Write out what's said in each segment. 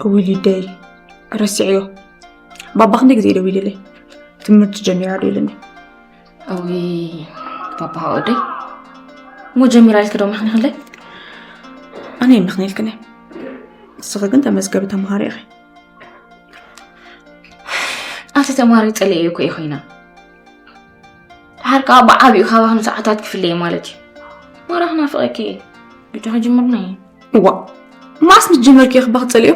እውይ ሊደይ፣ ረስዕዮ። ባባ ክንደይ ግዜ ደዊሉለይ፣ ትምህርቲ ጀሚራ ዶ ኢሉኒ። እውይ ባባ ወደይ፣ እሞ ጀሚራ ኢልኪ ዶ መኽኒኽለይ? ኣነ ይመኽኒልክኒ። ንስኺ ግን ተመዝገቢ ተምሃሪ ኢኺ። ኣቲ ተማሪ ጸለየ እኮ ይኾይና። ድሓር ከዓ ብዓቢኡ ካባኽን ሰዓታት ክፍለየ ማለት እዩ። ማራ ክናፍቐኪ እዩ። ብቻ ክጅምርና እዩ። እዋ፣ ማስ ምስ ጀመርኪ ክባኽ ጸልዮ።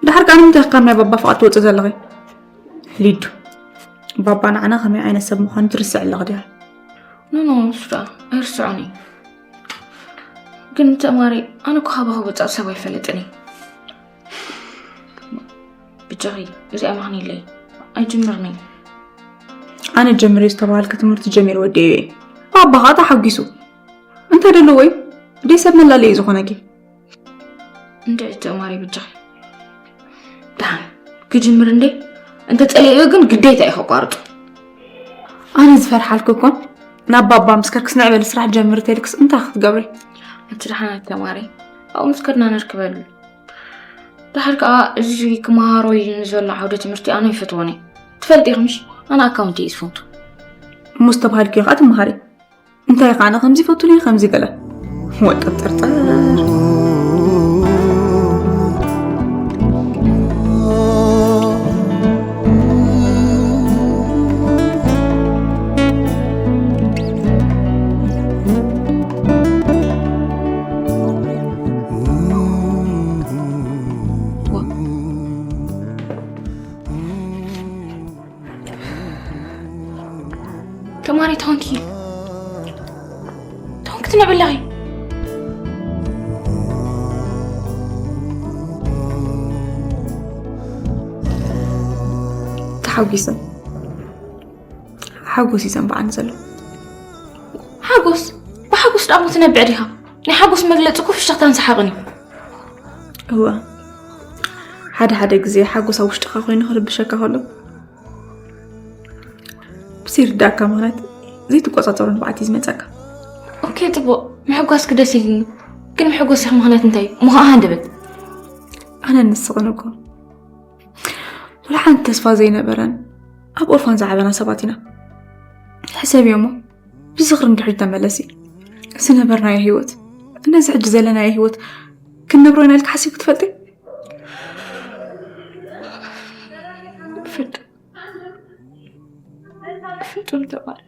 ድሓር ከዓ ንምንታይ ካብ ናይ ባባ ፍቓድ ትወጽእ ዘለኺ? ሊዱ፣ ባባ ንዓና ከመይ ዓይነት ሰብ ምዃኑ ትርስዕ ኣለኺ ድያ? ኖ፣ ኖ፣ ንሱ ደኣ ኣይርስዖን እዩ። ግን ተማሪ፣ ኣነ እኮ ካባኺ ወጻእ ሰብ ኣይፈልጥን እየ። ብቻኺ፣ እዚኣ መኽኒለይ። ኣይጅምርኒ። ኣነ ጀምሪ ዝተባሃልኪ ትምህርቲ ጀሚሩ ወዲኤዮ እየ። ባባኻ ተሓጒሱ። እንታይ ደለዎ እዩ? ደይ ሰብ መላለይ እዩ ዝኾነኪ። እንድዒ ተማሪ ብቻኺ። ደሓን፣ ክጅምር እንዴ? እንተ ጸሊእዮ ግን ግዴታ እዩ ከቋርጦ። ኣነ ዝፈርሓልኪ እኮ፣ ናብ ባባ ምስ ከድክስ ንዕበል ስራሕ ጀምሪ ተልክስ እንታይ ክትገብሪ? ኣቲ ደሓን ተማሪ፣ ኣብኡ ምስ ከድና ነርክበሉ። ድሓር ከኣ እዚ ክመሃሮ እዩ ንዘሎ ዓውደ ትምህርቲ ኣነ ይፈትዎን እየ። ትፈልጢ ኢኺ ምሽ? ኣነ ኣካውንቲ እየ ዝፈቱ። እሞ ዝተባሃልክዮ ከኣ ትመሃሪ። እንታይ ከኣ ኣነ ከምዚ ይፈቱን እየ፣ ከምዚ ገለ። ወጠርጠርጠር። ተማሪ ተኾንኪ፣ ተኾንኪ ትነብር ኣለኺ። ተሓጒሰ። ሓጎስ እዩ ዘንበዓኒ ዘሎ። ሓጎስ? ብሓጎስ ደኣ እሞ ትነብዕ ዲኻ? ናይ ሓጎስ መግለጺ እኮ ፍሽኽታን ሰሓቕን እዩ። እወ፣ ሓደ ሓደ ግዜ ሓጎስ ኣብ ውሽጥኻ ኮይኑ ክርብሸካ ከሎ፣ ብዘይርዳእካ ምኽንያት ዘይትቆጻጸሮ ንብዓት እዩ ዝመጸካ። ኦኬ፣ ጽቡቕ። ምሕጓስኪ ደስ ኢልኒ። ግን መሐጎሲኺ ምኽንያት እንታይ እዩ? እሞ ኸዓ ሃንደበት። ኣነን ንስኽን እኮ ወላ ሓንቲ ተስፋ ዘይነበረን ኣብ ኦርፋን ዝዓበና ሰባት ኢና። ሕሰብዮ እሞ፣ ብዝኽሪ ንድሕሪት ተመለሲ። ዝነበርናዮ ህይወት፣ ነዚ ሕጂ ዘለናዮ ህይወት ክንነብሮ ኢና ኢልኪ ሓሲብኪ ትፈልጢ? ፍጹም፣ ፍጹም ተማሪ።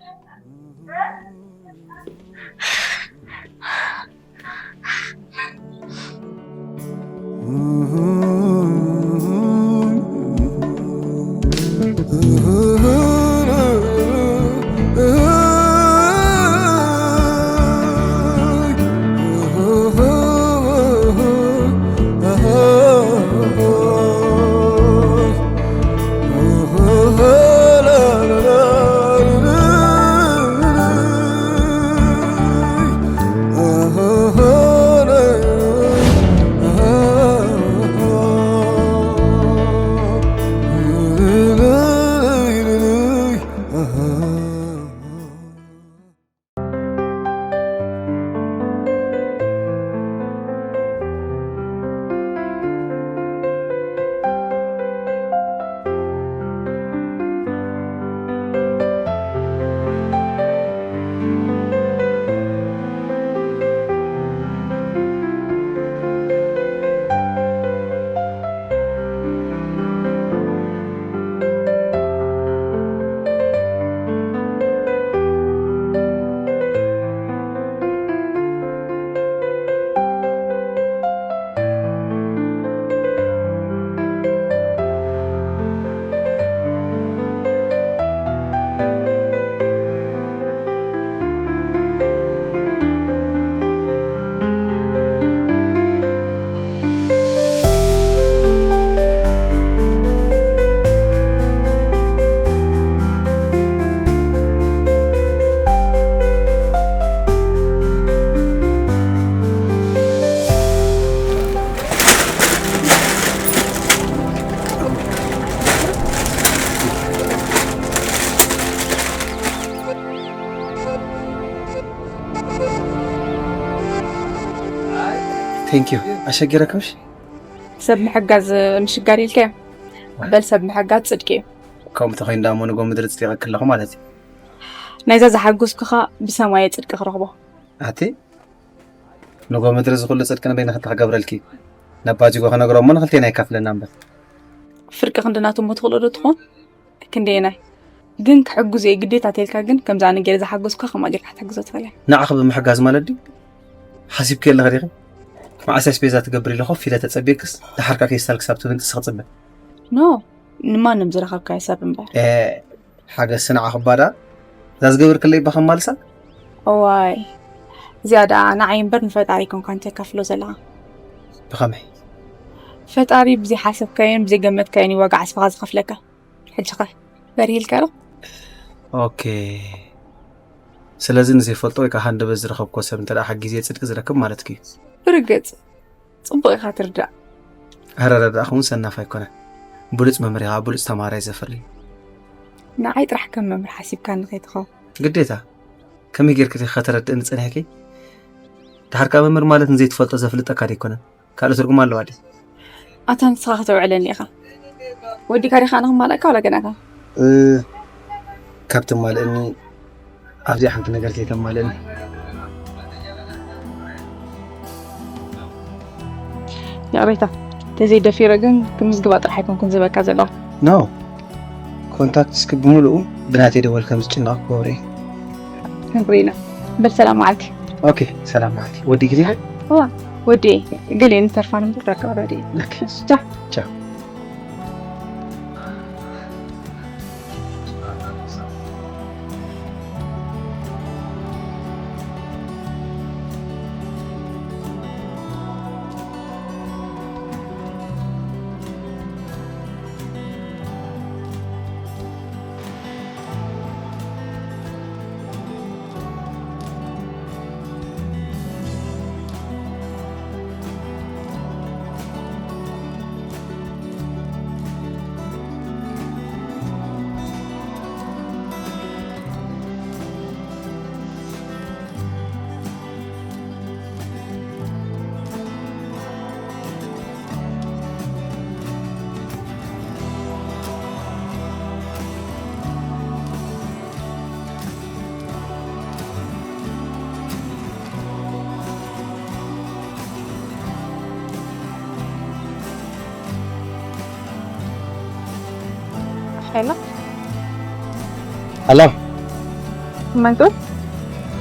Thank you. ኣሸጊረክምሽ? ሰብ ምሕጋዝ ምሽጋር ኢልካዮ? በል ሰብ ምሕጋዝ ጽድቂ እዩ። ከምኡ ተኾይኑ ደኣ እሞ ንጎ ምድሪ ጽዲቐኪ ኣለኹ ማለት እዩ። ናይዛ ዝሓገዝኩኻ ብሰማየ ጽድቂ ክረኽቦ። ኣቲ ንጎ ምድሪ ዝኹሉ ጽድቂ ንበይንኺ እንታይ ክገብረልኪ? ነባጅጎ ክነግሮ እሞ ንኽልቴና ይካፍለና እምበር። ፍርቂ ክንዲ ናቱ እሞ ትኽእሎ ዶ ትኾን? ክንደየናይ ግን ክሕግዞ እየ ግዴታ ተልካ ግን ከምዚ ኣነ ገይረ ዝሓገዝኩካ ከምኣ ጌርካ ክትሕግዞ ትኽእል እያ። ንዓኺ ብምሕጋዝ ማለት ድዩ? ሓሲብኪ ኣለኺ ዲኺ? መዓስ ኣስቤዛ ትገብር ኢለ ኮፍ ኢለ ተጸቢየክስ ደሓርካ ፌስታል ክሳብ ትብንጥሲ ክጽበ። ኖ ንማንም ዝረኸብካዮ ሰብ እምበር። ኤ ሓገዝቲ ንዓኺ እባ ደኣ እዛ ዝገበርክለይ እባ ከማልሳ። እዋይ እዚኣ ደኣ ንዓይ እምበር ንፈጣሪ ኣይኮንካን ተካፍሎ ዘለኻ። ብኸመይ? ፈጣሪ ብዘይሓሰብካዮን ብዘይገመትካዮን እዩ ዋጋ ዓስብኻ ዝኸፍለካ። ሕጂ ኸ በሪህልካ ዶ? ኦኬ። ስለዚ ንዘይፈልጦ ወይ ከዓ ሃንደበት ዝረኸብክዎ ሰብ እንተ ደኣ ሓጊዘ ጽድቂ ዝረክብ ማለትኪ እዩ? ብርግጽ ጽቡቕ ኢኻ ትርዳእ። ኣረዳድኣኺ እውን ሰናፍ ኣይኮነን። ብሉጽ መምህር ኢኻ፣ ብሉጽ ተማሃራይ ዘፍሪ። ንዓይ ጥራሕ ከም መምህር ሓሲብካኒ ከይትኸውን። ግዴታ ከመይ ጌርኪ ዲኺ ከተረድእኒ ጸኒሕኪ? ድሓር ከኣ መምህር ማለት ንዘይትፈልጦ ዘፍልጠካ ደይኮነን። ካልእ ትርጉም ኣለዋ ድዩ? ኣታ ንስኻ ከተውዕለኒ ኢኻ። ወዲካ ዲኻ ንኽማላእካ ዋላ ገና ኢኻ? እ፣ ካብ ትማልእኒ ኣብዚኣ ሓንቲ ነገር ዘይተማልእኒ። ይቕሬታ፣ ተዘይደፊረ ግን ክምዝግባ ጥራሕ ኣይኮንኩን ዝበካ ዘለኹ። ኖ፣ ኮንታክትስኪ ብምሉኡ ብናተይ ደወል ከም ዝጭነቕ ክገብሮ እየ። ክንሪና። በል ሰላም መዓልቲ። ኦኬ፣ ሰላም መዓልቲ። ወዲ ግዜ? እዋ፣ ወዲ ገሊአን ተርፋን እምበር ዳርጋ ወራዲ እየ። ኦኬ። ቻው። ቻው። ሄሎ፣ ሄሎ። መን ትብል?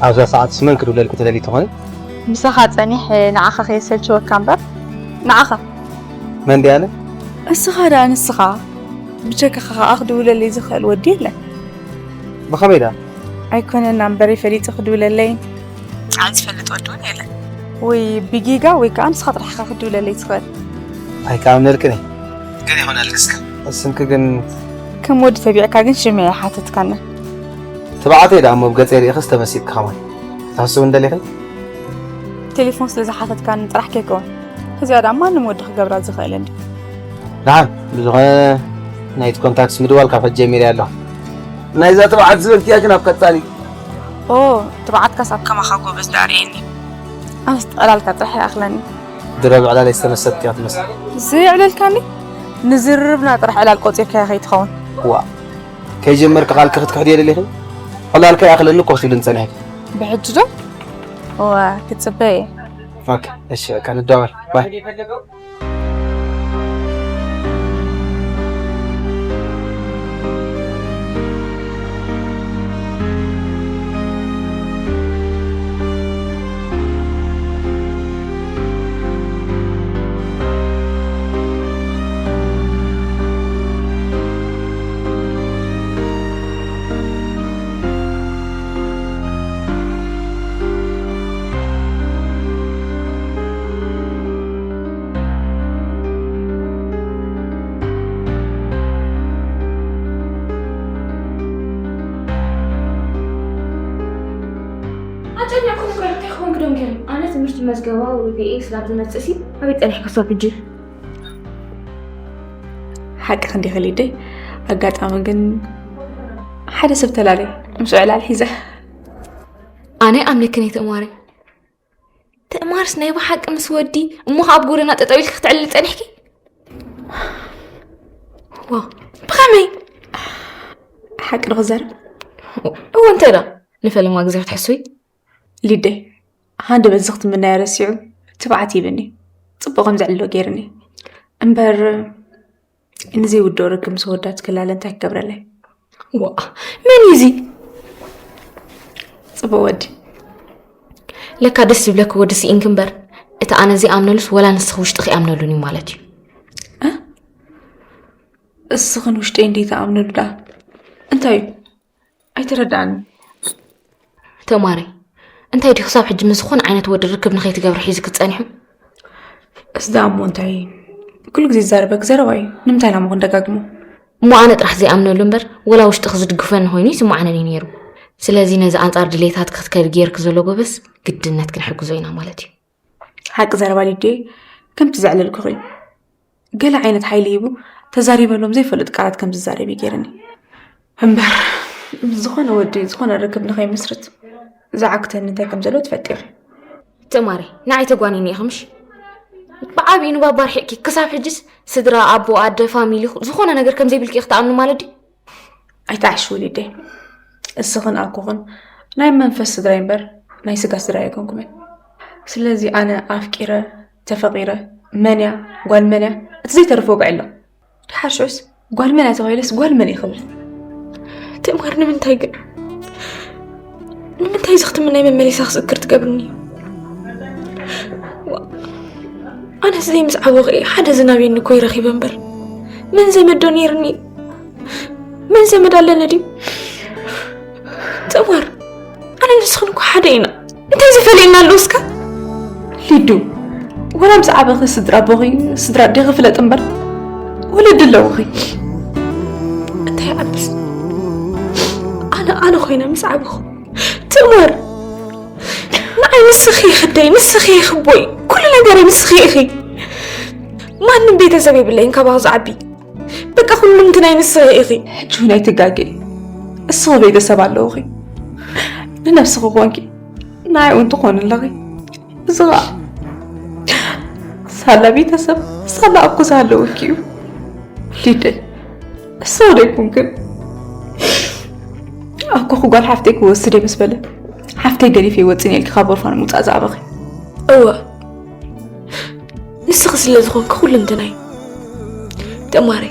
ኣብዛ ሰዓትስ መን ክድውለልኪ ትደልዪ ትኾኒ? ምሳኻ ጸኒሐ ንዓኻ ከየሰልችወካ እምበር፣ ንዓኻ። መን ድያ ኣነ? እስኻ ደኣ ንስኻ። ብጀካኻ ከኣ ክድውለለይ ዝኽእል ወዲ የለን። ብኸመይ ደኣ? ኣይኮነን እምበር ፈሊጡ ክድውለለይን ኣነ ዝፈልጥ ወዲ እውን የለን። ወይ ብጌጋ ወይ ከኣ ንስኻ ጥራሕ ኢኻ ክትድውለለይ ትኽእል። ኣይከኣምነልክን እየ። ግን ይኾነልኪ እስከ። ስምኪ ግን? ከም ወዲ ተቢዕካ ግን ሽመይ ኣይሓተትካንን። ትብዓተይ ደኣ እሞ ብገጸይ ርኢኽስ ተመሲጥኪ ከማን ክትሕስዊ እንደሊኺ? ቴሌፎን ስለ ዝሓተትካኒ ጥራሕ ከይከውን። እዚኣ ደኣ ማንም ወዲ ክገብራ ዝኽእል እንድዩ። ደሓን፣ ብዝኾነ ናይቲ ኮንታክትስ ምድዋል ካብ ሕጂ ጀሚረ ኣለኹ። ናይዛ ትብዓት ዝበልክያ ግን ኣብ ቀጻሊ። ኦ፣ ትብዓትካስ ኣብ ከማኻ ጎበዝ ደኣ ርእየኒ። ኣነስ ዕላልካ ጥራሕ ይኣኽለኒ። ድሮ ብዕላለይ ዝተመሰጥክያ ትመስል። ዘየዕለልካኒ? ንዝርርብና ጥራሕ ዕላል ቆጺርካዮ ከይትኸውን። ዋ፣ ከይጀመርኪ ቃልኪ ክትክሕድዮ ደሊኺ? ዕላልካ ይኣኽለኒ እኮ ክትብልኒ ጸኒሕኪ። ብሕጂ ዶ? እወ፣ ክጽበ እየ። ኦኬ፣ እሺ፣ በቃ ንደዋወል። ባይ። ኣጨኒቕኩም እኮ እንታይ ክኾን ክደንግር? ኣነ ትምህርቲ መዝገባ ወይ ቢኤ ስላብ ዝመጽእ ሲ ኣበይ ጸኒሕኪ ክሳብ ሕጂ? ሓቂ ክንዲ ኸሊደይ ኣጋጣሚ ግን ሓደ ሰብ ተላለይ ምስ ዕላል ሒዘ። ኣነ ኣምነክን እየ ትእማረይ። ትእማርስ ናይ ብሓቂ ምስ ወዲ እሞ ከኣ ኣብ ጎደና ጠጠው ኢልኪ ክትዕልሊ ጸኒሕኪ? ዋው፣ ብኸመይ? ሓቂ ዶ ክዛረብ? እወ፣ እንታይ ደኣ ንፈለማ ግዜ ክትሕስዊ? ሊደይ፣ ሃንደ በዚ ክትምናዮ ረሲዑ ትብዓት ሂብኒ። ጽቡቕ ከም ዘዕልሎ ገይርኒ። እምበር ንዘይውድኦ ርክብ ምስ ወዳት ክላለ እንታይ ክገብረለይ? ዋ፣ መን እዩ እዚ? ጽቡቕ ወዲ። ለካ ደስ ዝብለኪ ወዲ ስኢንኪ እምበር፣ እቲ ኣነ ዘይኣምነሉስ ወላ ንስኺ ውሽጥኺ ኣይኣምነሉን እዩ ማለት እዩ። እ? እስኽን ውሽጠይ እንዴት ኣኣምነሉ ደኣ? እንታይ እዩ? ኣይተረድኣኒ። ተማሪ፣ እንታይ ድዩ ክሳብ ሕጂ ምስ ዝኾነ ዓይነት ወዲ ርክብ ንኸይትገብሪ ሒዙ ክጸኒሑ? እስ ደኣ እሞ እንታይ? ኩሉ ግዜ ዝዛረበክ ዘረባ እዩ። ንምንታይ ናሞ ክንደጋግሞ? እሞ ኣነ ጥራሕ ዘይኣምነሉ እምበር፣ ወላ ውሽጥኺ ዝድግፈኒ ኮይኑ ይስምዓኒ እዩ ነይሩ። ስለዚ ነዚ ኣንጻር ድሌታት ክትከዲ ገይርኪ ዘሎ ጎበዝ፣ ግድነት ክንሕግዞ ኢና ማለት እዩ። ሓቂ ዘረባ ሊድየ፣ ከምቲ ዘዕለልኩኺ እዩ። ገለ ዓይነት ሓይሊ ሂቡ ተዛሪበሎም ዘይፈልጥ ቃላት ከም ዝዛረብ እዩ ገይርኒ። እምበር፣ ምስ ዝኾነ ወዲ ዝኾነ ርክብ ንኸይምስርት ዝዓግተኒ እንታይ ከም ዘሎ ትፈልጢ ኢኺ። ትማሪ፣ ንዓይ ተጓኒኒ ኢኺ ምሽ? ብዓቢኡ ንባባ ርሒቕኪ፣ ክሳብ ሕጅስ ስድራ፣ ኣቦ፣ ኣደ፣ ፋሚሊ፣ ዝኾነ ነገር ከም ዘይብልኪ ኢኺ ትኣምኒ ማለት ድዩ? ኣይትዓሽ ውሊደይ፣ እስኽን ኣኮኽን ናይ መንፈስ ስድራይ እምበር ናይ ስጋ ስድራይ ኣይኮንኩምን። ስለዚ ኣነ ኣፍቂረ፣ ተፈቒረ፣ መን እያ፣ ጓል መን እያ፣ እቲ ዘይተርፍ ወግዒ ኣሎ። ድሓር ሽዑስ ጓል መን እያ ተባሂለስ ጓል መን እየ ክብል? ትእማር፣ ንምንታይ ግን? ንምንታይ እዚ ክትምናይ መመሊሳ ክዝክር ትገብርኒ? ዋ፣ ኣነስ ዘይምስዓቦኺ ሓደ ዝናብ እየ እኮ ይረኺበ እምበር፣ መን ዘመድ ዶ ነይርኒ? መን ዘመድ ኣለኒ ድዩ? ትእማር፣ ኣነ ንስኽን እኮ ሓደ ኢና። እንታይ ዝፈልየና ኣሎ እስከ? ሊዱ፣ ወላ ምስ ዓበኺ ስድራ ኣቦኺ፣ ስድራ ኣዴኺ ፍለጥ እምበር፣ ወለዲ ኣለውኺ። እንታይ ዓብስ? ኣነ፣ ኣነ ኮይነ ምስ ዓበኹ። ትእማር፣ ንዓይ ንስኺ ኢኺ ኣደይ፣ ንስኺ ኢኺ ኣቦይ፣ ኩሉ ነገረይ ንስኺ ኢኺ። ማንም ቤተሰብ የብለይን ካባኺ ዝዓቢ። በቃ ኩሉ ምንትናይ ንስኺ ኢኺ። ሕጂ እውን ኣይትጋገይ። እስኺ ቤተሰብ ኣለውኺ። ንነብስኺ ኮንኪ ንዓይ እውን ትኾኒ ኣለኺ። እዚ ኸኣ ሳላ ቤተሰብ፣ ሳላ ኣኩ ዝሃለወኪ እዩ። ሊደይ፣ እሱ ወደ ይኩን ግን ኣኮ ጓል ሓፍተይ ክወስድ እየ ምስ በለ፣ ሓፍተይ ገዲፈ ይወፅን ኢልኪ ካብ ኦርፋን ምውፃእ ዝኣበኺ። እወ፣ ንስኺ ስለ ዝኾንኪ ኩሉ እንትናይ። ተማሪ፣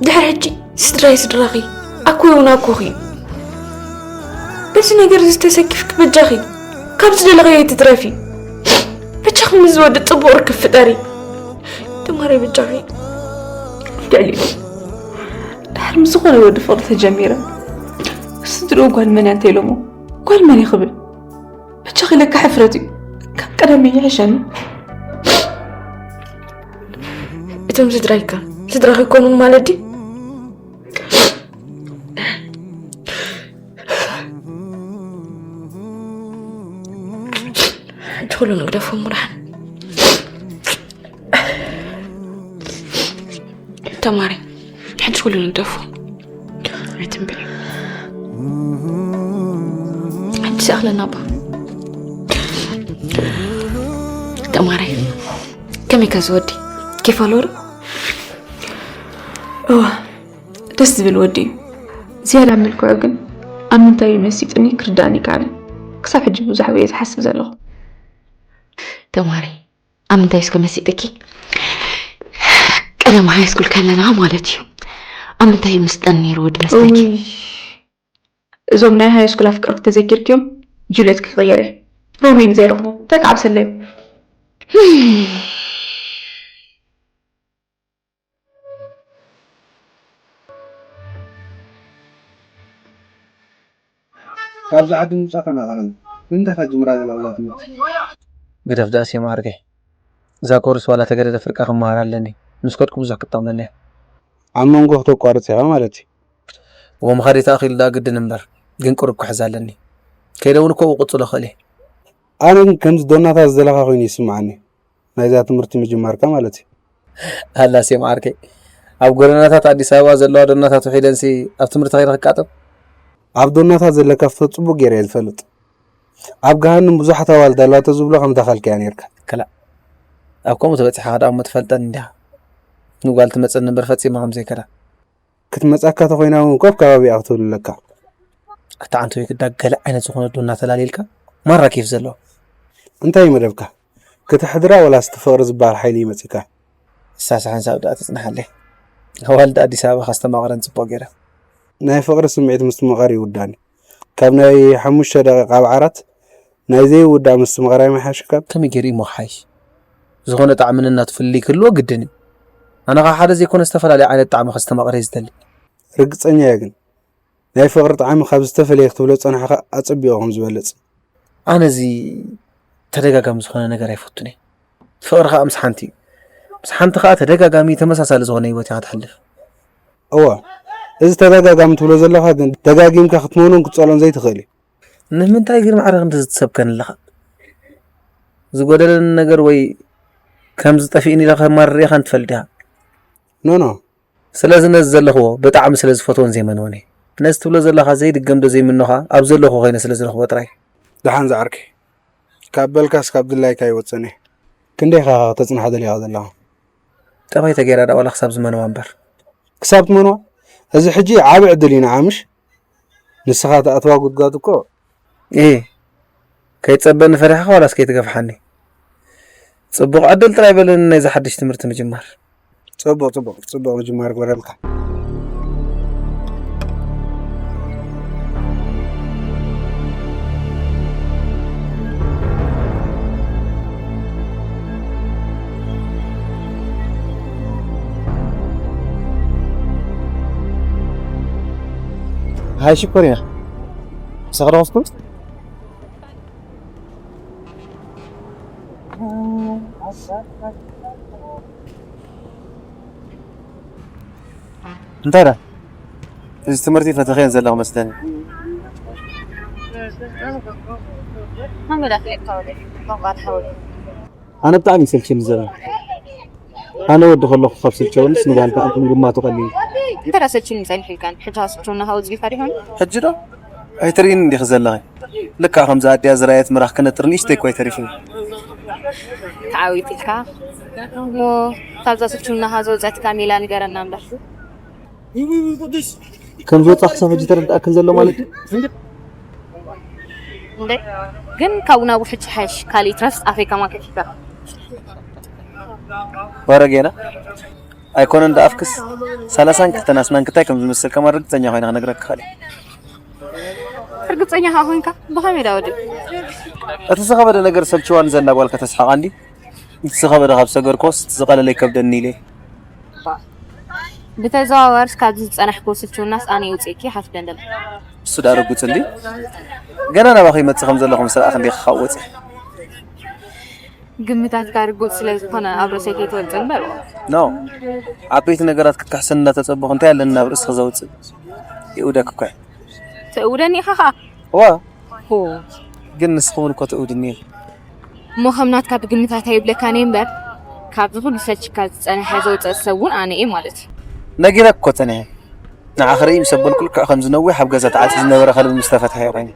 ድሕሪ ሕጂ ስድራይ ስድራኺ፣ ኣኮይ እውን ኣኮኺ እዩ። በዚ ነገር እዚ ተሰኪፍኪ በጃኺ ካብ ዝደለኽዮ ኣይትትረፊ። በጃኺ ምስ ዝወዲ ጽቡቕ ርክብ ፍጠሪ። ተማሪ በጃኺ። ልዕሊ ድሓር ምስ ዝኾነ ወዲ ፍቕሪ ተጀሚረ፣ ስድርኡ ጓል መን እያ እንተ ኢሎሞ፣ ጓል መን እዩ ክብል? በጃኺ ለካ ሕፍረት እዩ። ካብ ቀደመይ ይሕሸኒ። እቶም ስድራይካ ስድራኺ ይኮኑን ማለት ድዩ? ሕጂ ኩሉ ንግደፎም ምራሕን። ተማሪ፣ ሕጂ ኩሉ ንግደፎም። ኣይትንብዕ። ሕጂ ሰኣኽለና ኣባ። ተማሪ፣ ከመይ ከ ዝወዲ? ኬፍ ኣለዎ ዶ? እዋ፣ ደስ ዝብል ወዲ እዩ። ዝያዳ ኣብ መልክዑ ግን ኣብ ምንታይ እዩ መሲጥኒ ክርዳእኒ ኣይከኣለን። ክሳብ ሕጂ ብዙሕ እየ ዝሓስብ ዘለኹ። ተማሪ፣ ኣብ ምንታይ እስከ መሲጥኪ? ቀደም ሃይ ስኩል ከለና ማለት እዩ። ኣብ ምንታይ እዩ ምስጠን ነይሩ ወዲ መስለኪ? እውይ፣ እዞም ናይ ሃይ ስኩል ኣፍቀርቲ ተዘኪርክዮም? ጁልየት ክቕየር እየ። ሮሜን ዘይረኽቦ እንታይ ክዓብሰለይ? ካብዛ ዓዲ ምውጻእ ከናቕረኒ። እንታይ ከጅምራ ዘላ ትምህርቲ? ግደፍ ደኣ ሴም ዓርከይ። እዛ ኮርስ ዋላ ተገደደ ፍርቃ ክመሃር ኣለኒ። ምስ ከድኩ ብዙሕ ክትጠቕመኒ እያ። ኣብ መንጎ ክተቋርጽ ኢኻ ማለት እዩ። እዎ ምኻድ ተኣኺሉ ደኣ ግድን እምበር፣ ግን ቁሩብ ክሕዝ ኣለኒ። ከይደ እውን እኮ ክቕጽሎ እኽእል እየ። ኣነ ግን ከምዚ ዶናታት ዝደለኻ ኮይኑ ይስምዓኒ። ናይዛ ትምህርቲ ምጅማርካ ማለት እዩ። ኣላ ሴም ዓርከይ፣ ኣብ ጎደናታት ኣዲስ ኣበባ ዘለዋ ዶናታት ውሒደንሲ ኣብ ትምህርቲ ከይደ ክቃጠም? ኣብ ዶናታት ዘለካ ፍቶ ጽቡቕ ገይረ እየ ዝፈልጥ። ኣብ ገሃንም ብዙሓት ኣዋልድ ኣለዋ ተዝብሎ ከም ተኸልካያ ነይርካ። ክላእ፣ ኣብ ከምኡ ተበጺሕኻ ደኣ እሞ ትፈልጠኒ እንዲኻ። ንጓል ትመጸኒ እምበር ፈጺማ ከም ዘይከዳ። ክትመጻካ ተኾይና እውን ኮፍ ከባቢኣ ክትብል ኣለካ። ኣታ ዓንተወይ ግዳ ገለ ዓይነት ዝኾነ ዶ እናተላልየልካ ማራ ኬፍ ዘለዎ። እንታይ እዩ መደብካ? ክትሕድራ ወላስ እቲ ፍቕሪ ዝበሃል ሓይሊ እዩ መጺካ? እሳስ ሓንሳብ ደኣ ትጽንሓለይ። ኣዋልድ ኣዲስ ኣበባ ካስተማቕረን ጽቡቕ ገይረ። ናይ ፍቕሪ ስምዒት ምስትምቓር ይውዳኒ። ካብ ናይ ሓሙሽተ ደቂቃ ኣብ ዓራት ናይ ዘይውዳእ ምስትምቓር ኣይመሓሽካን? ከመይ ገይሩ እሞ ክሓይሽ? ዝኾነ ጣዕሚ ነናቱ ፍልልይ ክህልዎ ግድን እዩ። ኣነ ኸዓ ሓደ ዘይኮነ ዝተፈላለየ ዓይነት ጣዕሚ ከስተማቕር እየ ዝደሊ። ርግጸኛ እየ ግን፣ ናይ ፍቕሪ ጣዕሚ ካብ ዝተፈለየ ክትብሎ ዝጸናሕካ ኣጸቢቑ ከም ዝበልጽ። ኣነ እዚ ተደጋጋሚ ዝኾነ ነገር ኣይፈቱን እየ። ፍቕሪ ኸዓ ምስ ሓንቲ እዩ። ምስ ሓንቲ ኸዓ ተደጋጋሚ ተመሳሳሊ ዝኾነ ህይወት እያ ከተሕልፍ። እወ፣ እዚ ተደጋጋሚ ትብሎ ዘለኻ ግን ደጋጊምካ ክትመኖን ክትጸልኦን ዘይትኽእል እዩ። ንምንታይ ግን ማዕረ ክንዲ ዝትሰብከኒ ኣለኻ? ዝጎደለኒ ነገር ወይ ከም ዝጠፊእኒ ኢለ ከማርር ኢኻ ንትፈልጥ ኢኻ። ኖ፣ ኖ። ስለዚ ነዚ ዘለኽዎ ብጣዕሚ ስለ ዝፈትዎን ዘይመንዎን እየ። ነዚ ትብሎ ዘለኻ ዘይድገም ዶ ዘይምኖኻ ኣብ ዘለኹ ኮይነ ስለ ዝረኽቦ ጥራይ። ደሓን ዝዓርከይ። ካብ በልካስ ካብ ድላይካ ኣይወጽእን እየ። ክንደይ ኢኻ ከተጽንሓ ደሊኻ ዘለኻ? ጠባይ ተገይራ ደኣ ዋላ ክሳብ ዝመንዋ እምበር። ክሳብ ትመንዋ? እዚ ሕጂ ዓቢ ዕድል እዩ ንዓ ምሽ? ንስኻ ትኣትዋ ጉድጓድ እኮ። እየ። ከይትጸበኒ ፈሪሕኻ ዋላስ ከይትገፍሓኒ? ጽቡቕ ዕድል ጥራይ በለኒ ናይዚ ሓድሽ ትምህርቲ ምጅማር። ጽቡቕ፣ ጽቡቕ፣ ጽቡቕ ምጅማር ይግበረልካ። ሃይ ሽኮሪና። ምሳኻ ዶ ኾፍኩም? እንታይ ደኣ? እዚ ትምህርቲ ፈተኸዮ ዘለኹ መስለኒ። ኣነ ብጣዕሚ ይሰልችኒ ዘሎ። ኣነ ወዲ ከለኹ ካብ ስልቸውንስ ንጓል ከኣ ምግማቱ ቀሊል። እንታይ ደኣ ሰልችኒ ጸኒሑ ኢልካኒ? ሕጂ ከኣ ስልችውና ከኣ ወጺኡ ፈሪሑኒ። ሕጂ ዶ? ኣይትርእይን እንዲኺ ዘለኺ? ልክዕ ከምዛ ኣዲኣ ዝረኣየት ምራኽ ክነጥር ንእሽተይ እኮ ኣይተሪፍን። ተዓዊት ኢልካ እሞ ካብዛ ስልችውናኻ ዘውጸትካ ሜላ ንገረና እምበር። ከም ዝወጻ ክሳብ ሕጂ ተረድኣክን ዘሎ ማለት እዩ? እንዴ? ግን ካብኡ ናብኡ ሕጂ ሓይሽ፣ ካልእ ይትረፍስ ኣፈይ ከማን ከፊትካ። ወረ ጌና? ኣይኮነን ደኣፍክስ፣ ሰላሳን ክልተን ኣስናን ክታይ ከም ዝመስል ከማን ርግጸኛ ኮይነ ክነግረካ እኽእል እየ። ርግጸኛ ከኣ ኮይንካ፣ ብኸመይ ደኣ ወዲ? እቲ ዝኸበደ ነገር ሰልችዋኒ ዘላ ጓል ከተስሕቓ እንዲ? እቲ ዝኸበደ ካብ ሰገርኩስ፣ እቲ ዝቐለለ ይከብደኒ ኢለ። ብተዘዋዋርስ ካብዚ ዝጸናሕክዎ ስልችውናስ ኣነ የውጽእኪ፣ ሓፍ ደንደል። እሱ ደኣ ርጉጽ እንዲ? ገና ናባኺ ይመጽእ ከም ዘለኹ ምስ ረኣኺ እንዲኺ ካብ ወጺ። ግምታትካ ርጉጽ ስለ ዝኾነ ኣብ ርእሰይ ከይትወጽእ እምበር። ኖ። ዓበይቲ ነገራት ክትክሕሰኒ እናተጸበኹ እንታይ ኣለኒ ናብ ርእስኺ ዘውጽእ? ይእውደኪ እኮ እየ። ትእውደኒ ኢኻ ኸኣ? እዋ። ሆ። ግን ንስኺ እውን እኮ ትእውድኒ ኢኺ። እሞ ከም ናትካ ብግምታት ኣይብለካን እየ እምበር፣ ካብዚ ኩሉ ሰልችካ ዝጸንሐ ዘውጽእ ሰብ እውን ኣነ እየ ማለት እዩ። ነጊረኪ እኮ ጸኒሐ። ንዓኺ ርእይ ምስ ኣበልኩ ልክዕ ከምዚ ነዊሕ ኣብ ገዛ ተዓጽዩ ዝነበረ ከልቢ ምስ ተፈትሐ እየ ኮይነ።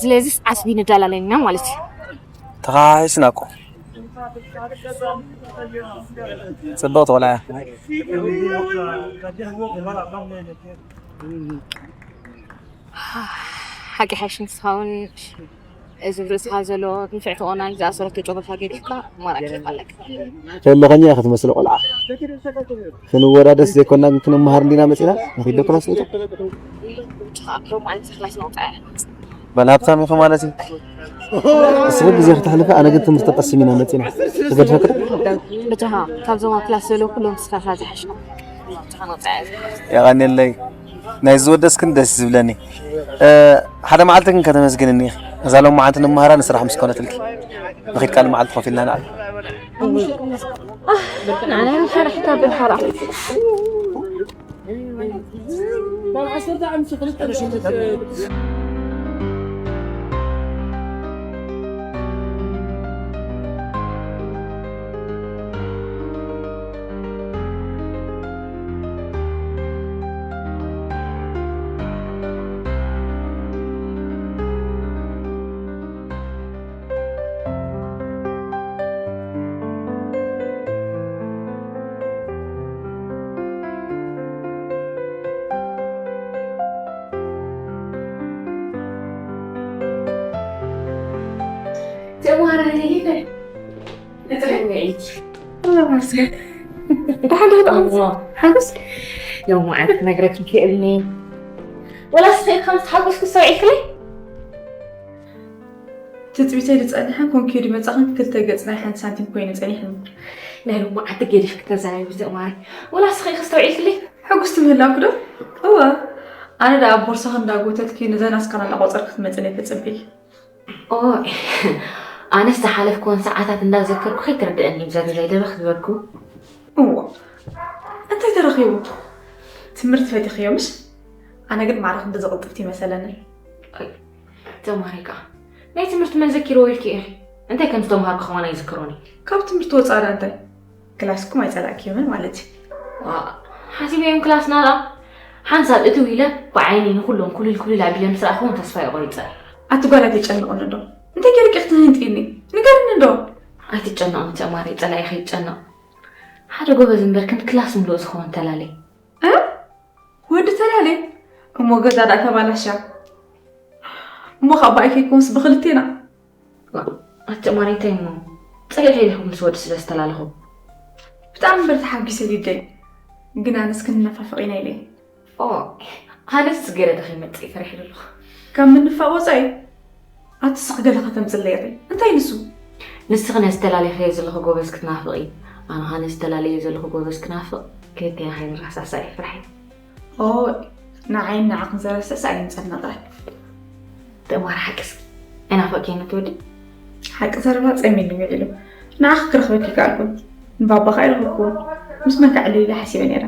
ስለዚስ ዓስቢ ንዳላለና ማለት እዩ። ተኸሓሒስና እኮ። ጽብቕቲ ቆልዓ እያ። ሓቂ ሓይሽ ንስኻ እውን እዚ ርእስኻ ዘሎ ንፍዕቲ ቆናል ዝኣሰረቶ ጨጉርኻ ገዲፍካ ማራኪ ኣለካ። ከለኸኛ ኢኻ ትመስል ቆልዓ። ክንወዳደስ ዘይኮና ግን ክንመሃር እንዲና መጺና። ንኺድ ዶ ክላስ ንእቶ? ብቻ፣ ሮም ዓይነት ክላስ ነውጻ እያ። በል ሃብታም ኢኹ ማለት እዩ። እስኺ ግዜ ክተሕልፈ፣ ኣነ ግን ትምህርቲ ቀሲም ኢና መጺና። ክገድፈካ? ብጃኻ፣ ካብዞም ኣብ ክላስ ዘለዉ ኩሎም ንስኻ ኢኻ ዝሓሽካ። ብጃኻ ነውጻ እያ። የቐንየለይ። ናይ ዝወደስክን ደስ ዝብለኒ። እ፣ ሓደ መዓልቲ ግን ከተመስግንኒ ኢኺ። እዛ ሎማዓንቲ ንመሃራ ንስራሕ ምስ ኮነትልኪ። ንኺድ ካልእ መዓልቲ ኮፍ ኢልና ንዓል። ኣህ፣ ንዓና ንሓራሕካ ብሓራ። ተማራሪ ነጥረኛ ኢልኪ። ደሓን ደሓን። ሓጎስ። ሎም መዓልቲ ክነግረኪ ክእልኒ። ወላ ስኺ ከም ዝተሓጎስኩ ሰው ኢልክለይ? ትጽቢተይ ዝጸንሐ ኮንኪ ድመጻኽን ክልተ ገጽ ናይ ሓንቲ ሳንቲም ኮይኑ ጸኒሕኒ። ናይ ሎም መዓልቲ ገዲፍኪ ተዛረቢ ተማሪ። ወላ ስኺ ክስተውዒልክለይ? ሕጉስቲ ምህላውኪ ዶ? እወ። ኣነ ደኣ ኣብ ቦርሳኺ እንዳጎተትኪ ነዘን ኣስካላ እንዳቆጸርኪ ክትመጽኒ እየ ተጸቢየ። ኦይ፣ ኣነስ ዝሓለፍክወን ሰዓታት እንዳዘከርኩ ከይትርድእኒ ብዘለለይ ደበኽ ዝበልኩ። እዎ፣ እንታይ ተረኺቡ? ትምህርቲ ፈቲኽዮ ምሽ? ኣነ ግን ማዕረ ክንዲ ዝቕልጥፍቲ ይመሰለኒ። ኣይ፣ ተማሪ ከኣ ናይ ትምህርቲ መን ዘኪርዎ ኢልኪ ኢኺ? እንታይ ከም ዝተምሃርኩ ከማን ኣይዝክሮን እየ። ካብ ትምህርቲ ወጻኢ ደኣ እንታይ? ክላስኩም ኣይጸላእክዮምን ማለት እዩ። ዋ፣ ሓሲበዮም ክላስና ደኣ ሓንሳብ እትው ኢለ ብዓይነይ ንኹሎም ኩልል ኩልል ኣቢለ ምስ ረኣኹዎም ተስፋ ይቆሪጸ። ኣቲ ጓል ኣይትጨነቕኒ እንዶ። እንታይ ጌርኪ ክትህንጢኒ? ንገርኒ እንዶ። ኣይትጨነቕኒ ተማሪ፣ ጸላኢ ከይጨነቕ። ሓደ ጎበዝ እምበር ክንዲ ክላስ ምሉእ ዝኸውን ተላለየ። እ? ወዲ ተላለየ? እሞ ገዛ ደኣ ተባላሻ። እሞ ካብ ብኣይ ከይኮንስ ብኽልቴና። ዋ፣ ኣቲ ማሪ እንታይ እሞ? ጸሊእኺ ዲኹም ምስ ወዲ ስለ ዝተላለኹ? ብጣዕሚ እምበር ተሓጒሰ ሊደይ። ግን ኣነስ ክንነፋፈቕ ኢና ኢለ። ኦ፣ ኣነስ ገለ ዶ ከይመጽእ ፈሪሐ ዘለኹ። ካብ ምንፋቕ ወጻኢ፣ ኣቲ ስኽ ገለ ከተምጽለይ ኢኺ። እንታይ ንሱ? ንስኺ ነዚ ተላለኺዮ ዘለኹ ጎበዝ ክትናፍቒ፣ ኣነ ኸኣ ነዚ ተላለዮ ዘለኹ ጎበዝ ክናፍቕ፣ ክልቴና ከይንረሳሳእ እየ ፍርሐይ። ኦይ፣ ንዓይን ንዓኽን ዘረስዕስ ኣይንጸነቐ። ተማሪ ሓቅስ ኣይናፈቅየኒ ትወዲ? ሓቂ ዘረባ ጸሚኒ ውዒሉ። ንዓኺ ክረኽበኪ ከኣልኩን። ንባባኺ ኣይረኸብኩዎን። ምስ መን ከዕልል ኢለ ሓሲበ ነይረ።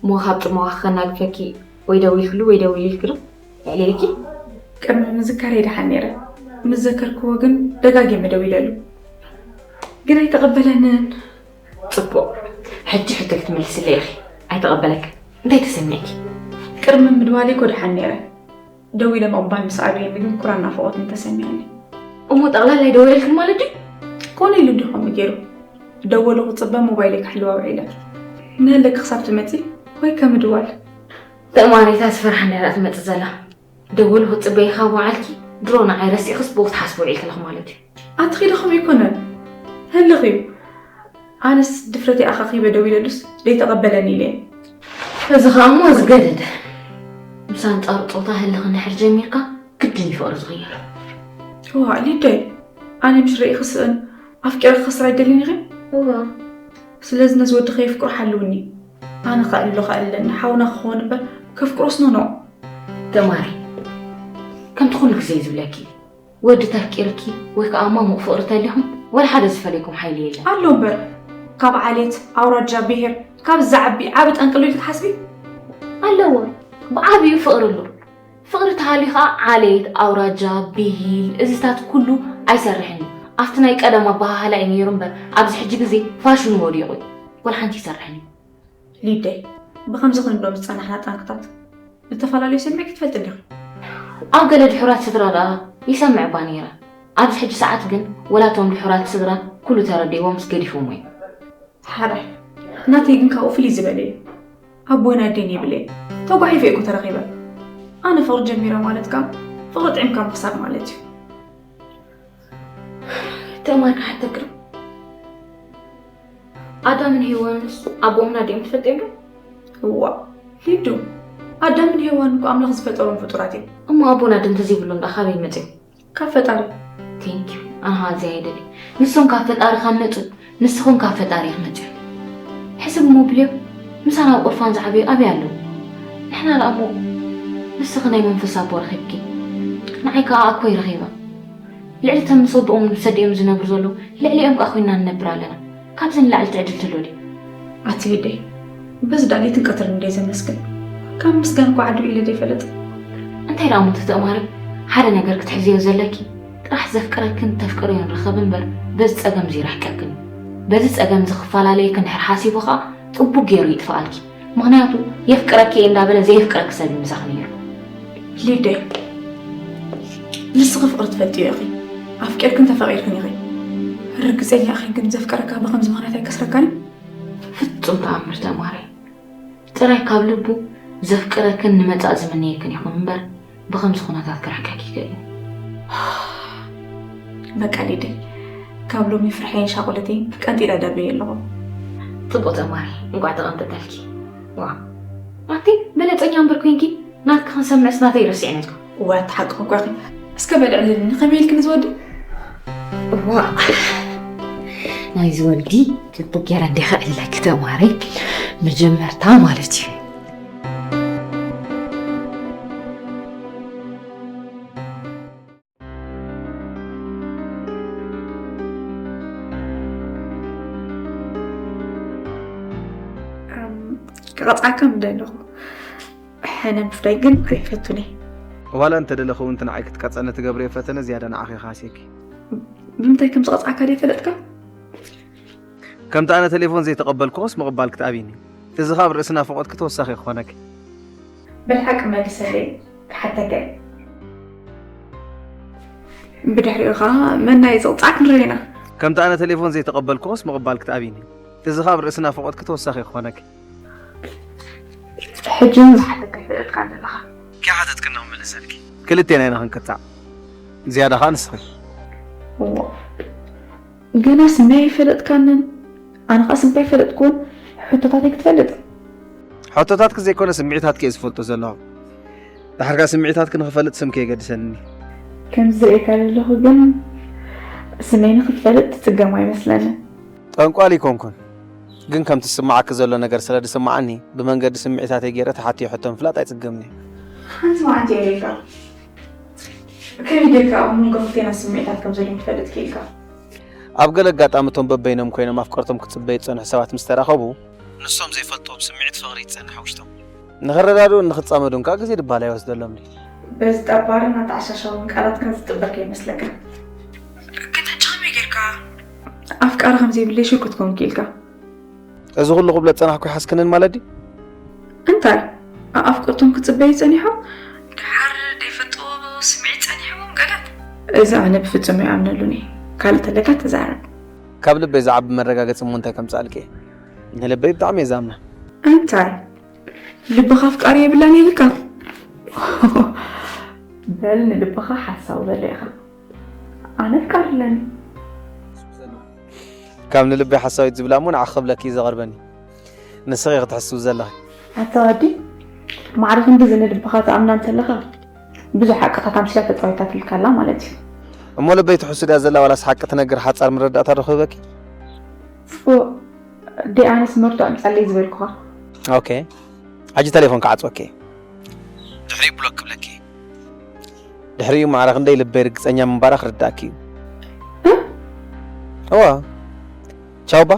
እሞ ካብ ጽምዋ ከናግፈኪ ወይ ደዊልክሉ ወይ ደዊልልኪ ዶ? የዕሊልኪ? ቅድሚ ምዝካረይ ደሓን ነይረ። ምስ ዘከርክዎ ግን ደጋጊመ ደዊለሉ። ግን ኣይተቐበለንን። ጽቡቕ። ሕጂ ሕቶ ክትመልስለይ ኢኺ። ኣይተቐበለክን። እንታይ ተሰሚዕኪ? ቅድሚ ምድዋለይ እኮ ደሓን ነይረ። ደዊለ ምቕባል ምስ ኣብየኒ ግን ኩራን ናፍቖትን ተሰሚዕኒ። እሞ ጠቕላላ ኣይደወለልክን ማለት ድዩ? ኮነ ኢሉ እንዲዩ ከምኡ ገይሩ። ደወሉ ክጽበ ሞባይለይ ክሕልዋ ውዒለ። ንህለኪ ክሳብ ትመጺ ወይ ከምድዋል። ተማሪታ ዝፈርሓ እንድያ ትመጽእ ዘላ። ደወሉ ክትጽበይ ካብ ወዓልኪ ድሮ ንዓይ ረሲዕክስ ብኡ ክትሓስቢ ውዒልኪ ኣለኺ ማለት እዩ። ኣቲ ኺዲ ከምኡ ኣይኮነን። ህልኽ እዩ። ኣነስ ድፍረተይ ኣኻኺበ ደዊለሉስ ደይተቐበለኒ ኢለ እየ። እዚ ኸኣ እሞ ዝገደደ። ምስ ኣንጻሩ ጾታ ህልኽ እንድሕር ጀሚርካ ግድን እዩ ፍቕሪ ዝቕየር። እዋ ሊደይ፣ ኣነ ምሽ ርእየ ክስእን ኣፍቂረ ክኸስር ኣይደልን ኢኺ? እዋ። ስለዚ ነዚ ወዲ ከየፍቅሮ ሓልውኒ። ኣነ ከዕልሎ ከዕልለኒ፣ ሓውና ክኸውን እምበር ከፍቅሮስ ኖ ኖ። ተማሪ፣ ከምቲ ኩሉ ግዜ ዝብለኪ፣ ወዲ ተፍቂርኪ ወይ ከኣ ማሙቕ ፍቕሪ ተሊኹም፣ ወላ ሓደ ዝፈለይኩም ሓይሊ የለን። ኣሎ እምበር፣ ካብ ዓሌት፣ ኣውራጃ፣ ብሄር፣ ካብ ዝዓቢ ዓቢ ጠንቂ ኣሎ ኢልኪ ትሓስቢ? ኣለዎ፣ ብዓቢኡ ፍቕሪ ኣሎ። ፍቕሪ ተሃልዩ ኸኣ ዓሌት፣ ኣውራጃ፣ ብሂል፣ እዚታት ኩሉ ኣይሰርሕን እዩ። ኣብቲ ናይ ቀደም ኣበሃህላ እዩ ነይሩ እምበር፣ ኣብዚ ሕጂ ግዜ ፋሽኑ ወዲቑ እዩ። ወላ ሓንቲ ኣይሰርሕን እዩ። ሊደይ፣ ብኸምዚ ክንዶ ምስ ጸናሕና ጠንቅታት፣ ንተፈላለዩ ስምዒት ክትፈልጢ እንዲኺ። ኣብ ገለ ድሑራት ስድራ ደኣ ይሰምዕ እባ ነይረ። ኣብዚ ሕጂ ሰዓት ግን ወላ እቶም ድሑራት ስድራ ኩሉ ተረዲእዎም ምስ ገዲፎም እዮም። ሓራይ፣ ናተይ ግን ካብኡ ፍልይ ዝበለ እዩ። ኣቦይን ኣደይን የብለይን። ተጓሒፈ እኮ ተረኺበ። ኣነ ፍቕሪ ጀሚረ ማለት ከኣ ፍቕሪ ጥዒምካ ምኽሳር ማለት እዩ። ተማሪ ክሓተክር ኣዳምን ሄዋንስ ኣቦምን ኣዲኦም ትፈልጥዮም ዶ? እዋ፣ ሊዱ፣ ኣዳምን ሄዋን እኮ ኣምላኽ ዝፈጠሮም ፍጡራት እዮም። እሞ ኣቦን ኣደን ተዘይብሎም ደኣ ካበይ መጺኦም? ካብ ፈጣሪ። Thank you። ኣነ ኸኣ እዚ ኣይደሊ። ንሶም ካብ ፈጣሪ ካብ መጹ፣ ንስኹም ካብ ፈጣሪ ኢኺ መጺኹም። ሕስብ እሞ ብልዮም፣ ምሳና ኣብ ቁርፋን ዝዓበዩ ኣበይ ኣለዉ? ንሕና ደኣ እሞ ንስኺ ናይ መንፈስ ኣቦ ረኺብኪ። ንዓይ ከኣ ኣኮይ ረኺበ። ልዕሊ እቶም ምስ ኣቦኦምን ምስ ኣዲኦም ዝነብሩ ዘለዉ፣ ልዕሊኦም ከኣ ኮይንና ንነብር ኣለና። ካብዚ ንላዕሊ ትዕድል ትህሉ ድዩ? ኣቲ ሊደይ፣ በዚ ደኣ ለይትን ቀትርን እንድየ ዘመስግን። ካብ ምስጋን እኮ ዓዱ ኢለ ዘይፈልጥ። እንታይ ደኣ እሞ ተተማሪ፣ ሓደ ነገር ክትሕዝዮ ዘለኪ፣ ጥራሕ ዘፍቅረክን ተፍቅርዮን ርኸቢ እምበር፣ በዚ ጸገም እዚ ይርሕቀክን እዩ። በዚ ጸገም እዚ ክፈላለየኪ እንድሕር ሓሲቡ ኸኣ፣ ጽቡቕ ገይሩ ይጥፍኣልኪ። ምኽንያቱ፣ የፍቅረኪ እየ እንዳበለ ዘየፍቅረኪ ሰብ እዩ ምሳኺ ነይሩ። ሊደይ፣ ንስኺ ፍቕሪ ትፈልጥዮ ኢኺ። ኣፍቂርክን ተፈቒርክን ኢኺ። ርግጸኛ ኢኺ ግን ዘፍቀረካ ብኸምዚ ምኽንያት ኣይከስረካን እዩ? ፍጹም ተኣምር ተማሪ። ጥራይ ካብ ልቡ ዘፍቅረክን ንመጻኢ ዝምነየክን ይኹን እምበር፣ ብኸምዚ ኩነታት ክርሕቀኪ ይኽእል እዩ። በቃ ሊደይ፣ ካብ ሎሚ ፍርሐይን ሻቆለተይን ቀንጢለ ደበየ ኣለኹ። ጽቡቅ ተማሪ፣ እንቋዕ ተቐንጠጠልኪ። ዋ ማቲ፣ በለጸኛ እምበር ኮይንኪ ናትኪ ክንሰምዕስ ናተይ ረሲዕናልኩም። እዋ፣ እቲ ሓቂ እኳ ኺ። እስከ በል ዕልልኒ፣ ከመይ ኢልኪ ንዝወዲ? ዋ ናይ ዝወዲ ጽቡቅ ገይረ እንዲኻ ዕለኪ ተማሪ፣ መጀመርታ ማለት እዩ። ክቐፅዓካ ምደ ኣለኹ። ሕነ ምፍዳይ ግን ኣይፈቱን እየ። ዋላ እንተደለኹ እውን እቲ ንዓይ ክትቀፀኒ ትገብርዮ ፈተነ ዝያዳ ንዓኺ ይኻስየኪ። ብምንታይ ከም ዝቐፅዓካ ዶ ይፈለጥካ? ከምቲ ኣነ ቴሌፎን ዘይተቐበልኩኸስ ምቕባል ክትኣብይኒ። እዚ ኸኣ ኣብ ርእሲ ናፍቖትኪ ተወሳኺ ክኾነኪ። ብልሓቂ መሊሰለይ ክሓተካ እየ። ብድሕሪኡ ኸኣ መናይ ዝቕጻዕ ክንርኢ ኢና። ከምቲ ኣነ ቴሌፎን ዘይተቐበልኩኸስ ምቕባል ክትኣብይኒ። እዚ ኸኣ ኣብ ርእሲ ናፍቖትኪ ተወሳኺ ክኾነኪ። ሕጂ እውን ዝሓተካ ይፈለጥካ ኣለኻ። ከይሓተትክኒ ክምልሰልኪ። ክልቴና ኢና ክንቅጻዕ። ዝያዳ ኸኣ ንስኺ። እዎ። ገና ስመይ ኣይፈለጥካንን፣ ኣነ ኸኣ ስምካ ኣይፈለጥኩን። ሕቶታተይ ክትፈልጥ። ሕቶታትኪ ዘይኮነ ስምዒታትኪ እየ ዝፈልጦ ዘለኹ። ድሓር ከኣ ስምዒታትኪ ንኽፈልጥ ስምኪ የገድሰኒ። ከምዚ ዝርእየካ ዘለኹ ግን ስመይ ንኽትፈልጥ ትጽገም ኣይመስለንን። ጠንቋል ኣይኮንኩን፣ ግን ከምቲ ዝስምዓኪ ዘሎ ነገር ስለ ዝስምዓኒ ብመንገዲ ስምዒታተይ ገይረ ተሓትየ ሕቶ ምፍላጥ ኣይጽገምን እየ። ሓንቲ መዓልቲ እየ ኢልካ። ከመይ ጌርካ ኣብ መንጎ ክልቴና ስምዒታት ከም ዘሎ ክትፈልጥ ክኢልካ? ኣብ ገለ ኣጋጣሚ እቶም በበይኖም ኮይኖም ኣፍቀርቶም ክጽበዩ ዝጸንሑ ሰባት ምስ ተራኸቡ፣ ንሶም ዘይፈልጥዎም ስምዒት ፍቕሪ ይጸንሕ ውሽጦም። ንኽረዳድኡን ንኽጻመዱን ከኣ ግዜ ድበሃል ኣይወስደሎምን እዩ። በዚ ጠባርን ኣተዓሻሻውን ቃላትካ ዝጥበካ ይመስለካ። ግን ሕጂ ከመይ ጌርካ ኣፍቃሪ ከም ዘይብለይ ሽር ክትከውን ክኢልካ? እዚ ኩሉ ክብሎ ዝጸናሕኩ ይሓስክንን ማለት ድዩ? እንታይ? ኣፍቅርቶም ክጽበዩ ጸኒሖም? ድሓር ደይፈልጥዎ ስምዒት ጸኒሕዎም ገለ? እዚ ኣነ ብፍጹም ኣይኣምነሉን እየ። ካልእ ተለካ ተዛረብ። ካብ ልበይ ዝዓቢ መረጋገጺ እሞ እንታይ ከምጽኣልኪ እየ? ንልበይ ብጣዕሚ እየ ዝኣምና። እንታይ? ልብኻ ኣፍቃሪ የብላን ኢልካ? በል ንልብኻ ሓሳዊ በሎ ኢኻ። ኣነ ኣፍቃሪ ኣለኒ። ካብ ንልበይ ሓሳዊት ዝብላ እሞ ንዓኺ ክብለኪ እዩ ዘቐርበኒ። ንስኺ ክትሕስቢ ዘለኺ። ኣታ ወዲ፣ ማዕረ ክንድዚ ንልብኻ ትኣምና እንተለኻ፣ ብዙሕ ሓቅታት ኣምሲላ ተጻዊታትልካ ኣላ ማለት እዩ። እሞ ልበይ ትሕሱ ድያ ዘላ ዋላስ ሓቂ ትነግር ሓጻር መረዳእታ ዶ ክህበኪ? ፎእ፣ ደይ ኣነስ መርትዖ ኣምጻለይ ዝበልኩኻ። ኦኬ፣ ሕጂ ተሌፎን ክዓጽወኪ እየ። ድሕሪኡ ብሎክ ክብለኪ እየ። ድሕሪኡ ማዕረ ክንደይ ልበይ ርግጸኛ ምንባራ ክርዳእኪ እዩ። እ? እዋ። ቻው ባ።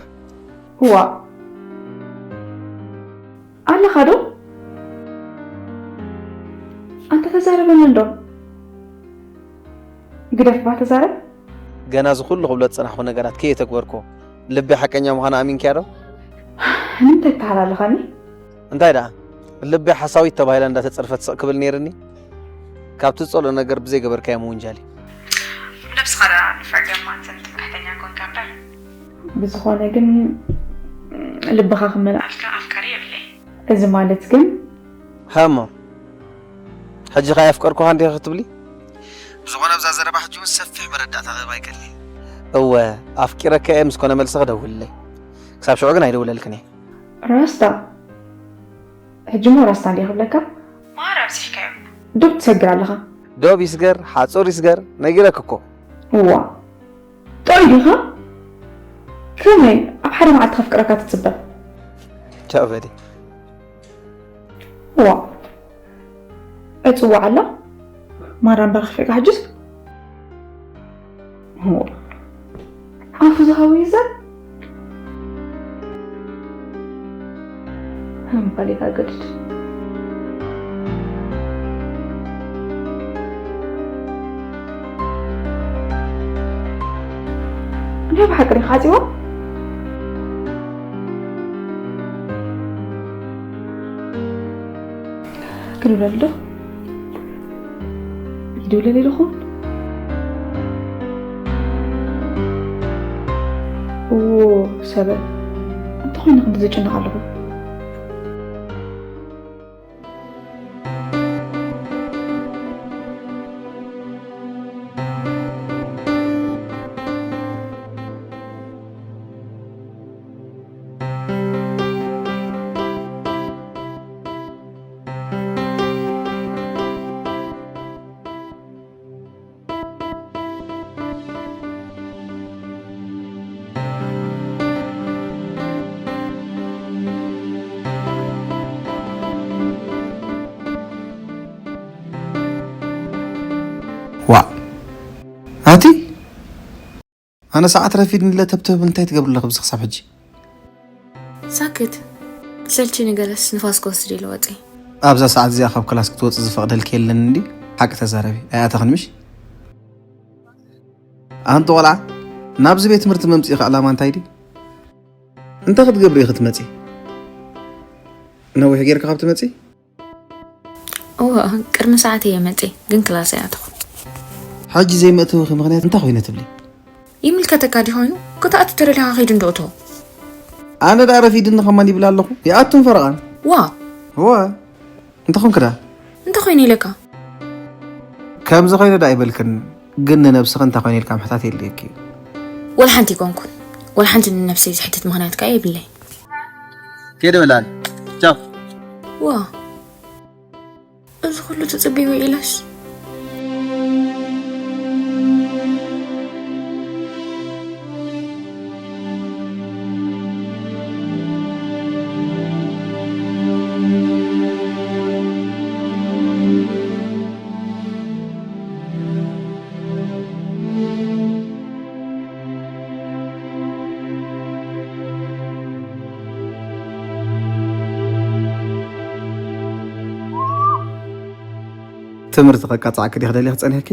እዋ። ኣለኻ ዶ? ኣንተ ተዛረበኒ እንዶ። ግደፍ ባ ተዛረብ። ገና እዚ ኩሉ ክብሎ ዝጸናሕኩ ነገራት ከየተግበርኩ ልበይ ሓቀኛ ምዃኑ ኣሚንክያ ዶ? ንምንታይ ተሃላለኻኒ? እንታይ ደኣ ልበይ ሓሳዊት ተባሂላ እንዳተጸርፈት ስቕ ክብል ነይርኒ? ካብቲ ዝጸልኦ ነገር ብዘይገበርካዮ ምውንጃል እዩ። ነብስኻ ደኣ ንፍዕ ገማትን ትምክሕተኛ ኮንካ እምበር። ብዝኾነ ግን ልብኻ ክመልኣልካ ኣፍቃሪ የብለይ። እዚ ማለት ግን ሃሞ ሕጂ ኸኣ ኣፍቀርኩኻ እንዲኺ ክትብሊ? ብዝኾነ ኣብዛ ዘረባ ሕጂ እውን ሰፊሕ መረዳእታ ክህብ ኣይክእልን እየ። እወ ኣፍቂረካ እየ ምስ ኮነ መልስኺ ደውልለይ። ክሳብ ሽዑ ግን ኣይደውለልክን እየ። ራስታ ሕጂ እሞ ራስታ እንዲየ ክብለካ? ማራ ኣብዚሕካዮ። ዶብ ትሰግር ኣለኻ። ዶብ ይስገር ሓጹር ይስገር ነጊረኪ እኮ። እዋ ጥዑይ ዲኻ? ከመይ ኣብ ሓደ መዓልቲ ከፍቅረካ ትጽበ? ቻው በሊ። እዋ እጽዋዕ ኣላ ማራ እምበር ክፍዕካ ሕጅስ። እዋ ኣፉ ዝሃቡ ይዘር ምባል የታገድድ። ናይ ብሓቂ ዲኻ ዓፂዋ? ክንብለሉ ዶ? ይድውለል ኢልኹም? እዎ ሰበ፣ እንተኾይነ ክንዲ ዝጭነቕ ኣለኹ። ኣቲ ኣነ ሰዓት ረፊድ ንለ ተብተብ እንታይ ትገብር ኣለኽ ብዚ ክሳብ ሕጂ? ሳክት ሰልቺ ንገለስ ንፋስ ክወስድ ኢለ ወፀ። ኣብዛ ሰዓት እዚኣ ካብ ክላስ ክትወፂ ዝፈቕደልክ የለን እንዲ? ሓቂ ተዛረቢ ኣይኣተኽን ምሽ? ኣንቲ ቆልዓ ናብዚ ቤት ትምህርቲ መምፅኢኺ ዕላማ እንታይ ድዩ? እንታይ ክትገብሪ ኢኺ ትመፂ? ነዊሕ ጌርካ ካብ ትመፂ? እወ ቅድሚ ሰዓት እየ መፀ ግን ክላስ ኣይኣተኹን። ሕጂ ዘይመእተውኺ ምኽንያት እንታይ ኮይኑ ትብሊ? ይምልከተካ ዲ ኮይኑ ክትኣቱ ተደሊኻ ከይዱ እንዶ እቶ። ኣነ ዳ ረፊድኒ ከማን ይብል ኣለኹ። ይኣቱን ፈረቓን። ዋ እወ እንተ ኾንክ ዳ እንታይ ኮይኑ ኢለካ? ከምዚ ኮይኑ ዳ ኣይበልክን። ግን ንነብስኺ እንታይ ኮይኑ ኢልካ ምሕታት የድልየኪ እዩ። ወላ ሓንቲ ይኮንኩን። ወላ ሓንቲ ንነብሰይ ዝሕትት ምኽንያት ከኣ የብለይ። ከይደ በላል ቻው። ዋ እዚ ኩሉ ትጽበይ ውዒለስ? ትምህርቲ ከቃጻዕኪ ዲኺ ደሊኺ ጸኒሕኪ?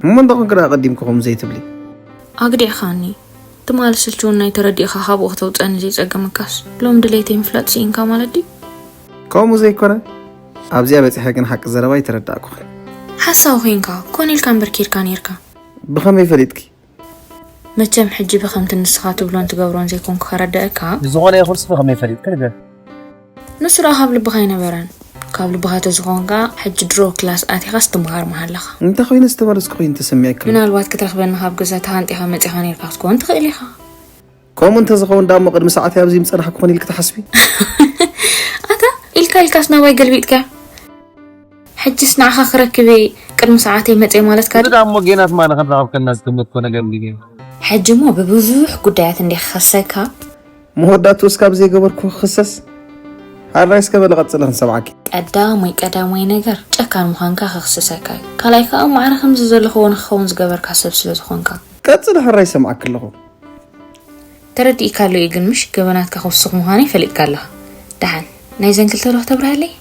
እሞ እንተ ኾንኪ ደኣ ኣቐዲምኪ ከምኡ ዘይትብሊ? ኣግዲዕኻኒ። ትማሊ ስልችውናይ ተረዲእኻ ካብኡ ከተውፀኒ ዘይጸገመካስ ሎም ድሌተይ ምፍላጥ ስኢንካ ማለት ድዩ? ከምኡ ዘይኮነ ኣብዚኣ በጺሐ ግን ሓቂ ዘረባ ኣይተረዳእኩኽን። ሓሳዊ ኮይንካ ኮነ ኢልካ እምበር ኬድካ ነይርካ። ብኸመይ ፈሊጥኪ? መቸም ሕጂ ብኸምቲ ንስኻ ትብሎን ትገብሮን ዘይኮንኩ ከረድአካ። ብዝኾነ ይኹን ስለ ከመይ ፈሊጥኪ ንገር። ንሱ ደኣ ካብ ልብኻ ኣይነበረን። ካብ ልብኻ ተዝኾንካ ሕጂ ድሮ ክላስ ኣቲኻስ ትምሃር ምሃለኻ። እንታይ ኮይነ ዝተመለስኩ ኮይኑ ተሰሚዕኪ? ምናልባት ክትረኽበኒ ካብ ገዛ ተሃንጢኻ መጺኻ ነይርካ ክትኮን ትኽእል ኢኻ። ከምኡ እንተዝኸውን ዳሞ ቅድሚ ሰዓት ኣብዚ ምጸናሕኩ ኮን ኢልኪ ትሓስቢ? ኣታ ኢልካ ኢልካስ ናባይ ገልቢጥካ። ሕጅስ ንዓኻ ክረክብ እየ ቅድሚ ሰዓተይ መጸ ማለትካ ድዩ? ዳሞ ጌናት ማነ ክንረኸብከና ዝገመትኮ ነገር እንዲ። ሕጂ እሞ ብብዙሕ ጉዳያት እንዲ ክኸሰካ። መወዳእቱ እስካብ ዘይገበርኩ ክኽሰስ? ሓራይ እስከ በለ ቀጽለ ክንሰምዓኪ። ቀዳሞይ ቀዳሞይ ነገር ጨካን ምዃንካ ክኽስሰካ እዩ። ካልኣይ ከኣ ማዕረ ከምዚ ዘለኽዎ ንክኸውን ዝገበርካ ሰብ ስለ ዝኾንካ። ቀጽለ ሕራይ ይሰምዓኪ ኣለኹ። ተረዲእካ ኣሎ እዩ ግን ምሽ ገበናትካ ክውስኽ ምዃነይ ፈሊጥካ ኣለኻ። ደሓን ናይዘን ክልተ ዶ ክተብርሃለይ?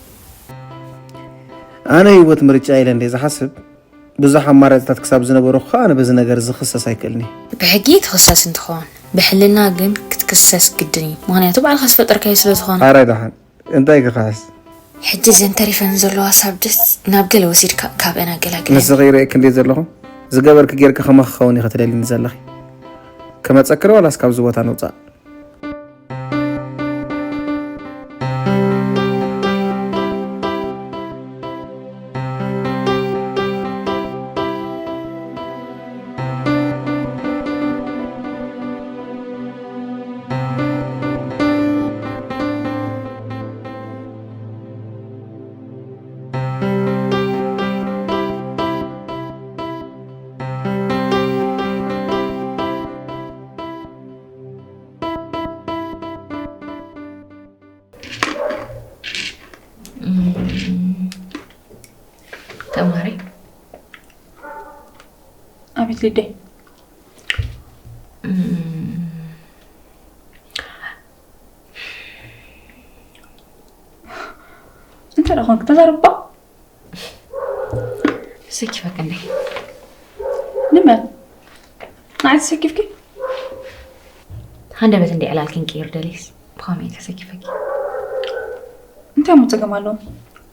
ኣነ ህይወት ምርጫ ኢለ እንደ ዝሓስብ ብዙሕ ኣማራፅታት ክሳብ ዝነበሮ ከዓ ኣነ በዚ ነገር ዝኽሰስ ኣይክእልን እየ። ብሕጊ ትኽሰስ እንትኸውን ብሕልና ግን ክትክሰስ ግድን እዩ። ምኽንያቱ ባዕልኻ ዝፈጠርካዮ ስለ ዝኾነ። ኣራይ ደሓን እንታይ ክኸሓስ? ሕጂ እዘን ተሪፈን ዘለዋ ሳብጀክት ናብ ገለ ወሲድካ ካብአን ኣገላግለን። ንስኺ ይርእየኪ እንድየ ዘለኹ። ዝገበርኪ ጌርኪ ከማኺ ክኸውን ኢኺ ትደልይኒ ዘለኺ። ክመጸኪ ዶ ዋላስ ካብዚ ቦታ ንውጻእ? ተማሪ ኣቤት ልደይ። እንታይ ደኾንክ ተዛረባ? ሰኪፈክ እንዴ? ንመን? ንዓይ ተሰኪፍኪ? ሃንደበት እንዴ ዕላልክን ቅይር ደሊስ ብኸመይ ተሰኪፈኪ? እንታይ እሞ ጸገም ኣለዎ?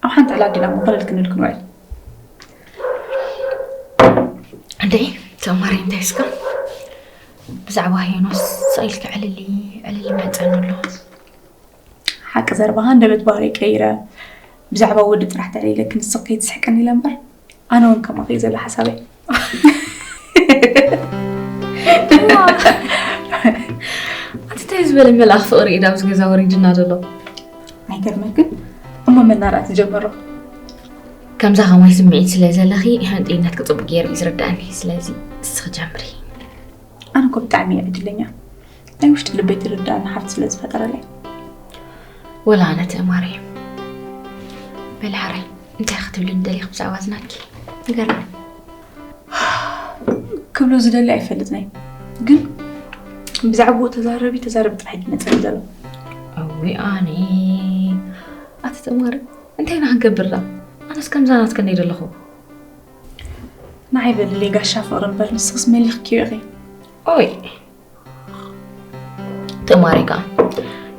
ኣብ ሓንቲ ዕላል ዲና እሞ ኮለል ክንብል ክንውዕል? እንዴ ተማሪ እንታይ እስካ ብዛዕባ ሄኖስ ሳይልክ ዕልሊ ዕልሊ መጸን ኣሎ። ሓቂ ዘረባኻ ሃንደበት ባህሪ ቀይረ ብዛዕባ ወዲ ጥራሕ ተለይለ ክንስቕ ከይትስሕቀኒ ኢለ እምበር ኣነ እውን ከማኺ እዩ ዘሎ ሓሳበይ። ኣቲ እንታይ ዝበለ መልኣኽ ፍቕሪ እዩ ኣብዚ ገዛ ወሪድና ዘሎ። ኣይገርመክን እሞ መናራ ትጀመሮ። ከምዛ ከማይ ስምዒት ስለ ዘለኺ ሕንጥይነት ክፅቡቅ ገይሩ እዩ ዝርዳእኒ። ስለዚ እስኺ ጀምሪ። ኣነ እኮ ብጣዕሚ እየ ዕድለኛ ናይ ውሽጢ ልበይ ትርዳእኒ ሓፍቲ ስለ ዝፈጠረለይ። ወላ ኣነ ትእማረ በሊ ሓራይ እንታይ ክትብልኒ ደሊኺ ብዛዕባ ዝናትኪ? ንገርኒ። ክብሎ ዝደሊ ኣይፈልጥን እየ፣ ግን ብዛዕባኡ ተዛረቢ ተዛረቢ ጥራሕ እዩ ዝመፅእ ዘሎ። እዊ ኣነ። ኣቲ ተማሪ፣ እንታይ ኢና ክንገብር ዳ? ኣነስ ከምዛ ናትከ እንደ ደለኹ። ንዓይ በልለይ ጋሻ ፍቕሪ እምበር ንስኽስ መሊኽክዮ ኢኺ። ኦይ። ትማሪ ከኣ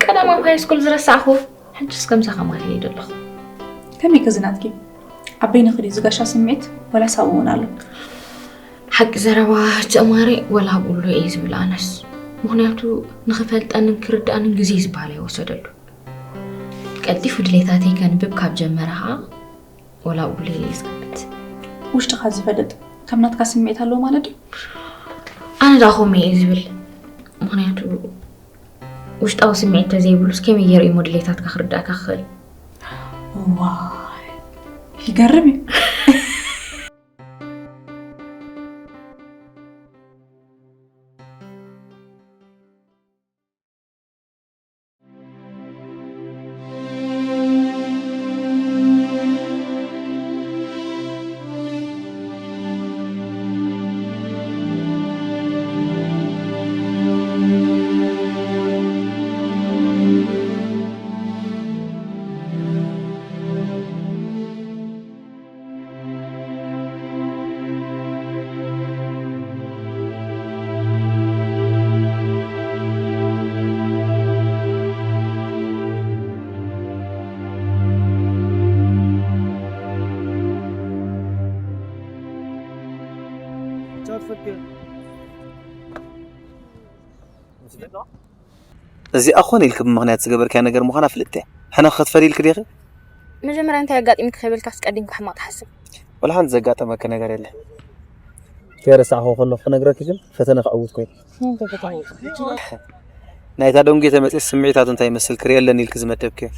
ቀዳማዊ ሃይስኩል ዝረሳዕኹ፣ ሕጅስ ከምዛ ከማን እየ ዘለኹ። ከመይ ከዚ ናትኪ? ኣብ በይንኺ ድዩ ዝጋሻ ስምዒት ወላስ ኣብኡ እውን ኣሎ? ሓቂ ዘረባ ትማሪ ወላ ኣብኡ ኣሎ እየ ዝብል ኣነስ። ምኽንያቱ ንኽፈልጠንን ክርድኣንን ግዜ ዝበሃል ኣይወሰደሉ። ቀልጢፉ ድሌታተይ ከንብብ ካብ ጀመረ ኸኣ ወላ ኣብኡ ኣሎ እየ ዝገምት። ውሽጥኻ ዝፈልጥ ከም ናትካ ስምዒት ኣለዎ ማለት ድዩ? ኣነ ደኣ ከምኡ እየ ዝብል። ምኽንያቱ ውሽጣዊ ስምዒት ተዘይብሉስ ከመይ ገይሩ እዩ ድሌታትካ ክርዳእካ ክኽእል? ዋይ፣ ይገርም እዩ። እዚኣ ኮነ ኢልኪ ብምኽንያት ዝገበርክያ ነገር ምዃና ፍልጥቲ እያ። ሕነ ክትፈሪ ኢልኪ ዲኺ? መጀመርያ እንታይ ኣጋጢምኪ ከይበልካ ኣስቀዲምካ ሕማቕ ትሓስብ። ወላ ሓንቲ ዘጋጠመኪ ነገር የለን። ከይረሳዕኹ ከለኹ ክነግረኪ ግን ፈተነ ክዕውት ኮይኑ። እንታይ ፈተነ? ናይታ ደንጉየ ተመፅኤ ስምዒታቱ እንታይ ይመስል ክርኢ ኣለኒ ኢልኪ ዝመደብክዮ።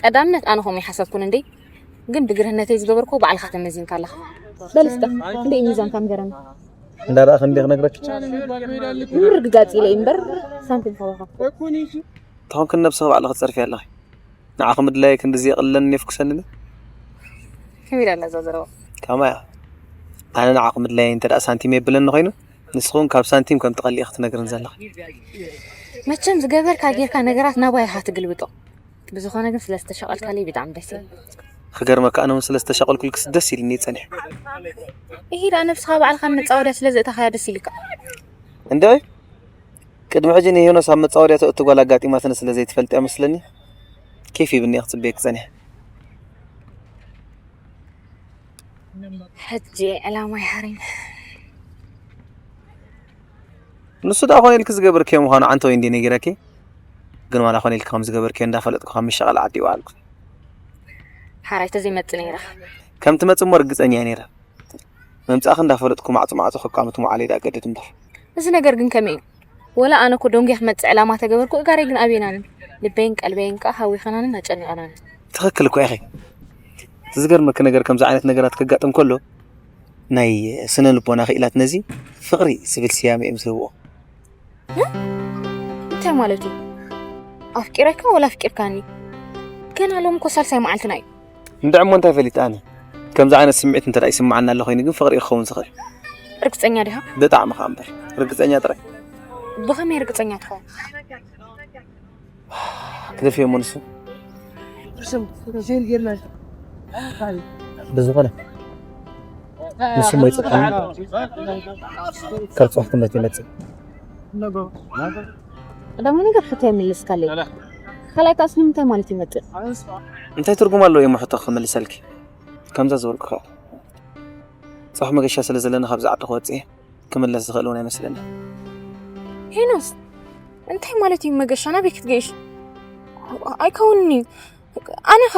ቀዳምነት ኣነ ከምኡ ይሓሰብኩን እንዴ? ግን ብግርህነተይ ዝገበርኩ ባዕልኻ ተመዚንካ ኣለኻ። በል እስከ፣ ክንደይ እዩ ሚዛንካ ንገረኒ። እንዳ ረኣ ክንዲ ክነግረኪ። ምርግጋጽ ኢለ እምበር ሳንቲም ከዋኻ። ተኾንክ ነብስኺ ባዕልኺ ትጸርፊ ኣለኺ። ንዓኺ ምድላይ ክንድዚ የቕለኒ የፍኩሰኒ። ከመይ ኢላ እዛ ዘረባ? ከማያ። ኣነ ንዓኺ ምድላይ እንተ ደኣ ሳንቲም የብለኒ ኮይኑ፣ ንስኺ እውን ካብ ሳንቲም ከም ትቐልኢ ክትነግርኒ ዘለኺ። መቸም ዝገበርካ ጌርካ ነገራት ናባይ ኢኻ ትግልብጦ። ብዝኾነ ግን ስለ ዝተሻቐልካለይ ብጣዕሚ ደስ ኢሉ። ክገርመካ ኣነ እውን ስለ ዝተሻቐልኩልክስ ደስ ኢልኒ እዩ ጸኒሑ። ኢሂ ደኣ ነብስኻ ባዕልኻ መጻወድያ ስለ ዘእተኻያ ደስ ኢልካ። እንድዒ ቅድሚ ሕጂ ንሄኖስ ኣብ መጻወድያ ተእቱ ጓል ኣጋጢማትኒ ስለ ዘይትፈልጥ እያ መስለኒ ኬፍ ሂብኒ እየ ክጽበየኪ ጸኒሐ። ሕጂ ዕላማ ይሃረኝ። ንሱ ደኣ ኮነ ኢልኪ ዝገበርክዮ ምዃኑ ዓንተወይ እንድየ ነጊረኪ። ግን ዋላ ኮነ ኢልኪ ከም ዝገበርክዮ እንዳፈለጥኩ ካብ ምሸቐል ዓዲ ይወዓልኩ። ሓራይ ተዘይመጽእ ነይረ። ከም ትመጽእ እሞ ርግጸኛ እየ ነይረ። ምምጻእኺ እንዳፈለጥኩ ማዕጾ ማዕጾ ከቋምት ምውዓለይ ደኣ ገድድ እምበር። እዚ ነገር ግን ከመይ እዩ? ወላ ኣነ እኮ ደንጉየ ክመጽእ ዕላማ ተገበርኩ፣ እጋረይ ግን ኣበየናንን ልበይን ቀልበይን ከኣ ሃዊኸናንን ኣጨኒቐናንን። ትኽክል እኮ ኢኺ። እቲ ዝገርመኪ ነገር ከምዚ ዓይነት ነገራት ከጋጥም ከሎ ናይ ስነ ልቦና ክኢላት ነዚ ፍቕሪ ዝብል ስያመ እዮም ዝህብዎ። እ? እንታይ ማለት እዩ? ኣፍቂረካ ወላ ኣፍቂርካኒ? ገና ሎም እኮ ሳልሳይ መዓልትና እዩ። እንድዒ እሞ እንታይ ፈሊጠ ኣነ? ከምዚ ዓይነት ስምዒት እንተ ደኣ ይስምዓና ኣሎ ኮይኑ ግን ፍቕሪ እዩ ክኸውን ዝኽእል። ርግጸኛ ዲኻ? ብጣዕሚ ኸኣ እምበር። ርግጸኛ ጥራይ። ብኸመይ ርግጸኛ ትኸውን? ክደፍዮ እሞ ንሱ። ብዝኾነ ንሱ እሞ ይጽብቐኒ። ካብ ጽባሕ ትምህርቲ ይመጽእ። ቀዳማይ ነገር ሕቶ ኣይመለስካለይ። ካልኣይ ከኣስ ንምንታይ ማለት ይመጽእ? እንታይ ትርጉም ኣለዎ እሞ ሕቶ ክመልሰልኪ? ከምዛ ዝበልኩ ኸኣ። ጽባሕ መገሻ ስለ ዘለኒ ካብዚ ዓዲ ክወጽእ እየ። ክምለስ ዝኽእል እውን ኣይመስለኒ። ሄኖስ፣ እንታይ ማለት እዩ መገሻ? ናበይ ክትገይሽ? ኣይከውንን እዩ። ኣነኸ?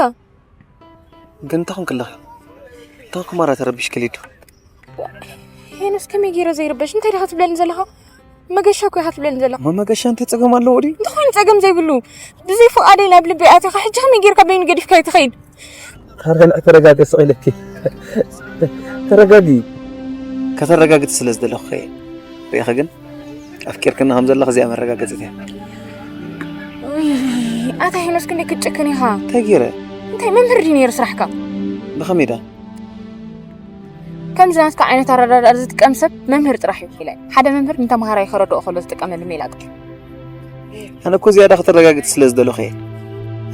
ግን እንታይ ኾንክ ኣለኺ? እንታይ ኾንክ ማራ ተረቢሽኪ ሊዱ? ሄኖስ፣ ከመይ ገይረ ዘይርበሽ? እንታይ ዲኻ ትብለኒ ዘለኻ? መገሻ እኮ ኢኻ ትብለኒ ዘለኻ። እሞ መገሻ እንታይ ጸገም ኣለዎ ድዩ? እንታይ ኮይኑ ጸገም ዘይብሉ? ብዘይ ፍቓደይ ናብ ልበይ ኣቲኻ፣ ሕጂ ከመይ ጌርካ በይኑ ገዲፍካዮ ትኸይድ? ታዲያ ንዕ ተረጋገ ስቕ ኢለኪ። ተረጋጊ። ከተረጋግጽ ስለ ዝደለኹ እየ። ርኢኺ ግን ኣፍቂርክኒ ከም ዘለኺ እዚኣ መረጋገጺት እያ። ውይ፣ ኣታ ሄኖስ ክንደይ ክትጭክን ኢኻ። እንታይ ገይረ? እንታይ መምህር ድዩ ነይሩ ስራሕካ? ብኸመይ ደኣ? ከምዚ ናትካ ዓይነት ኣረዳድኣ ዝጥቀም ሰብ መምህር ጥራሕ እዩ ኢለ። ሓደ መምህር ንተምሃራይ ከረድኦ ከሎ ዝጥቀመሉ ሜላ ጥራሕ። ኣነ እኮ ዝያዳ ከተረጋግጽ ስለ ዝደለኹ እየ።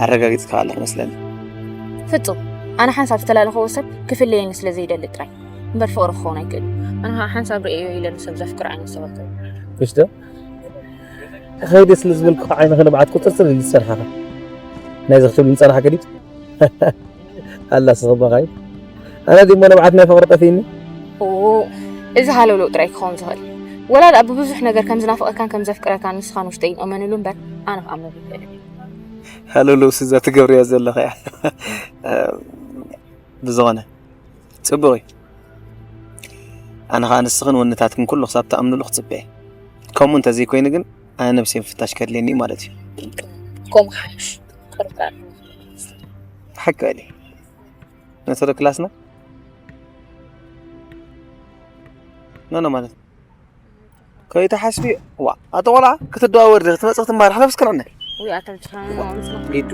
ኣረጋጊጽካ ኣለኹ መስለኒ። ፍጹም ኣነ ሓንሳብ ዝተላለኽዎ ሰብ ክፍለየኒ ስለ ዘይደሊ ጥራይ እምበር ፍቕሪ ክኸውን ኣይክእል። ኣነ ከዓ ሓንሳብ ርእየዮ ኢለ ንሰብ ዘፍቅር ዓይነት ሰባት እየ። ክሽተ ከይደ ስለ ዝበልኩ ዓይንኺ ንብዓት ቁፅርፅር ኢሉ ዝፀንሓኻ ናይዚ ክትብል ምፀናሕካ ድዩ? ኣላ ስኽባኻ እዩ። ኣነ ድሞ ንብዓት ናይ ፍቕሪ ጠፊእኒ። እዚ ሃለውለው ጥራይ ክኸውን ዝኽእል ወላ ደኣ ብብዙሕ ነገር ከም ዝናፍቐካን ከም ዘፍቅረካን ንስኻን ውሽጠይ ይእመነሉ እምበር ኣነ ክኣምነሉ ይኽእል። ሃለውለው ስዛ ትገብርያ ዘለኻ እያ። ብዝኾነ ፅቡቕ እዩ። ኣነ ከዓ ንስኽን ወንነታትክን ኩሉ ክሳብ ትኣምንሉ ክፅበ እየ። ከምኡ እንተዘይኮይኑ ግን ኣነ ነብሰይ ምፍታሽ ከድልየኒ እዩ ማለት እዩ። ከምኡ ሓይሽ። ቅርታ። ሓቂ በሊ። ነቲ ዶ ክላስና? ኖ ኖ ማለት ከይትሓስቢ። ዋ ኣቶ ቆልዓ ክትደዋወር ዲኺ ክትመፅእ ክትመሃር ሓለፍስ ከልዕነ ውይ ኣታ ብቻ ሊዱ።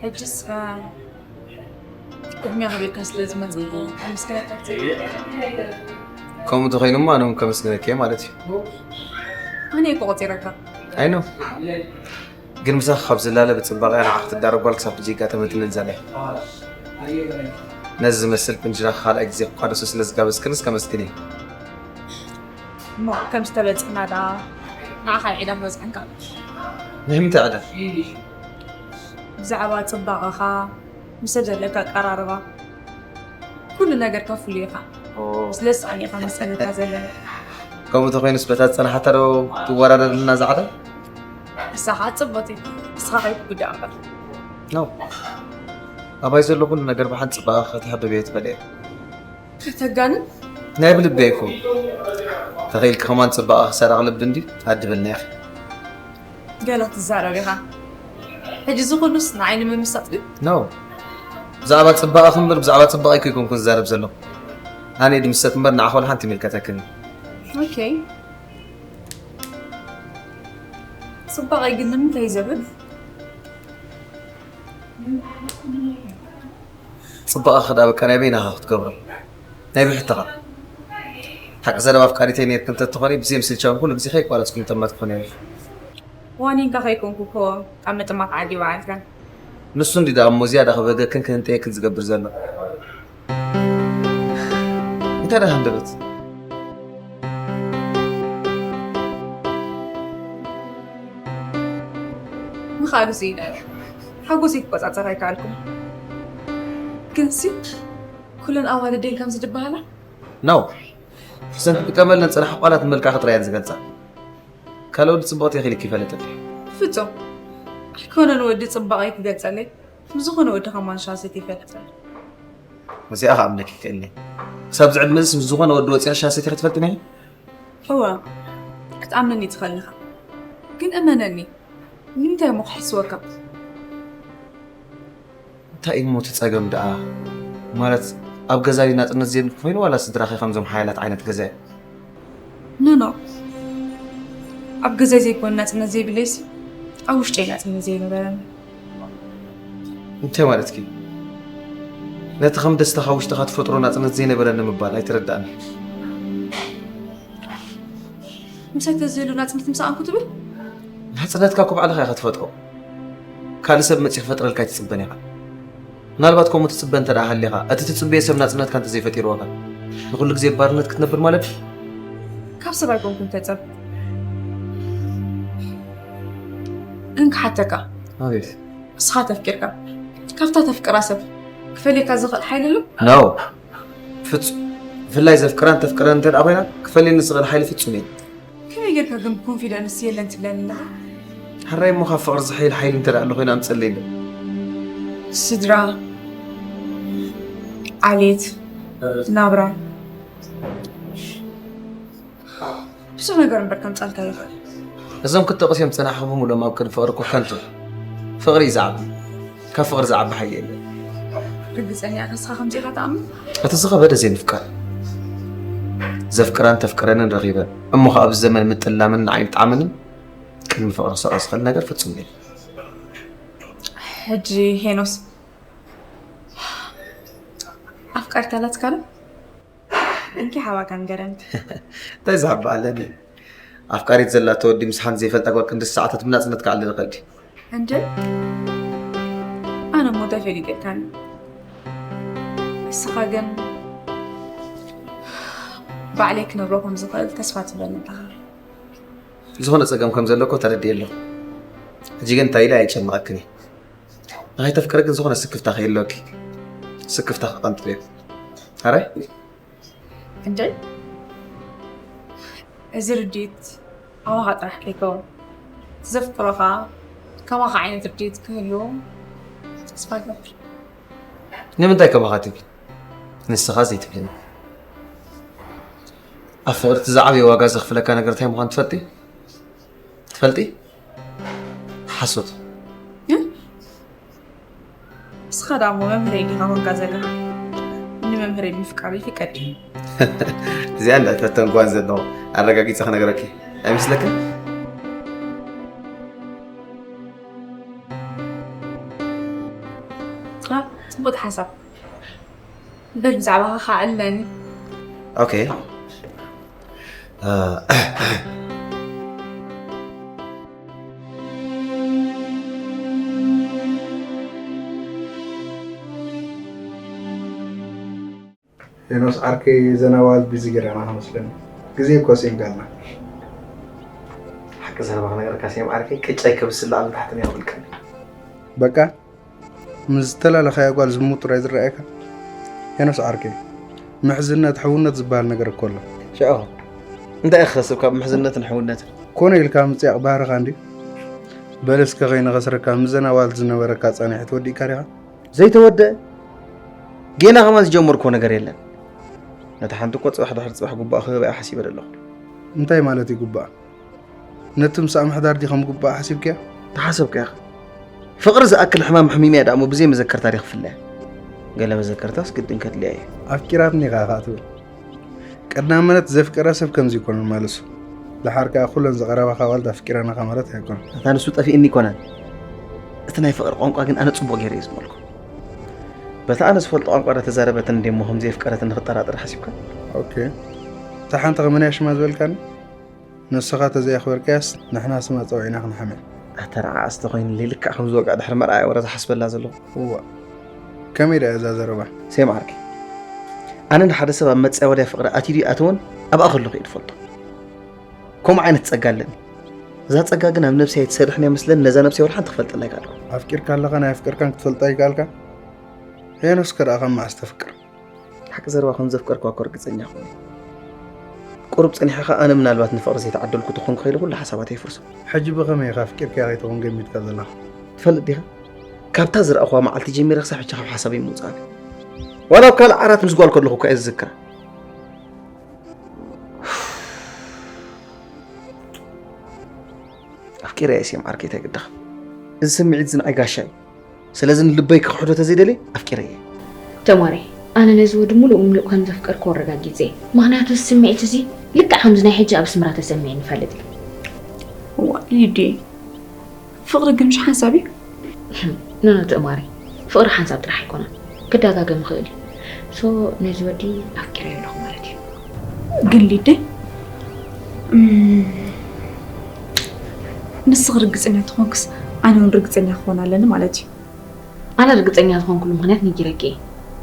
ሕጅስ ቅድሚያ ክብልካ ስለ ዝመፅእ ኣመስግነካ። ከምኡ ተኾይኑማ ኣነ እውን ከመስግነኪ እየ ማለት እዩ። ኣነ እኮ ቆፂረካ። ኣይ ኖ ግን ምሳኺ ካብ ዝላለ ብፅባቐያ ንዓ ክትዳረግ ጓል ክሳብ ሕጂ ይጋጠመትንን ዘላ ነዚ ዝመስል ቁንጅና ካልኣይ ግዜ ክቋደሶ ስለ ዝጋበዝክንስ ከመስግን እየ። እሞ ከም ዝተበፅና ዳ ንዓኻ ዕዳ ክበፅሐንካ ኣሎ። ናይ ምንታይ ዕዳ? ብዛዕባ ፅባቐኻ፣ ምስ ሰብ ዘለካ ኣቀራርባ፣ ኩሉ ነገርካ ፍሉይ ኢኻ። ስለዚ ኣነ ኢኻ መሰለካ ዘለኒ። ከምኡ ተኮይኑስ በታ ዝፀናሓታ ዶ ትወዳደርልና ዛዕዳ? ንሳኻ ፅቡቅ እዩ። ንስኻ ከይትጉዳእ እምበር። ኖ ኣባይ ዘሎ ኩሉ ነገር ብሓንቲ ፅባቐ ከተሕብብዮ ትኽእል እየ። ከተጋንን ናይ ብልበይ እኮ ተኺኢልኪ ከማን ፅባቐ ክሰረቕ ልቢ እንዲ ኣድብልና ኢኺ። ገለ ክትዛረብ ኢኻ። ሕጂ እዚ ኩሉስ ንዓይ ንምምሳጥ ድዩ? ኖ ብዛዕባ ፅባቐኺ እምበር ብዛዕባ ፅባቐይ ከይኮንኩ ዝዛረብ ዘለኹ። ኣነ ድምሰት እምበር ንዓኺ ወላ ሓንቲ ይምልከተክን። ኦኬ ፅባቐይ ግን ንምንታይ እዩ ዘብል? ፅባቐኺ ዳ በቃ ናይ በይናኻ ክትገብሮ ናይ ብሕትኻ። ሓቂ ዘረባ ኣፍቃሪተይ ነርክ እንተትኾኒ ብዘይ ምስልቻውን ኩሉ ግዜ ከይቋረፅኩ ምተማት ክኾነ ነይሩ። ዋኒንካ ከይኮንኩ እኮ ኣብ ምጥማት ዓዲ ይበዓልካ። ንሱ እንዲ ደኣ እሞ ዝያዳ ክበገክን ክህንጠየክን ዝገብር ዘሎ። እንታይ ደኣ ሃንደበት? ምኻዱ ስኢነ ሓጎሰይ ክቆፃፀር ኣይከኣልኩን። ግንሲ ኩለን ኣዋልድ እየን ከምዚ ዝበሃላ? ኖ እዘን ክጥቀመለን ዝፀናሕኩ ቃላት ንመልክዕኪ ጥራይ እየን ዝገልፃ። ካልእ ወዲ ፅብቕቲ ኢኺ ኢልኪ ይፈልጥ እንድየ። ፍፁም ኣይኮነን ወዲ ፅባቐይ ክገልፀለይ፣ ንዝኾነ ወዲ ከማን ሻሰይት ይፈልጥ ኣሎ። እዚኣ ክኣምነኪ ይክእልኒ። ክሳብ ዝዕድመ እዚስ ምስ ዝኾነ ወዲ ወፂኣ ሻሰይት ኢኺ ትፈልጥኒ ኢኺ? እወ ክትኣምነኒ ትኽእል ኢኻ፣ ግን እመነኒ ንምንታይ እሞ ክሕስወካ? እንታይ እዩ እሞ እቲ ጸገም ደኣ? ማለት ኣብ ገዛይ ናጽነት ዘይብልኪ ኮይኑ ዋላ ስድራኺ ከምዞም ሓያላት ዓይነት ገዛ እዩ? ኖ ኖ ኣብ ገዛይ ዘይኮነ ናጽነት ዘይብለይሲ ኣብ ውሽጠይ ናጽነት ዘይነበረኒ። እንታይ ማለትኪ? ነቲ ከም ደስታኻ ውሽጥኻ ትፈጥሮ ናጽነት ዘይነበረኒ ምባል ኣይተረዳእኒ። ምሳይ ተዘይሉ ናጽነት ምሳኣንኩ ትብል? ናጽነትካ እኮ ባዕልኻ ኢኻ ትፈጥሮ። ካልእ ሰብ መጺኡ ክፈጥረልካ ኣይትጽበን ኢኻ። ምናልባት ከምኡ ትጽበ እንተ ደኣ ሃሊኻ፣ እቲ ትጽበዮ ሰብ ናጽነትካ እንተ ዘይፈጢርወካ፣ ንኹሉ ግዜ ባርነት ክትነብር ማለት ድዩ? ካብ ሰብ ኣይኮንኩን ተጸብ ግን ክሓተካ። ኣቤት። ንስኻ ተፍቂርካ ካብታ ተፍቅራ ሰብ ክፈልየካ ዝኽእል ሓይሊ ኣሎ? ኖ። ፍጹም። ብፍላይ ዘፍቅራን ተፍቅረን እንተ ደኣ ኮይና፣ ክፈልየኒ ዝኽእል ሓይሊ ፍጹም የለን። ከመይ ጌርካ ግን ብኮንፊደንስ የለን ትብለኒ ኣለኻ? ሕራይ እሞ ካብ ፍቕሪ ዝሕይል ሓይሊ እንተ ደኣ ኣሎ ኮይና ኣምጽለይ እንዶ። ስድራ ዓሌት፣ ናብራ፣ ብዙሕ ነገር እምበር ከምጻልካ ይኽእል። እዞም ክትጠቕስዮም ዝጸናሕኹም ብምሉኦም ኣብ ቅድሚ ፍቕሪ እኮ ከንቱ። ፍቕሪ እዩ ዝዓቢ። ካብ ፍቕሪ ዝዓቢ ሓይሊ የለን። ርግጸኛ ኢኻ ንስኻ ከምዚ ኢኻ ትኣምን? እቲ ዝኸበደ ዘይምፍቃር። ዘፍቅራን ተፍቅረንን ረኺበን እሞ ኸኣ ኣብዚ ዘመን ምጥላምን ንዓይ ምጥዓምንን ቅድሚ ፍቕሪ ክሰርዖ ዝኽእል ነገር ፍጹም የለን። ሕጂ ሄኖስ ኣፍቃሪት ኣላትካ ዶ? እንኪ ሓባካ ንገረኒ። እንታይ ዝሃባ ኣለኒ? ኣፍቃሪት ዘላቶ ወዲ ምስ ሓንቲ ዘይፈልጣ ጓል ክንዲ ሰዓታት ብናጽነት ክዓልል ይኽእል ድዩ? እንደ ኣነ እሞ እንታይ ፈሊጠካኒ? ንስኻ ግን ባዕለይ ክነብሮ ከም ዝኽእል ተስፋ ትብለኒ ኣለኻ። ዝኾነ ጸገም ከም ዘሎ እኮ ተረዲኤ ኣለኹ። ሕጂ ግን እንታይ ኢለ ኣየጨንቐክን እየ። ንኸይተፍቅሪ ግን ዝኾነ ስክፍታ ከየለወኪ። ስክፍታ ክቐንጥጥ እየ። ኣረ? እንደ እዚ ርድኢት ኣባኻ ጥራሕ ከይከውን፣ ዘፍቅሮኻ ከማኻ ዓይነት ርድኢት ክህልዎ ተስፋ ይገብር። ንምንታይ ከማኻ ትብል? ንስኻ ዘይትብልኒ። ኣብ ፍቕሪ እቲ ዝዓበየ ዋጋ ዘኽፍለካ ነገር እንታይ ምዃኑ ትፈልጢ? ትፈልጢ? ሓሶት። እ? ንስኻ ደኣ እሞ መምህረይ ዲኻ ኮንካ ዘለኻ? ንመምህረይ ምፍቃር ይፍቀድ ድዩ? እዚኣ እንዳ ፈተንኳን ዘለኹ ኣረጋጊጸ ክነግረኪ ኣይመስለክን? አ፣ ጽቡቕ ሓሳብ። በል ብዛዕባኻ ከኣ ኣለኒ። ኦኬ። እ፣ ሄኖስ ዓርከይ፣ ዘናዋል ቢዚ ጌራና መስለኒ። ግዜ እኮ ስኢንካልና። ሓቂ ዘረባ ክነግረካ ሴም ዓርከይ፣ ቅጫይ ከብስል ላዕሊ ታሕትን የብልካን። በቃ፣ ምስ ዝተላለኻያ ጓል ዝሙት ጥራይ ዝረኣየካ? ሄኖስ ዓርከይ፣ ምሕዝነት፣ ሕውነት ዝበሃል ነገር እኮ ኣሎ። ሽዑ እንታይ ኢኻ ሰብ ካብ ምሕዝነትን ሕውነትን? ኮነ ኢልካ ምጽያቕ ባህርኻ እንድዩ። በል እስከ ከይንኸስረካ፣ ምስ ዘናዋል ዝነበረካ ጻኒሒት ወዲእካ ዲኻ? ዘይተወደአ? ጌና ከማን ዝጀመርኩዎ ነገር የለን። ነታ ሓንቲ እኮ ጽባሕ ድሕሪ ጽባሕ ጉባኣ ክህባ እየ ሓሲበ ዘለኹ። እንታይ ማለት እዩ ጉባኣ? ነቲ ምስኣ ምሕዳር ድዩ ከም ጉባኣ ሓሲብካዮ? ተሓሰብካ ኢኻ። ፍቕሪ ዝኣክል ሕማም ኣሕሚመያ ደኣ እሞ ብዘይ መዘከርታ ድየ ክፍለያ? ገለ መዘከርታስ ግድን ከድልያ እዩ። ኣፍቂራትኒ ኢኻ ኢኻ ትብል። ቀዳመነት ዘፍቀረ ሰብ ከምዚ ይኮነን ማለሱ። ደሓር ከኣ ኩለን ዝቐረባኻ ኣዋልድ ኣፍቂረናኻ ማለት ኣይኮነን። እታ ንሱ ጠፊእኒ ይኮነን። እቲ ናይ ፍቕሪ ቋንቋ ግን ኣነ ጽቡቕ ገይረ እየ ዝመልኮ። በታ ኣነ ዝፈልጦ ቋንቋ እንዳተዛረበትኒ እንደ እሞ ከም ዘየፍቀረትኒ ክጠራጠር ሓሲብካ? ኦኬ። እታ ሓንቲ ከመንያ ሽማ ዝበልካኒ? ንስኻ ተዘየኽበርካያስ ንሕና ስማ ጸዊዕና ክንሓምያ። ኣተረዓዓስ ተኾይኑ ልክዕ ከም ዝወግኣ ድሕሪ መርኣያ ወረ ዝሓስበላ ዘለኹ። እዋ። ከመይ ደኣ እዛ ዘረባ? ሴም ዓርከይ። ኣነ ንሓደ ሰብ ኣብ መጻወድያ ፍቕሪ ኣትዩ ድዩ ኣተወን ኣብኣ ከለኹ እየ ዝፈልጦ። ከምኡ ዓይነት ጸጋ ኣለኒ። እዛ ጸጋ ግን ኣብ ነብሰይ ኣይትሰርሕን እያ መስለኒ፣ ነዛ ነብሰይ ወላ ሓንቲ ክፈልጠላ ኣይከኣልኩ። ኣፍቂርካ ኣለኻ ናይ ኣፍቅርካን ክትፈልጣ ኣይከኣልካ? ሄኖስ ከ ደኣ ካብ መዓስ ተፍቅር? ሓቂ ዘረባ ከም ዘፍቀርኳ እኮ ርግጸኛ እኮ እየ። ቁሩብ ጸኒሐ ኸኣ ኣነ ምናልባት ንፍቕሪ ዘይተዓደልኩ ተኾንኩ ኢለ ኩሉ ሓሳባተይ ይፍርሶ። ሕጂ ብኸመይ ኢኻ ኣፍቂርካያ ከይትኾን ገሚትካ ዘለኻ? ትፈልጥ ዲኻ? ካብታ ዝረኣኹዋ መዓልቲ ጀሚረ ክሳብ ሕጂ ካብ ሓሳበይ ምውጻእ። ዋላ ኣብ ካልእ ዓራት ምስ ጓል ከለኹ እኳ እየ ዝዝክራ። ኣፍቂረ እየ ሴም ዓርከይ፣ እንታይ ግድኻ? እዚ ስምዒት እዚ ንዓይ ጋሻ እዩ። ስለዚ ንልበይ ክኽሕዶ ተዘይደልየ ኣፍቂረ እየ። ተማሪ፣ ኣነ ነዚ ወዲ ሙሉእ ብምሉእ ከም ዘፍቀርኩ ኣረጋጊጸ እየ። ምኽንያቱ እዚ ስምዒት እዚ ልክዕ ከምዚ ናይ ሕጂ ኣብ ኣስመራ ተሰሚዕኒ ይፈልጥ እዩ። እዋ፣ ሊዲ፣ ፍቕሪ ግን ምሽ ሓንሳብ እዩ። ኖ፣ ኖ፣ ተማሪ፣ ፍቕሪ ሓንሳብ ጥራሕ ኣይኮነን። ክደጋገም ይኽእል እዩ። ሶ፣ ነዚ ወዲ ኣፍቂረዮ ኣለኹ ማለት እዩ። ግን ሊደይ፣ እም፣ ንስኺ ርግጸኛ ተኾንክስ፣ ኣነ እውን ርግጸኛ ክኾን ኣለኒ ማለት እዩ። ኣነ ርግጸኛ ዝኾንኩሉ ምኽንያት ነጊረኪ እየ።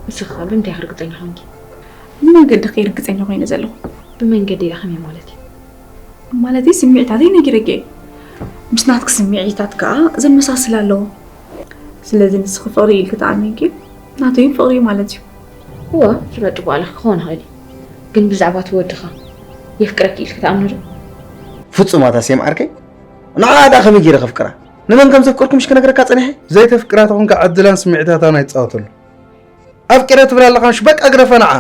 ንስኺ ኸ ብምንታይ ኢኺ ርግጸኛ ኾንኪ? ብመንገዲ ኸ ርግጸኛ ኮይነ ዘለኹ? ብመንገዲ ኢለ ከመይ ማለት እዩ? ማለተይ ስምዒታተይ ነጊረኪ እየ። ምስ ናትኪ ስምዒታት ከኣ ዘመሳስል ኣለዎ። ስለዚ ንስኺ ፍቕሪ ኢልኪ ተኣሚንኪ፣ ናተይ እውን ፍቕሪ እዩ ማለት እዩ። እወ፣ ፍረ ጽቡቕ ኣለኺ ክኸውን ይኽእል እዩ። ግን ብዛዕባ እቲ ወድኻ የፍቅረኪ ኢልኪ ትኣምኒ ዶ? ፍጹም ኣታ ሴም ዓርከይ። ንዓኣ ደኣ ከመይ ገይረ ከፍቅራ? ንመን ከም ዘፍቀርኩ ምሽ ክነግረካ ጸኒሐ? ዘይተፍቅራ ተኾንካ ዕድላን ስምዒታታን ኣይትጻወተሉ። ኣፍቂረ ትብል ኣለኻ ምሽ? በቃ ግደፋ ንዓ።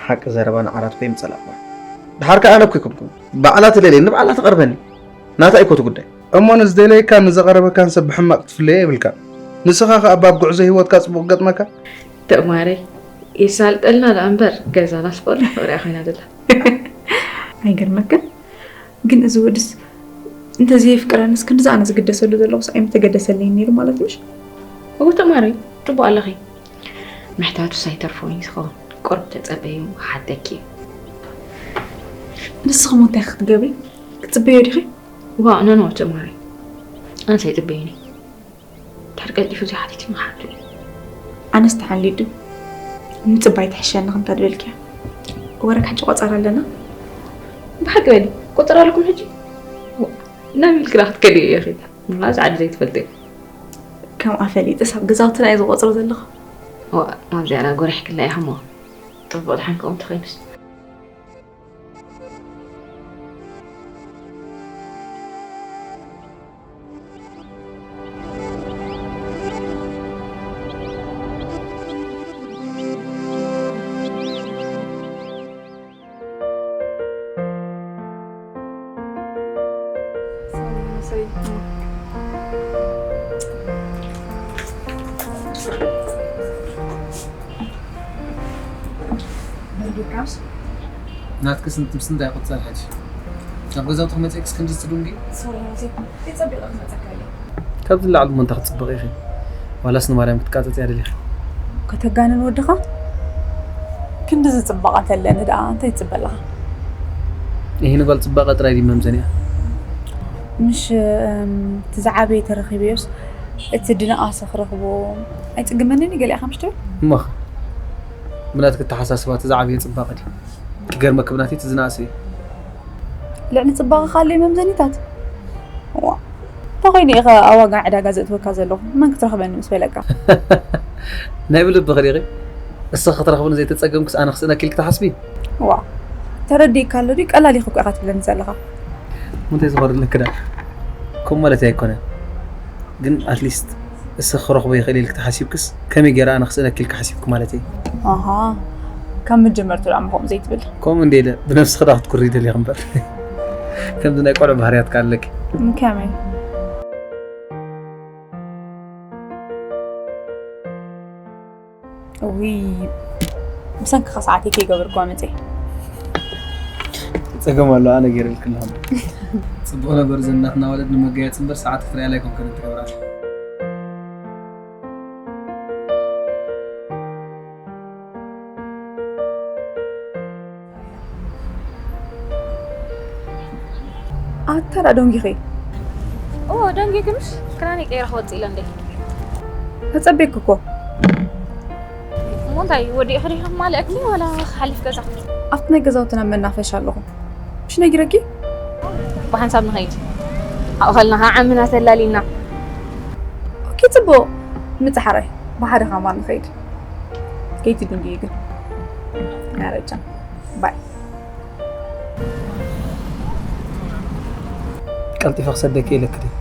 ሓቂ ዘረባ ንዓራት ኮይም ጸላእዋ። ድሓር ከኣ ኣነ እኮ ይኩብኩም። ባዕላ ትደልየኒ፣ ባዕላ ትቐርበኒ። ናታ እኮ እቲ ጉዳይ። እሞ ንዝደለየካን ንዘቐረበካን ሰብ ብሕማቕ ክትፍለዮ የብልካን። ንስኻ ከኣ ኣብ ጉዕዞ ህይወትካ ጽቡቕ ክገጥመካ። ተማሪ ይሳልጠልና ደኣ እምበር ገዛና ስፖርት ፍቕሪ ኮይና ዘላ። ኣይገርመክን? ግን እዚ ወድስ እንተዘየፍቅረንስ ክንድዚ ኣነ ዝግደሰሉ ዘለኹስ ኣይምተገደሰለይን ነይሩ ማለት ምሽ? እወ ተማሪ፣ ጽቡቕ ኣለኺ። ምሕታቱስ ኣይተርፎን እዩ ዝኸውን። ቁሩብ ተጸበዩ፣ ክሓተኪ እዩ። ንስኺ እሞ እንታይ ክትገብሪ? ክትጽበዮ ዲኺ? ዋእ፣ ኖ፣ ኖ፣ ተማሪ። ኣነስ ኣይጽበዮን እየ። ድሕሪ ቀልጢፉ ዘይሓቲትኒ ክሓቱ እዩ። ኣነስ ተሓሊዱ። ምጽባይ ትሕሸኒ ከምታ ዝበልክያ። ወረክ ሕጂ ቆጸራ ኣለና። ብሓቂ በሊ፣ ቆጸራ ኣለኩም ሕጂ? ዋእ፣ ናብ ኢልክዳ ክትከዲ እየ ኺዳ። ምኽንያቱ ዓዲ ዘይትፈልጥ እየ። ከምኣ ፈሊጥስ ኣብ ገዛውትና እየ ዝቆጽሮ ዘለኹ። ዋእ፣ ኣብዚኣ ዳ ጎሪሕክላ ኢኻ እሞ። ጽቡቕ ድሓን ከምኡ እንተኾይኑስ። ናትክስ እንትምስ እንታይ ይቁጸር ሕጂ? ናብ ገዛውቲ ክመጽእክስ ክንድዚ ትድንጊ? ሶሪ ሙሴ፣ ከይጸቢቐ ክመጸካ እየ። ካብዚ ንላዕሊ እሞ እንታይ ክትጽበቒ ኢኺ? ዋላስ ንማርያም ክትቃጸጽያ ደሊኺ? ከተጋንን ወድኻ? ክንድዚ ጽባቐ እንተለኒ ደኣ እንታይ ትጽበ ኣለኻ? ይሄ ንጓል ጽባቐ ጥራይ ድዩ መምዘኒኣ? ምሽ፣ እም፣ እቲ ዝዓበየ ተረኺበዮስ እቲ ድንቓሰ ክረኽቦ ኣይጽግመንን እዩ ገሊኣኻ ምሽ ትብል? እሞኸ? ብናትኪ ኣተሓሳስባ እቲ ዝዓበየ ጽባቐ ድዩ? ክገርመኪ ብናተይ እቲ ዝነኣሰ እዩ። ልዕሊ ጽባቐ ካልእ መምዘኒታት? ዋ፣ እንታይ ኮይኑ ኢኸ ኣብ ዋጋ ዕዳጋ ዘእትወካ ዘለኹ? መን ክትረኽበኒ ምስ በለካ? ናይ ብልብኺ ዲኺ? እስኺ ክትረኽብኒ ዘይተጸገምክስ ኣነ ክስእነኪ ኢልኪ ትሓስቢ? ዋ፣ ተረዲእካ ኣሎ ድዩ? ቀላል ኢኹ እኮ ኢኻ ትብለኒ ዘለኻ። ምንታይ ዝኸርድ ኣለኪ ደኣ? ከምኡ ማለት ኣይኮነን። ግን ኣትሊስት እስኺ ክረኽቦ ይኽእል ኢልኪ ተሓሲብክስ ከመይ ገይረ ኣነ ክስእነኪ ኢልኪ ሓሲብኪ ማለተይ። ኣሃ፣ ካብ መጀመርቱ ደኣ እሞ ከምኡ ዘይትብል። ከምኡ እንደ ኢለ ብነብስኺ ደኣ ክትኩሪ ደሊኺ እምበር። ከምዚ ናይ ቆልዑ ባህርያት ከኣ ኣለኪ። ከመይ? እውይ፣ ብሰንክኻ ሰዓተይ ከይገበርኩዋ መፅየ። ጸገም ኣሎ፣ ኣነ ገይረልኪ ኣለኹ። ጽቡቕ ነገሩ ዘናትና ወለድ ንመጋየጺ እምበር ሰዓት ክትሪኣላ ኣይኮንክን እትገብራ። ኣታ ደኣ ደንጊኺ? እዎ፣ ደንጊኹ ምሽ? ክዳነይ ቀይረ ክወጽእ ኢለ እንዴ። ተጸቤኩ እኮ። እሞ እንታይ፣ ወዲእኺ ዲኺ ክማልአኪ ዋላ ክሓልፍ ገዛ? ኣብቲ ናይ ገዛውትና መናፈሻ ኣለኹ። ምሽ ነጊረኪ? ብሓንሳብ ንኸይድ። ኣብኡ ከለና ከዓ ዓምና ተላሊልና። ኦኬ፣ ጽቡቕ። ምጽሓራይ፣ ብሓደ ከማን ንኸይድ። ከይትድንግዩ ግን። ኣረጃ። ባይ። ቀልጢፈ ክሰደኪ ኢለኪ ድየ?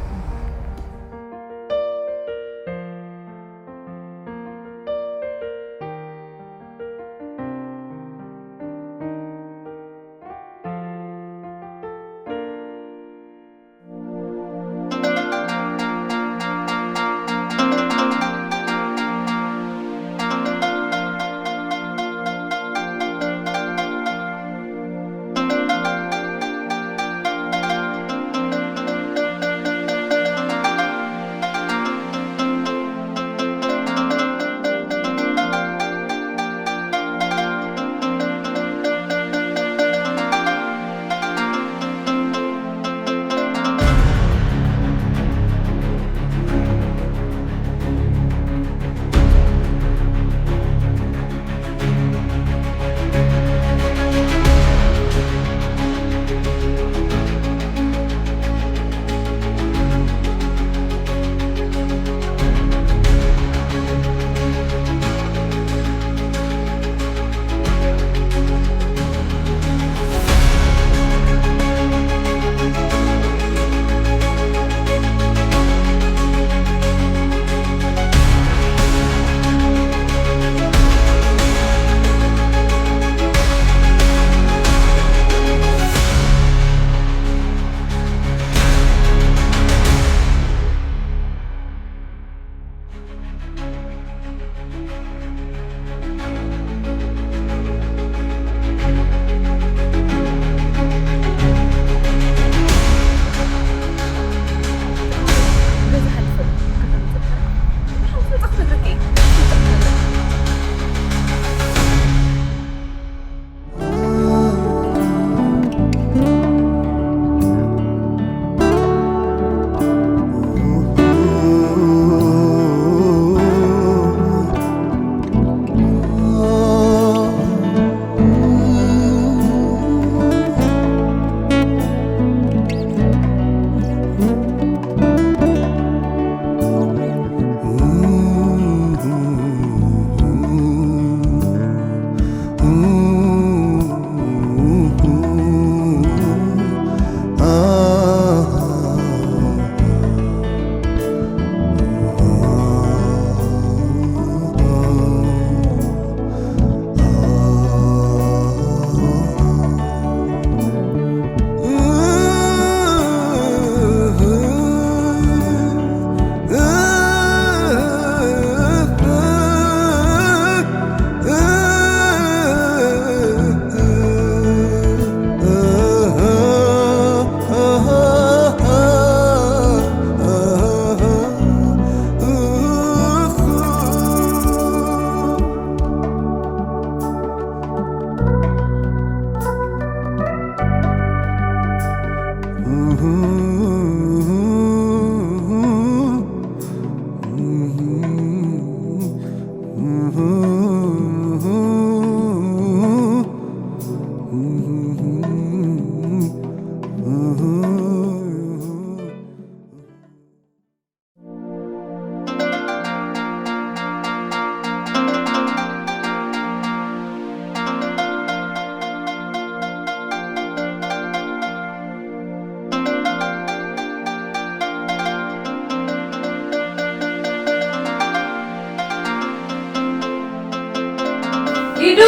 ሊዱ!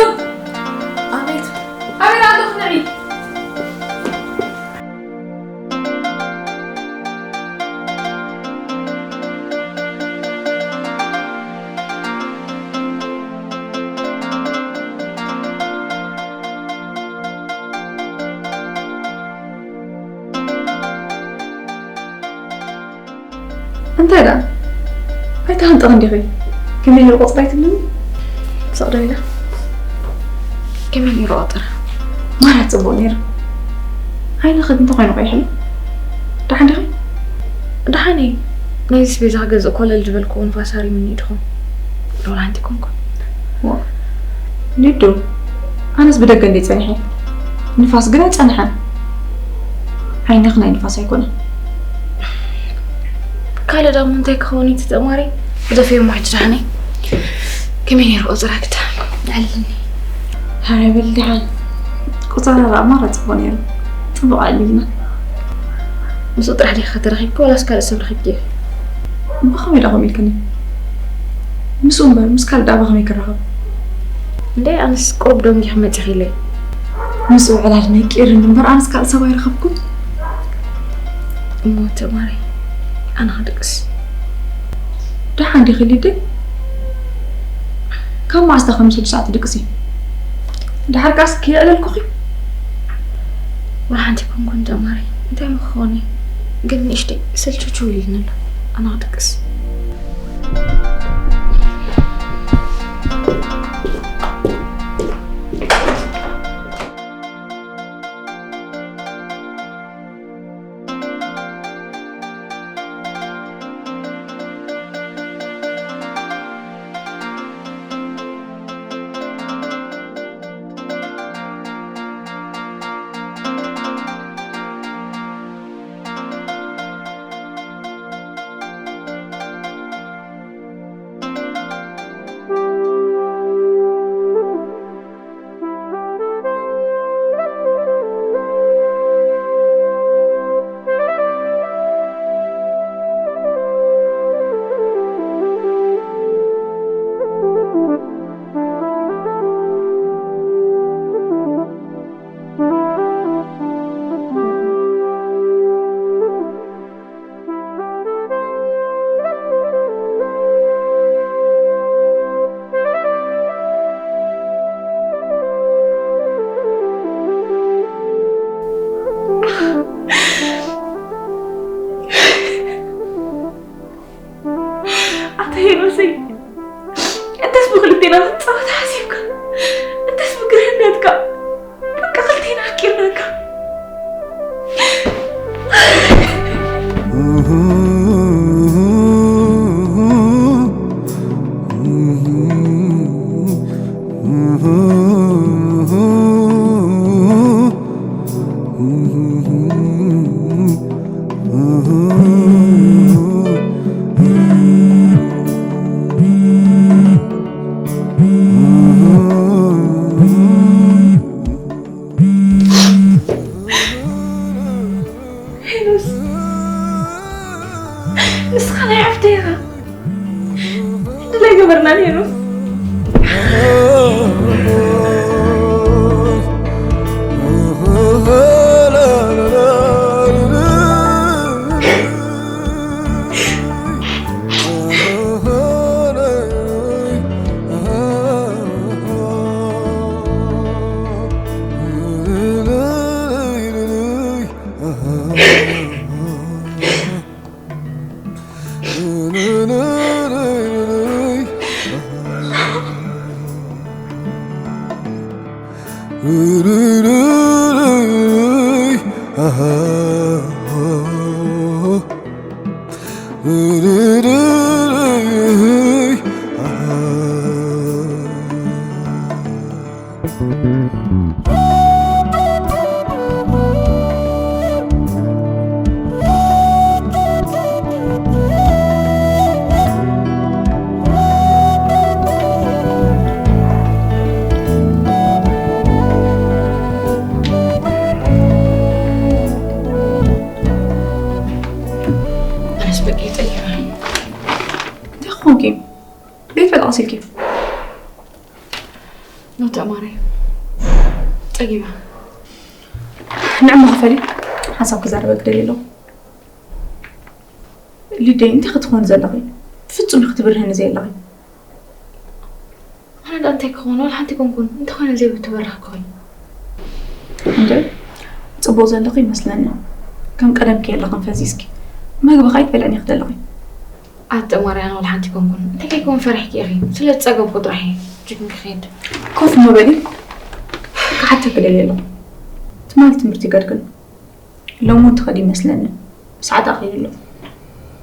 ኣቤት። ኣቤት፣ ኣቶ ስምዒ! እንታይ ደኣ? ኣይትሃንጥኺ እንዲኺ። ከመይ ነይሩ ቆጽራ ኣይትብልኒ? ስቕ ዶ ኢለ? ከመይ ነይሩ ቆጽራ? ማራ ጽቡቕ ነይሩ። ዓይንኺ እንታይ ኮይኑ ቀይሕሉ? ደሓን ዲኺ? ደሓን እየ። ናይዚ ስቤዛ ክገዝእ ኮለል ዝበልክዎ ንፋስ ሃሪሙኒ እዩ ድኹም። ሎላ ሓንቲ ኮንኩን። ዋ፣ ሊዱ፣ ኣነስ ብደገ እንድየ ጸኒሐ። ንፋስ ግን ኣይጸንሐን። ዓይንኺ ናይ ንፋስ ኣይኮነን። ካልእ ደሞ እንታይ ክኸውን እዩ ተጠማሪ? ግደፍዮ እሞ ሕጂ ደሓነይ። ከመይ ነይሩ ቆጽራ ግዳ? ኣዕልልኒ። ሃረ በል ደሓን። ቆጸራ ደኣ ማራ ጽቡቕ ነይሩ። ጽቡቕ ኣዕሊልና። ምስኡ ጥራሕ ዲኺ ከተራኺብኪ ዋላስ ካልእ ሰብ ረኺብኪ? ብኸመይ ደኣ ከምኡ ኢልክኒ? ምስኡ እምበር ምስ ካልእ ደኣ ብኸመይ ክራኸብ? እንዴ ኣነስ ቁሩብ ደንጊኺ መጺኺ ኢለ። ምስኡ ዕላል ነቂርኒ እምበር ኣነስ ካልእ ሰብ ኣይረኸብኩን። እሞ ተማሪ ኣነ ክድቅስ። ደሓን ዲኺ ሊደይ? ካብ መዓስ ደኣ ከም ስድስት ሰዓት ትድቅሲ? ደሓር ከኣስ ከየዕለልኩኺ? ወላ ሓንቲ ኮንኩን ተማሪ። እንታይ ምኾነ? ግን ንእሽተይ ስልችው ኢሉኒ ኣሎ። ኣነ ክድቅስ። ኣታ ሄኖሰይ፣ እንተስ ብክልቴና ክትጻወት ሓሲብካ፣ እንተስ ብግርህነትካ፣ በቃ ክልቴና ኣፍቂርናካ። ሄኖስ፣ ንስኻ ናይ ዓፍተይ ኢኻ። ድላይ ገበርና ሄኖስ። ኣነስ በቂ ይጠይቃ። እንታይ ኾንኪ? ቤት ፈጣሲልኪ? ኖተ ማርያም ጸጊባ። ንዕማ ክፈሊ ሓሳብ ክዛረበ ክደሊ ኣለኹ። ሊደይ፣ እንታይ ክትኾን ዘለኺ? ፍጹም ክትብርህኒ ዘየለኺ። ኣነ ደኣ እንታይ ክኸውን? ዋላ ሓንቲ ኮንኩን። እንተኾነ ዘይብትበረኽ ክኾን። እንደ ጽቡቕ ዘለኺ ይመስለኒ። ከም ቀደምኪ የለኽን ፈዚዝኪ። መግቢ ኸኣ ኣይትበልዕን ኢኺ ዘለኺ። ኣተ ማርያም፣ ዋላ ሓንቲ ኮንኩን። እንታይ ከይከውን ፈሪሕኪ ኢኺ? ስለ ዝጸገብኩ ጥራሕ እየ። ጅግን ክኸይድ። ኮፍ እሞ በሊ። ክሓተኪ ደልየ ኣለኹ። ትማሊ ትምህርቲ ገድክን? ሎሚ እውን ትኸዲ ይመስለኒ። ሰዓት ኣኺሉ ኣሎ።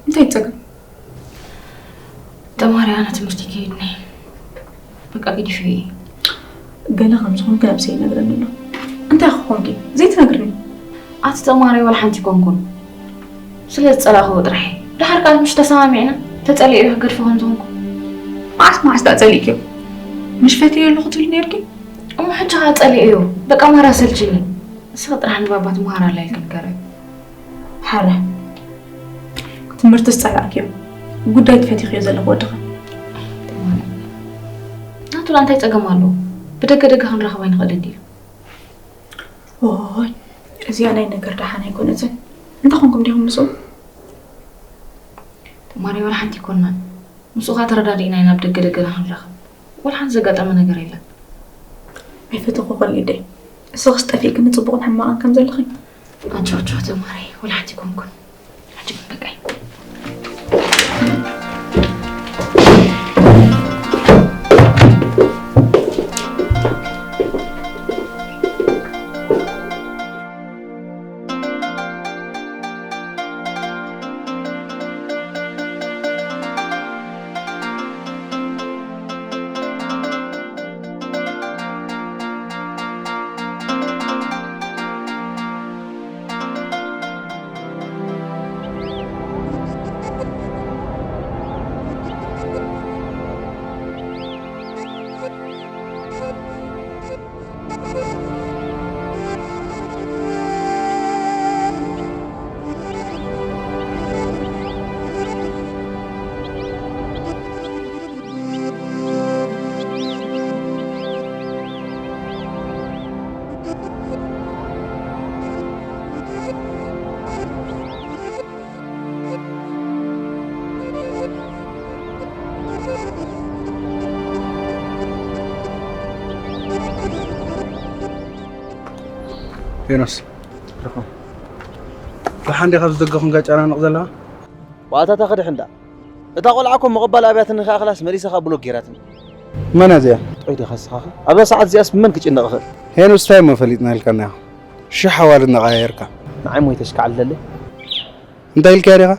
እንታይ ጸገም? ተማሪ፣ ኣነ ትምህርቲ ከይድኒ። በቃ ገዲፈ እየ። ገለ ከም ዝኾንኪ ነብሰይ ይነግረኒ ኣሎ። እንታይ ክኾንኪ? ዘይትነግርኒ? ኣቲ ተማሪ ዋላ ሓንቲ ኮንኩን። ስለ ዝጸላእኽዎ ጥራሕ እየ። ደሓር ከኣ ምሽ ተሰማሚዕና ተጸሊኤዮ ክገድፎ ከም ዝኾንኩ። መዓስ መዓስ ደኣ ጸሊእክዮ? ምሽ ፈትየዮ ኣለኹ ትብሊ ነይርኪ? እሞ ሕጂ ከኣ ጸሊኤዮ። በቃ ማራ ሰልችኒ። ንስኺ ጥራሕ ንባባ ትመሃር ኣላ ኢልኪ ንገረዮ። ሓራ። ትምህርትስ ጸላእክዮ። ጉዳይ ትፈቲኽዮ ዘለኺ ወድኻ። ናቱ እንታይ ጸገም ኣለዎ? ብደገ ደገ ክንራኸብ ኣይንኽእልን ድዩ? ኦይ፣ እዚኣ ናይ ነገር ደሓን ኣይኮነትን። እንታይ ኮንኩም ዲኹም ምስኡ? ተማሪ ዋላ ሓንቲ ኣይኮንናን። ምስኡ ኸኣ ተረዳዲእና ኢና ኣብ ደገ ደገና ክንራኸብ። ዋላ ሓንቲ ዘጋጠመ ነገር የለን። ኣይፈተኹ ኸልኢደይ። እስኽስ ጠፊእክኒ ጽቡቕን ሕማቕን ከም ዘለኺ። ኣጆ፣ ኣጆ ተማሪ፣ ዋላ ሓንቲ ኣይኮንኩን። ሕጂ ግን በቃ እዩ። ሄኖስ፣ ደሓን ዲኻ? ኣብዚ ደገ ኮንካ ጨናንቕ ዘለኻ? ዋእታታ ክድሕን ደኣ። እታ ቆልዓ እኮ ምቕባል ኣብያትኒ ከኣ ክላስ መሊሳ ከኣ ብሎክ ጌራትኒ። መን እያ እዚኣ? ጥዑይ ዲኻ ንስኻ? ኣብዛ ሰዓት እዚኣስ ብመን ክጭነቕ እኽእል? ሄኖስ፣ እንታይ እሞ ፈሊጥና ኢልካና ኢኻ? ሽሕ ኣዋልድ እናቐያየርካ። ንዓይ ሞይተሽ ክዓልለለይ? እንታይ ኢልካያ ዲኻ?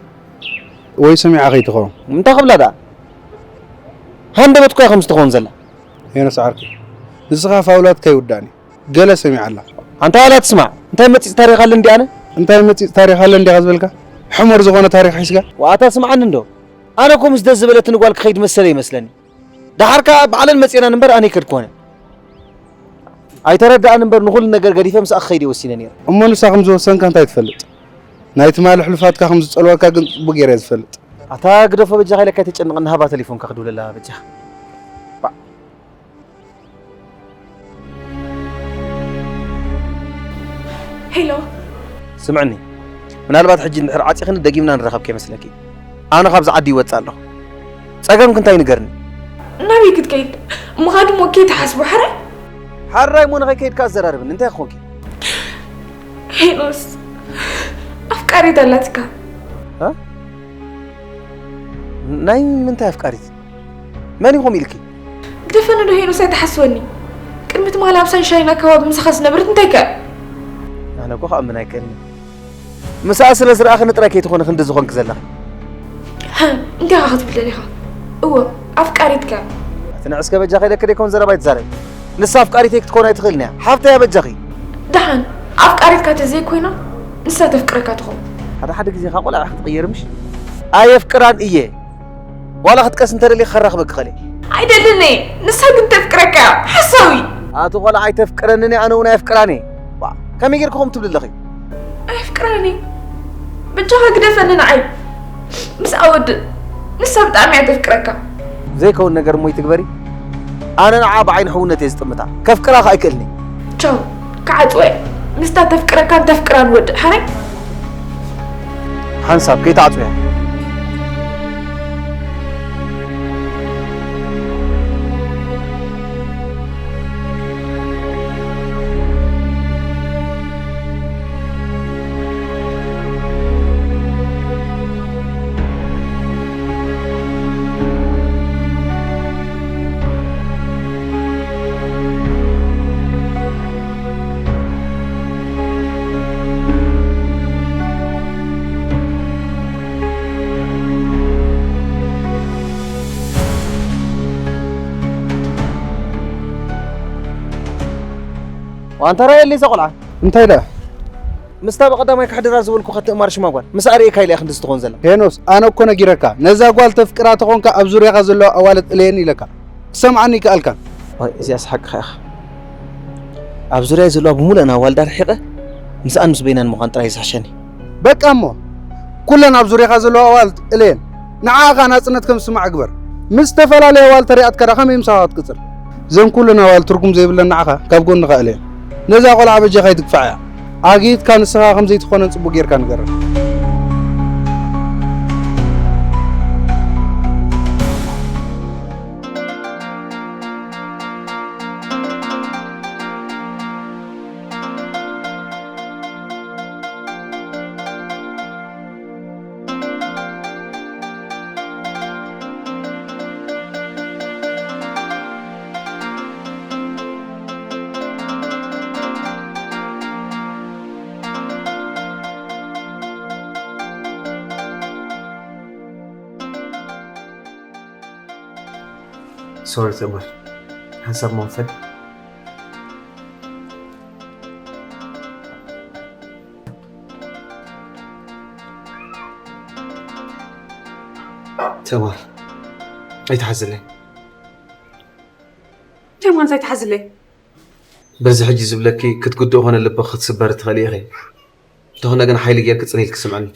ወይ ሰሚዓ ከይትኸውን? እንታይ ክብላ ደኣ? ሃንደበት እኮ እያ ከምዚ ትኸውን ዘላ። ሄኖስ ዓርከይ፣ ንስኻ ፋውላትካ ይውዳእኒ። ገለ ሰሚዓ ኣላ። ኣንታ ዋላ ትስማዕ፣ እንታይ መጺጽ ታሪኽ ኣለ እንዲ ኣነ? እንታይ መጺጽ ታሪኽ ኣለ እንዲኻ ዝበልካ? ሕሙር ዝኾነ ታሪኽ ሒዝካ? ዋኣታ ስምዓኒ እንዶ። ኣነ እኮ ምስ ደስ ዝበለትኒ ጓል ክኸይድ መሰለ ይመስለኒ። ደሓር ከኣ ባዕለን መጺኤናን እምበር ኣነ ይከድኩ ኮነ። ኣይተረድኣን እምበር ንኹሉ ነገር ገዲፈ ምስኣ ክኸይድ እየ ወሲነ ነይረ። እሞ ንሳ ከም ዝወሰንካ እንታይ ትፈልጥ? ናይ ትማሊ ሕሉፋትካ ከም ዝጸልወካ ግን ጽቡቕ ገይረ እየ ዝፈልጥ። ኣታ ግደፎ በጃኻ ኢለካ ኣይተጨንቐኒ፣ ሃባ ተሌፎንካ ክድውለላ በጃኻ። ባ- ሄሎ። ስምዕኒ፣ ምናልባት ሕጂ እንድሕር ዓጺኽኒ ደጊምና ንራኸብ ከይመስለኪ። ኣነ ካብዚ ዓዲ ይወጽእ ኣለኹ። ጸገምኪ እንታይ ንገርኒ። ናበይ ክትከይድ? ምኻድ እሞ ከይትሓስቦ ሕራይ። ሓራይ እሞ ንኸይከይድካ ኣዘራርብኒ፣ እንታይ ኮንኪ? ሄኖስ፣ ኣፍቃሪት ኣላትካ። እ? ናይ ምንታይ ኣፍቃሪት? መን ኢኹም ኢልኪ? ግደፈኒ ዶ ሄኖስ፣ ኣይትሓስወኒ። ቅድሚ ትማሊ ኣብ ሳንሻይን ኣከባቢ ምሳኻ ዝነበረት እንታይ ከ? ኣነ እኮ ክኣምን ኣይክእልን። ምስኣ ስለ ዝረኣኽኒ ጥራይ ከይትኾኒ ክንዲ ዝኾንኪ ዘለኺ። ሃ፣ እንታይ ኢኻ ክትብል ደሊኻ? እወ፣ ኣፍቃሪትካ። እቲ ንዕስከ በጃኺ ኢለኪ ደይኮን ዘረባ ኣይትዛረቢ። ንሳ ኣፍቃሪተይ ክትኮን ኣይትኽእልን እያ። ሓፍተይ እያ በጃኺ። ደሓን፣ ኣፍቃሪትካ ተዘይኮይና፣ ንሳ ተፍቅረካ ትኸውን። ሓደ ሓደ ግዜ ኸኣ ቆልዓ ክትቕየር ምሽ? ኣየፍቅራን እየ። ዋላ ክትቀስ እንተደሊኺ ከራኽበኪ ኽእል እየ። ኣይደልን እየ። ንሳ ግን ተፍቅረካ እያ። ሓሳዊ። ኣቲ ቆልዓ ኣይተፍቅረንን እያ፣ ኣነ እውን ኣየፍቅራን እየ። ዋ፣ ከመይ ጌርኪ ከምኡ ትብሊ ኣለኺ? ኣየፍቅራን እየ። በጃኻ ግደፈኒ ንዓይ። ምስኣ ወድእ። ንሳ ብጣዕሚ እያ ተፍቅረካ። ዘይከውን ነገር እሞ ይትግበሪ። ኣነ ንዓ ብዓይኒ ሕውነት እየ ዝጥምታ። ከፍቅራ ከኣ ኣይክእልኒ። ቻው። ክዓጽወ እየ። ምስታ ተፍቅረካን ተፍቅራን ወዲ ሓራይ። ሓንሳብ ከይትዓጽውያ። ዋንታ ራእየለይ እዛ ቆልዓ። እንታይ ደኣ? ምስታ ብቐዳማይ ክሕድራ ዝበልኩኻ ትእማር ሽማ ጓል፣ ምስኣ ርእየካ ኢለ እያ ክንድዚ ትኾን ዘላ። ሄኖስ፣ ኣነ እኮ ነጊረካ፣ ነዛ ጓል ተፍቅራ ተኾንካ ኣብ ዙርያኻ ዘለዋ ኣዋልድ እለየን ኢለካ። ክሰምዓኒ ይከኣልካን። ዋይ፣ እዚኣስ ሓቅኻ ኢኻ። ኣብ ዙርያይ ዘለዋ ብምሉእን ኣዋልዳ ርሒቐ፣ ምስኣን ምስ በይናን ምዃን ጥራይ እዩ ዝሕሸኒ። በቃ እሞ፣ ኩለን ኣብ ዙርያኻ ዘለዋ ኣዋልድ እለየን። ንዓኻ ናጽነት ከም ዝስማዕ ግበር። ምስ ዝተፈላለየ ኣዋልድ ተሪኣትካ ደኣ ከመይ ምሳኻ ክትቅጽል? እዘን ኩለን ኣዋልድ ትርጉም ዘይብለን ንዓኻ ካብ ጎንኻ እለየን። ነዛ ቆልዓ በጃኻ ኣይትግፍዓያ። ኣግይትካ ንስኻ ከም ዘይትኾነን ጽቡቕ ጌርካ ንገረን። ሶሪ ትእማር፣ ሓንሳብ መንፈል። ትእማር፣ ኣይትሓዝለይ። እንታይ ማለት ኣይትሓዝለይ? በዚ ሕጂ ዝብለኪ ክትጉድእ ኾነ ልብኺ ክትስበሪ ትኽእሊ ኢኺ። እንተኾነ ግን ሓይሊ ጌርኪ ጽን ኢልኪ ስምዕኒ።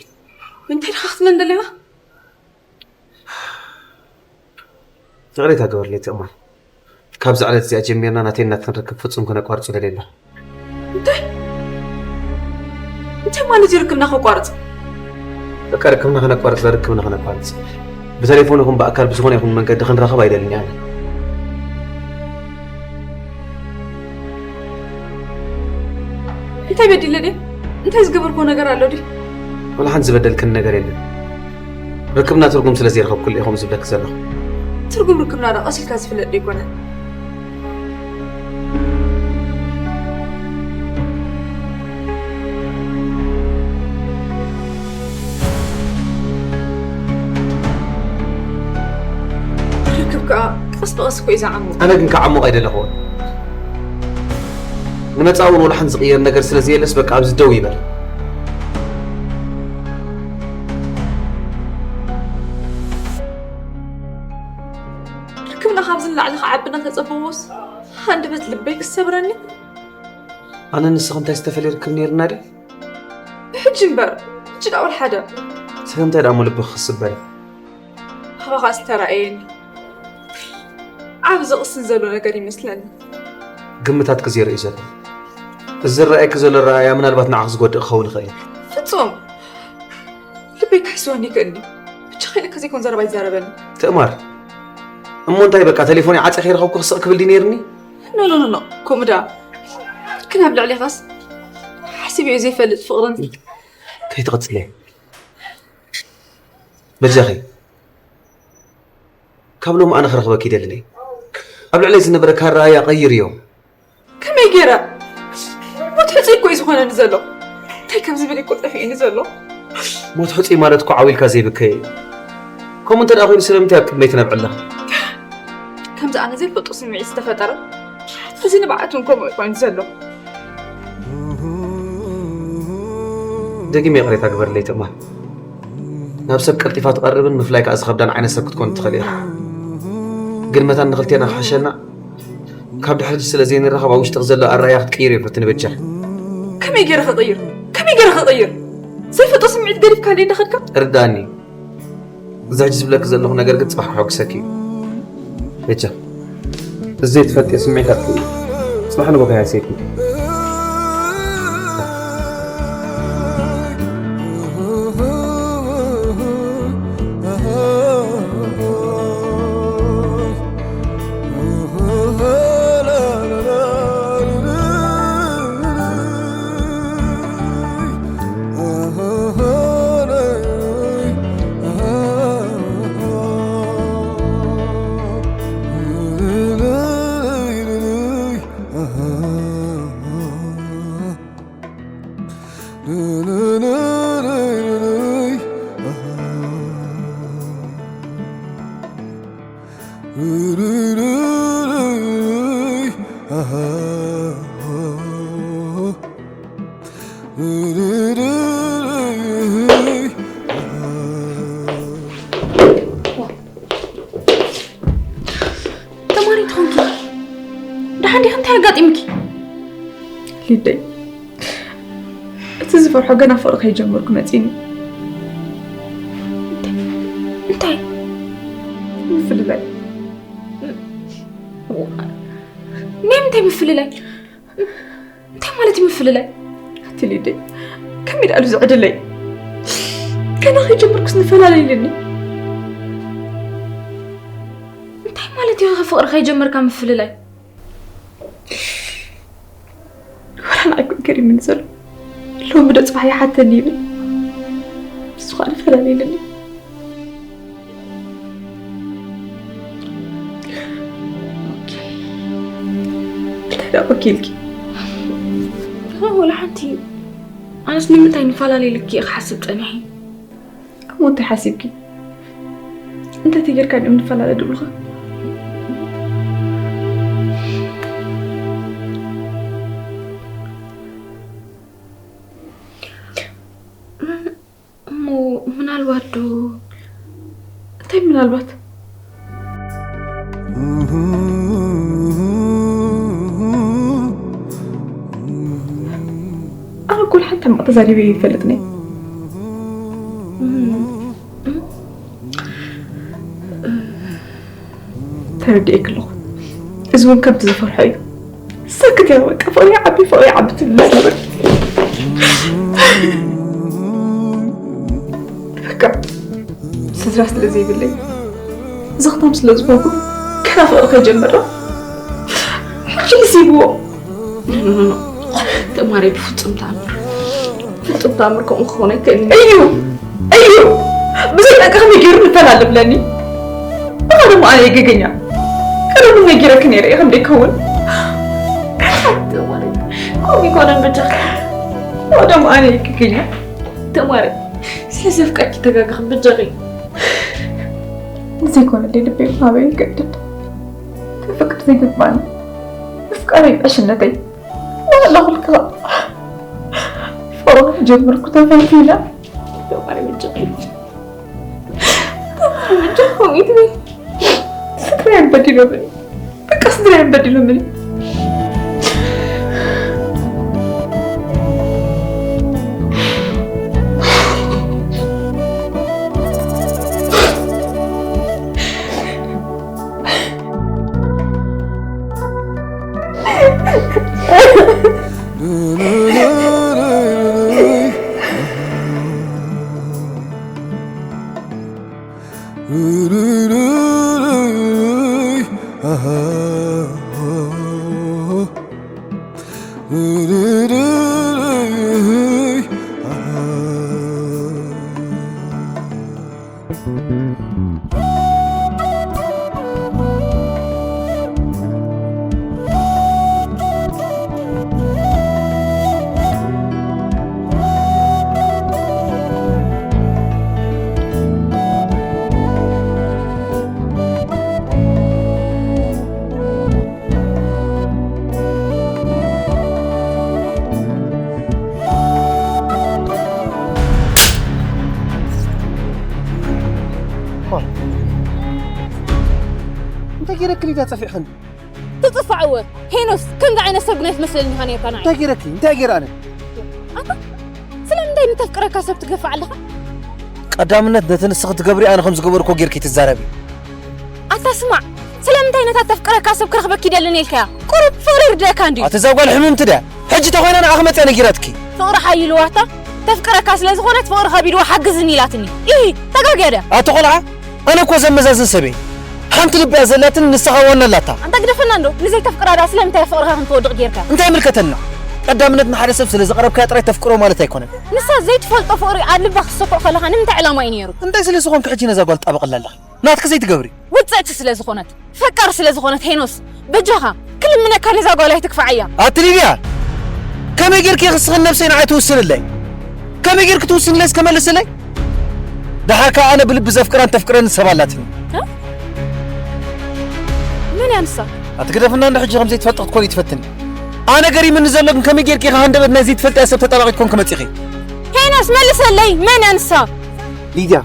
እንታይ ኢኻ ክትብለኒ ደሊኻ? ይቕሬታ ግበርለይ ትእማር። ካብዛ ዕለት እዚኣ ጀሚርና ናተይ ናትክን ርክብ ፍጹም ከነቋርጾ ደልየ ኣለኹ። እንታይ? እንታይ ማለት እዩ ርክብና ከቋርጽ? በቃ ርክብና ከነቋርጽ፣ ርክብና ከነቋርጽ። ብቴሌፎን ይኹን ብኣካል ብዝኾነ ይኹን መንገዲ ክንራኸብ ኣይደልን እየ ኣነ። እንታይ በዲለ ድየ? እንታይ ዝገበርኩዎ ነገር ኣሎ ድዩ? ወላ ሓንቲ ዝበደልክኒ ነገር የለን። ርክብና ትርጉም ስለ ዘይረኸብኩሉ እየ ከምኡ ዝብለኪ ዘለኹ። ትርጉም ርክብና ዶ ቀስ ኢልካ ዝፍለጥ ዶ ኣይኮነን? ርክብ ከኣ ቀስ ብቐስ እኮ እዩ ዝዓሙ። ኣነ ግን ክዓሙቕ ኣይደለኹዎን። ንመጻኢ እውን ወላ ሓንቲ ዝቕየር ነገር ስለ ዘየለስ በቃ ኣብዚ ደው ይበል። ርክብና ካብዚ ንላዕሊ ክዓቢ እናተጸበዎስ፣ ሃንደበት ልበይ ክሰብረኒ። ኣነ ንስኺ እንታይ ዝተፈልየ ርክብ ነይርና ድዩ? ብሕጂ እምበር፣ ሕጂ ደኣ ወላ ሓደ። ስለምንታይ ደኣ እሞ ልብኺ ክስበር? ካባኻ ዝተራእየኒ ዓቢ ዝቕስን ዘሎ ነገር ይመስለኒ። ግምታትኪ ዜሮ እዩ ዘሎ። እዚ ዝረኣየኪ ዘሎ ኣረኣእያ ምናልባት ንዓኺ ዝጎድእ ክኸውን ይኽእል እዩ። ፍጹም! ልበይ ክሕስወኒ ይኽእል እዩ። ብቻ ከይልካ ዘይኮን ዘረባ ይዛረበኒ። ትእማር፣ እሞ እንታይ በቃ ቴሌፎነይ ዓጽየ ከይረኸብኩ ክስቕ ክብል ድዩ ነይርኒ? ኖ፣ ኖ፣ ኖ፣ ኖ። ከምኡ ደኣ። ግን ኣብ ልዕሌኻስ ሓሲበዮ ዘይፈልጥ ፍቕርን ከይትቐጽልየ። በጃኺ። ካብ ሎሚ ኣነ ክረኽበኪ ይደልን እየ። ኣብ ልዕለይ ዝነበረካ ኣረኣእያ ቀይርዮ። ከመይ ገይረ? ሞት ሕጹይ እኮ እዩ ዝኾነኒ ዘሎ። እንታይ ከም ዝብል እኮ ጠፊኡኒ ዘሎ። ሞት ሕጹይ ማለት እኮ ዓው ኢልካ ዘይብከይ እዩ። ከምኡ እንተ ደኣ ኮይኑ ስለምንታይ ኣብ ቅድመይ ትነብዒ ኣለኺ? ከምዚ ኣነ ዘይፈልጦ ስምዒት ዝተፈጠረ፣ እዚ ንብዓት እውን ከምኡ እዩ ኮይኑ ዘሎ። ደጊመ ይቕሬታ ግበርለይ ትእማን። ናብ ሰብ ቀልጢፋ ትቐርብን ምፍላይ ከኣ ዝኸብዳን ዓይነት ሰብ ክትኮን ትኽእል ኢኻ። ግን መታን ንኽልቴና ክሕሸና፣ ካብ ድሕሪት ስለ ዘይንራኸብ ኣብ ውሽጥኺ ዘሎ ኣረኣእያ ክትቅይርዮ ፈትኒ በጃኺ። ከመይ ገይረ ክቕይር? ከመይ ገይረ ክቕይር? ዘይፈልጦ ስምዒት ገዲፍካለይ እንዳኸድካ? ርድኣኒ። እዚ ሕጂ ዝብለኪ ዘለኹ ነገር ግን ጽባሕ ከሐጉሰኪ እዩ። በጃ። እዚ ዘይትፈልጥዮ ስምዒታትኪ እዩ። ጽባሕ ንጎ ከይሃሰይኪ። ተማሪት ኾንኪ ደሓን ዲኺ? እንታይ ኣጋጢምኪ? ሊደይ፣ እቲ ዝፈርሖ ገና ፍቕሪ ከይጀመርኩ መጺኒ። እንታይ? ምፍልላይ። ናይ ምንታይ ምፍልላይ? እንታይ ማለት እዩ ምፍልላይ? ኣቲ ሊደይ፣ ከመይ ደኣሉ ዝዕድለይ? ገና ከይጀመርኩስ ንፈላለ ኢልኒ። እንታይ ማለት እዩ ፍቕሪ ከይጀመርካ ምፍልላይ? ወላ ንዓይ እኮ ገሪሙኒ ዘሎ። ሎሚ ዶ ጽባሕ ይሓተኒ ይብል። ንሱ ኸኣ ንፈላለ ኢልኒ። ኦኬ። እንታይ ደኣ ኮኪ ኢልኪ? ኣዎ፣ ወላ ሓንቲ። ኣነስ ንምንታይ ንፈላለ ኢልኪ እየ ክሓስብ ጸኒሐ። እሞ እንታይ ሓሲብኪ? እንታይ ተጌርካ ድዮም ንፈላለ ድብሉኻ? እሞ ምናልባት ዶ? እንታይ ምናልባት? ኣነ እኮ ሓንቲ ሕማቕ ተዛሪበ ይፈልጥኒ። ተረዲኤኪ ኣለኹ። እዚ እውን ከምቲ ዝፈርሖ እዩ። ሰክት እያ በቃ፣ ፍቕሪ ይዓቢ፣ ፍቕሪ ይዓቢ ትብል ዝነበርኪ። በቃ ስድራ ስለ ዘይብለይ፣ ዘኽታም ስለ ዝኾንኩ፣ ገና ፍቕሪ ከይጀመርና ሕጂ ልስ ይብዎ። ተማሪ ብፍጹም ተኣምር፣ ፍጹም ተኣምር ከምኡ ክኾን ኣይክእልን እዩ። እዩ፣ እዩ። ብዘይ ጠንቂ ከመይ ገይሩ ንፈላለ ብለኒ? እኻ ደሞ ኣነ የገገኛ። ቀደም እውን ነጊረኪ ነይረ እየ ከም ደይከውን። ተማሪ፣ ከምኡ ይኮነን በጃኺ። እኻ ደሞ ኣነ የገገኛ። ተማሪ፣ ስለ ዘፍቀርኪ ተጋግኺ በጃኺ። ዘይኮነለይ ልበይ ምሃበይ ይገድድ። ከፍቅር ዘይግባኒ ምፍቃረይ ዕሽነተይ። ዋላ ኩልካ ፍቕሪ ጀመርኩ ተፈቲና። ተማሪ በጃኺ። ተማሪ በጃኺ ከምኡ ይትበል። ስድራይ በዲሎምኒ። በቃ ስድራይ በዲሎምኒ። እንታይ ገይረክን ኢዳ ጸፊዕኽን? ትጽፋዕወ ሄኖስ፣ ከምዚ ዓይነት ሰብ ግን ኣይትመስለኒ ኢኻ ነይርካ ንዓይ። እንታይ ገይረኪ? እንታይ ገይረ ኣነ? ኣታ ስለምንታይ ንተፍቅረካ ሰብ ትገፍዕ ኣለኻ? ቀዳምነት ነቲ ንስኺ ትገብሪ ኣነ ከም ዝገበርኩ ጌርኪ ትዛረቢ። ኣታ ስማዕ፣ ስለምንታይ ነታ ተፍቅረካ ሰብ ክረኽበኪ ደልን ኢልካያ? ቁሩብ ፍቕሪ ይርድአካ እንድዩ። ኣቲ እዛ ጓል ሕምምቲ ድያ? ሕጂ ተኾይና ንዓኺ መፅያ ነጊራትኪ። ፍቕሪ ሓይልዋታ ተፍቅረካ ስለ ዝኾነት ፍቕሪ ከቢድዋ ሓግዝኒ ኢላትኒ። ኢሂ፣ ተጋግያ ድያ? ኣቲ ቆልዓ፣ ኣነ እኮ ዘመዛዝን ሰበይ። ሓንቲ ልቢ እያ ዘላትን ንስኻ ዋና ኣላታ። ኣንታ ግደፈና እንዶ፣ ንዘይተፍቅራ ድኣ ስለምንታይ ፍቕርኻ ከም ትወድቕ ጌርካ? እንታይ ይምልከተና? ቀዳምነት ንሓደ ሰብ ስለ ዘቕረብካዮ ጥራይ ተፍቅሮ ማለት ኣይኮነን። ንሳ ዘይትፈልጦ ፍቕሪ ኣብ ልባ ክትሰፍኦ ከለኻ ንምንታይ ዕላማ እዩ ነይሩ? እንታይ ስለ ዝኾንኪ ሕጂ ነዛ ጓል ትጣበቕላ ኣለኺ? ናትኪ ዘይትገብሪ። ውጽዕቲ ስለ ዝኾነት፣ ፈቃር ስለ ዝኾነት ሄኖስ፣ በጃኻ ክልምነካ ነዛ ጓል ኣይትግፋዓያ። ኣቲ ሊድያ፣ ከመይ ጌርኪ ክስኽን ነብሰይ ንዓይ ትውስንለይ? ከመይ ጌርኪ ትውስንለይ እስከ መልስለይ? ደሓር ከኣ ኣነ ብልቢ ዘፍቅራን ተፍቅረኒ ሰብ ኣላትኒ። እ? መን እያ ንሳ? ኣቲ ግደፍና እንዶ ሕጂ ከም ዘይትፈልጢ ክትኮኒ ትፈትኒ። ኣነ ገሪምኒ ዘሎ ግን ከመይ ጌርኪ ኢኺ ሃንደበት ናይ ዘይትፈልጥያ ሰብ ተጣባቒ ትኮንኪ መጺኺ? ሄኖስ መልሰለይ፣ መን እያ ንሳ? ሊድያ፣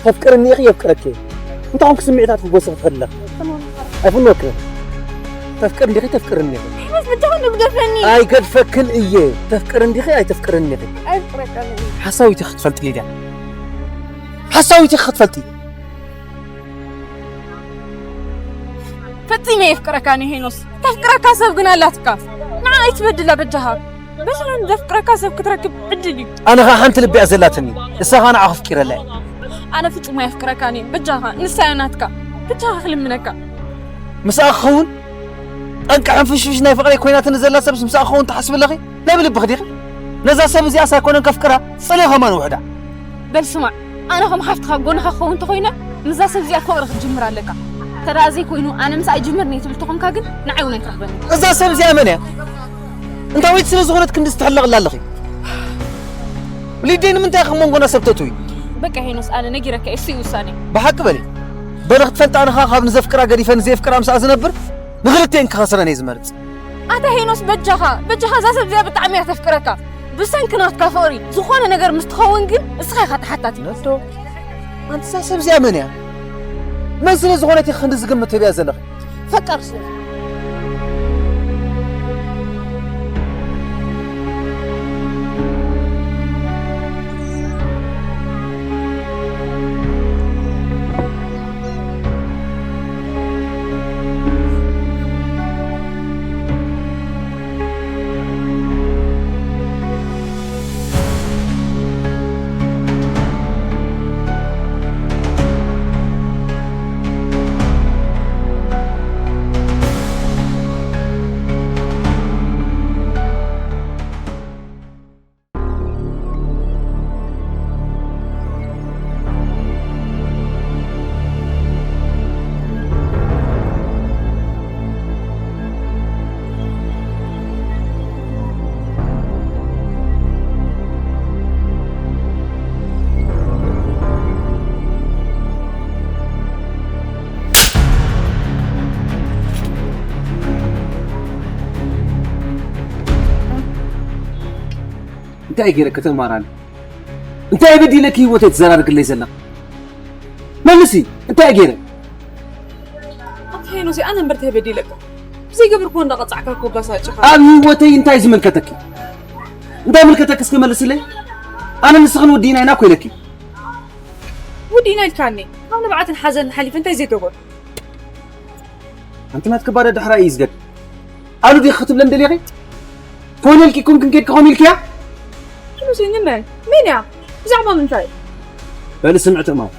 ተፍቅርኒ ኢኺ የፍቅረኪ። እንታይ ኮንክ ስምዒታት ክትወስኽ ትኽእል ኣለኻ? ኣይፍኖክን። ተፍቅር እንዲኺ ተፍቅርኒ ኢኺ። ሄኖስ ብቻ ንግደፈኒ። ኣይገድፈክን እየ። ተፍቅር እንዲኺ ኣይተፍቅርኒ ኢኺ። ኣይፍቅረካን እየ። ሓሳዊት ኢኺ ክትፈልጢ ሊድያ። ሓሳዊት ኢኺ ክትፈልጢ። ፈጺመ የፍቅረካን እየ ሄኖስ። ተፍቅረካ ሰብ ግን ኣላትካ። ንዓ ኣይትበድላ በጃኻ። በዚ ዘፍቅረካ ሰብ ክትረክብ ዕድል እዩ። ኣነ ኸኣ ሓንቲ ልቢ እያ ዘላትኒ። እሳ ኸኣ ንዓኻ ኣፍቂረላ እየ። ኣነ ፍጹም ኣየፍቅረካን እየ። በጃኻ ንሳ እያ ናትካ። በጃኻ ክልምነካ። ምስኣ ክኸውን ጠንቂ ሕንፍሽፍሽ ናይ ፍቕረይ ኮይናትኒ ዘላ ሰብስ ምስኣ ክኸውን ትሓስቢ ኣለኺ? ናይ ብልብኺ ዲኺ? ነዛ ሰብ እዚኣስ ኣይኮነን ከፍቅራ፣ ጽልኢ ኸማን ውሕዳ። በል ስማዕ፣ ኣነ ከም ሓፍትኻ ጎንኻ ክኸውን እንተኾይነ፣ ምስዛ ሰብ እዚኣ ፍቕሪ ክትጅምር ኣለካ። እንተ ደኣ ዘይኮይኑ፣ ኣነ ምስኣ ኣይጅምርን እየ ትብል ተኾንካ ግን፣ ንዓይ እውን ኣይትረኽበኒ። እዛ ሰብ እዚኣ መን እያ? እንታዊት ስለ ዝኾነት ክንድዚ ትሕለቕላ ኣለኺ? ሊደይ ንምንታይ ኢኺ መንጎና ሰብ ተእትዊ? በቃ ሄኖስ፣ ኣነ ነጊረካ እየ፣ እሱ እዩ ውሳኔ። ብሓቂ በሊ። በሊ ክትፈልጥ ኣነ ኸኣ ካብ ንዘፍቅራ ገዲፈ ንዘየፍቅራ ምስኣ ዝነብር ንኽልቲኤን ክኸስረን እየ ዝመርጽ። ኣታ ሄኖስ በጃኻ፣ በጃኻ እዛ ሰብ እዚኣ ብጣዕሚ እያ ተፍቅረካ። ብሰንኪ ናትካ ፍቕሪ ዝኾነ ነገር ምስ ትኸውን ግን እስኻ ኢኻ ተሓታቲ። ነዶ፣ ኣንቲ እዛ ሰብ እዚኣ መን እያ? መን ስለ ዝኾነት ኢኺ ክንድዚ ግምት ትህብያ ዘለኺ? ፈቃር ስለ ዝኾነት። እንታይ ገይረ ከተማራኒ? እንታይ በዲለኪ ህይወተይ ትዘራርግለይ ዘለኻ? መልሲ፣ እንታይ ገይረ? ኣንታ ሄኖስ፣ ኣነ እምበር እንታይ በዲለካ? ብዘይገበርክዎ እንዳቐጻዕካ እኮ ኣባሳጭኻ። ኣብ ህይወተይ እንታይ ዝምልከተኪ? እንታይ ምልከተኪ እስከ መልስለይ? ኣነ ንስኽን ወዲእና ኢና እኮ ኢለኪ። ወዲእና ኢልካኒ። ካብ ንብዓትን ሓዘንን ሓሊፈ እንታይ ዘይገበርኩ? ኣንቲ ናትኪ ባዶ ዳሕራይ እዩ ዝገድ። ኣሉ ዲኺ ክትብለን ደሊኺ? ኮይነልኪ ኮንክን ኬድኪ ኾን ኢልኪያ? ሄኖስ፣ ንመን? መን እያ? ብዛዕባ ምንታይ? በሊ ስምዒ ትእማን።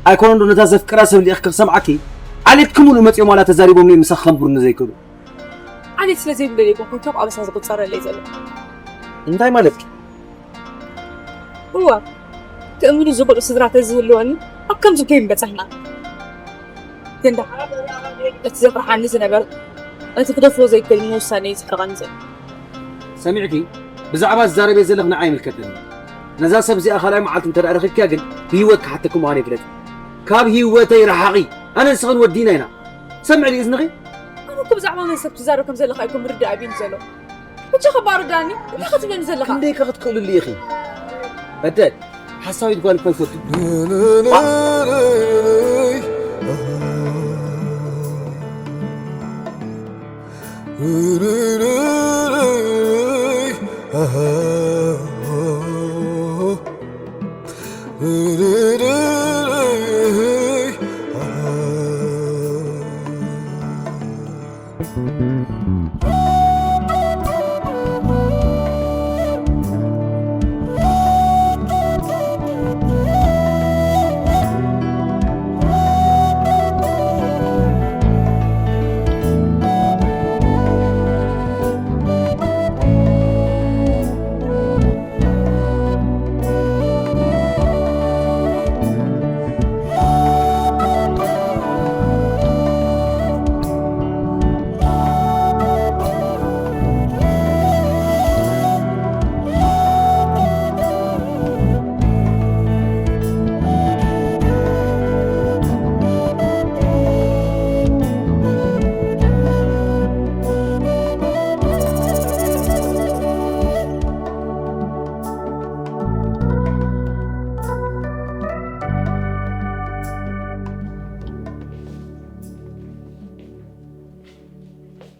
ኣይኮነን ዶ ነታ ዘፍቅራ ሰብ ልኢኽኪ ክሰምዓኪ? ዓሌትኪ ምሉእ መጺኦም ዋላ ተዛሪቦምኒ ምሳኺ ከንብሩኒ ዘይክእሉ። ዓሌት ስለ ዘይብለይ ኣይኮንኩን ከም ኣበሳ ዝቑጸረለይ ዘሎ። እንታይ ማለትኪ? እወ፣ ክእምኑ ዝኽእሉ ስድራ ተዝህልወኒ ኣብ ከምዚ ከይምበጻሕና። ግን ደኣ፣ እቲ ዘፍርሓኒ ዝነበረ፣ እቲ ክደፍሮ ዘይክእል ውሳነ እዩ ዘሕርቐኒ ዘሎ። ሰሚዕኪ? ብዛዕባ ዝዛረብ እየ ዘለኽ ንዓይ ኣይምልከተኒ። ነዛ ሰብ እዚኣ ካልኣይ መዓልቲ እንተ ደኣ ረኺብክያ ግን ብህይወት ክሓተኪ ምዃነይ ፍለጢ። ካብ ህይወተይ ርሓቒ። ኣነን ንስኽን ወዲና ኢና። ሰምዕሊ እዝንኺ? ኣነ እኮ ብዛዕባ መን ሰብ ትዛረብ ከም ዘለኻ እኮ ምርዳእ ኣቢኒ ዘሎ። ብቻ ከባሩ ዳኒ፣ እንታይ ክትብለኒ ዘለኻ? ክንደይ ከ ክትክእልሉ ኢኺ? በደል፣ ሓሳዊት ጓል እኮ ይፈቱ።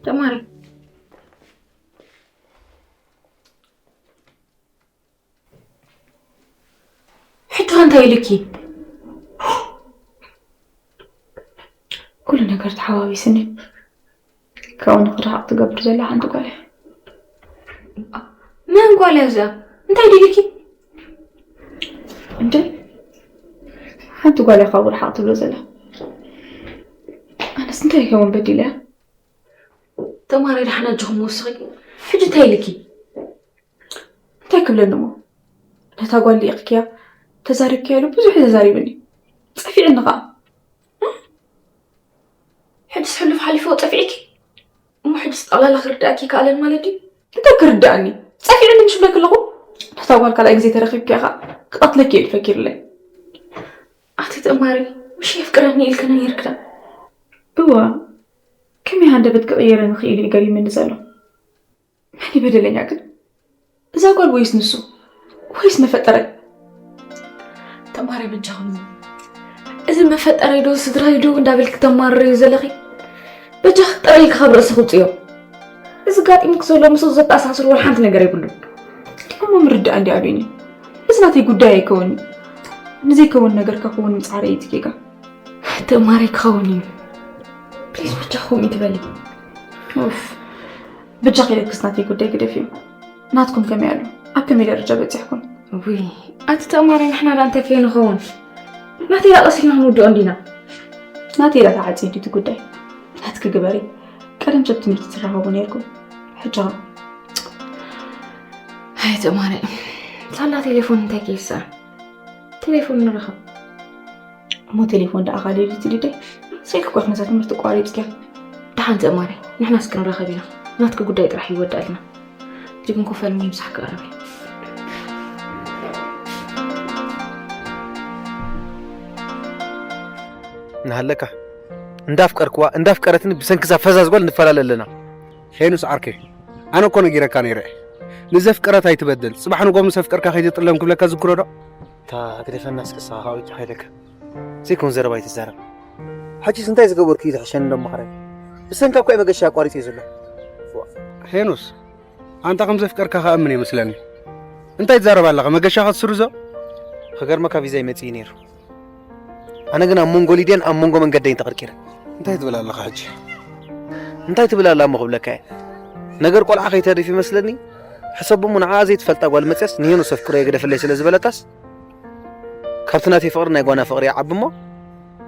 ተማሪ ሕጂ እንታይ ኢልኪ? ኩሉ ነገር ተሓዋዊስኒ። ካብኡ ንኽርሕቕ ትገብር ዘላ ሓንቲ ጓል እያ። መን ጓል እያ እዚኣ? እንታይ ድልኪ? እንደ ሓንቲ ጓል እያ ካብኡ ርሓቕ ትብሎ ዘላ። ኣነስ እንታይ ይኸውን በዲለ እያ? ተማሪ ደሓን ኣጆኹም ወስኺ። ሕጂ እንታይ ኢልኪ? እንታይ ክብለኒ እሞ? ነታ ጓል ልኢኽክያ፣ ተዛሪብክያ ኢሉ ብዙሕ እዩ ተዛሪብኒ። ጸፊዕኒ ኸዓ። ሕጅስ ሕሉፍ ሓሊፍዎ ጸፊዕኪ? እሞ ሕጅስ ጠቕላላ ክርድኣኪ ይከኣለን ማለት ድዩ? እንታይ ክርድኣኒ? ጸፊዕኒ ምሽ ብለኪ ኣለኹ። ነታ ጓል ካልኣይ ግዜ ተረኺብክያ ኸዓ ክቐትለኪ እየ ፈኪርለይ። ኣቲ ተማሪ፣ ምሽ የፍቅረኒ ኢልክኒ ነይርክዳ? እዋ፣ ከመይ ሃንደበት ክቕየረኒ ክኢሉ እዩ ገሪምኒ ዘሎ። መን እዩ በደለኛ ግን? እዛ ጓል ወይስ ንሱ? ወይስ መፈጠረይ? ተማሪ በጃኹም። እዚ መፈጠረይ ዶ ስድራይ ዶ እንዳበልክ ተማርረዩ ዘለኺ? በጃኺ ጥራይ ካብ ርእስኺ ውፅዮ። እዚ ጋጢሙክ ዘሎ ምስኡ ዘተኣሳስር ወላ ሓንቲ ነገር የብሉን። እሞ ምርዳእ እንዲ ኣብዩኒ። እዚ ናተይ ጉዳይ ኣይከውን'ዩ። ንዘይከውን ነገር ከኸውን ምጽዓር እየ እቲ ጌጋ። ተማሪ ክኸውን እዩ። ፕሊዝ በጃኹም ይትበሊ። ኡፍ። በጃኺ ኢለክስ ናተይ ጉዳይ ግደፍዮ። ናትኩም ከመይ ኣሎ? ኣብ ከመይ ደረጃ በጺሕኩም? ውይ፣ ኣቲ ተማሪ ንሕና ዳ እንታይ ከይንኸውን? ናተይ ዳ ቀስ ኢልና ክንውድኦ እንዲና። ናተይ ዳ ተዓጽዩ ድዩ እቲ ጉዳይ? ናትኪ ግበሪ። ቀደም ሰብ ትምህርቲ ትራኸቡ ነይርኩም። ሕጂ ኸ? ኣይ ተማሪ፣ ሳላ ቴሌፎን እንታይ ከይስኣን? ቴሌፎን ንረኸብ። እሞ ቴሌፎን ደኣ ካልእ ድዩ ትድደይ? ስልኪ እኮ ክነሳ ትምህርቲ ኣቋሪጽክያ። ደሓን ተማሪ፣ ንሕናስ ክንራኸብ ኢና። ናትኪ ጉዳይ ጥራሕ ይወዳልና። ሕጂ ግን ኮፍ በል ምሳሕ ክቐርብ እየ። እናሃለካ እንዳፍቀርክዋ እንዳፍቀረትኒ ብሰንክዛ ፈዛዝ ጓል ንፈላለ ኣለና። ሄኑስ ዓርከይ፣ ኣነ እኮ ነጊረካ ነይረ። ንዘፍቀረት ኣይትበድል። ጽባሕ ንጎ ምስ ኣፍቀርካ ከይትጥለም ክብለካ ዝክሮ ዶ? እታ ግደፈና እስኪ፣ ንስኻ ካብኡ ይተኻይለካ። ዘይኮን ዘረባ ኣይትዛረብ። ሕጂስ እንታይ ዝገበርኩ እዩ ዝሕሸኒ እንዶ መኽረኒ? ብሰንካ እኮ እየ መገሻ ኣቋሪጸ ዘሎ። ሄኑስ፣ ኣንታ ከም ዘፍቀርካ ክኣምን እየ መስለኒ። እንታይ ትዛረብ ኣለኻ? መገሻ ክትስርዞ? ክገርመካ ቪዛ ይመጽእ እዩ ነይሩ። ኣነ ግን ኣብ መንጎ ሊድያን ኣብ መንጎ መንገደይን ተቐርቂረ። እንታይ ትብል ኣለኻ ሕጂ? እንታይ ትብል ኣላ እሞ ክብለካ እየ? ነገር ቆልዓ ከይተርፍ ይመስለኒ። ሕሰብ እሞ ንዓኣ ዘይትፈልጣ ጓል መጽያስ ንሄኖስ ኣፍቅሮ እየ ግደፈለይ ስለ ዝበለታስ፣ ካብቲ ናተይ ፍቕሪ ናይ ጓና ፍቕሪ ይዓቢ እሞ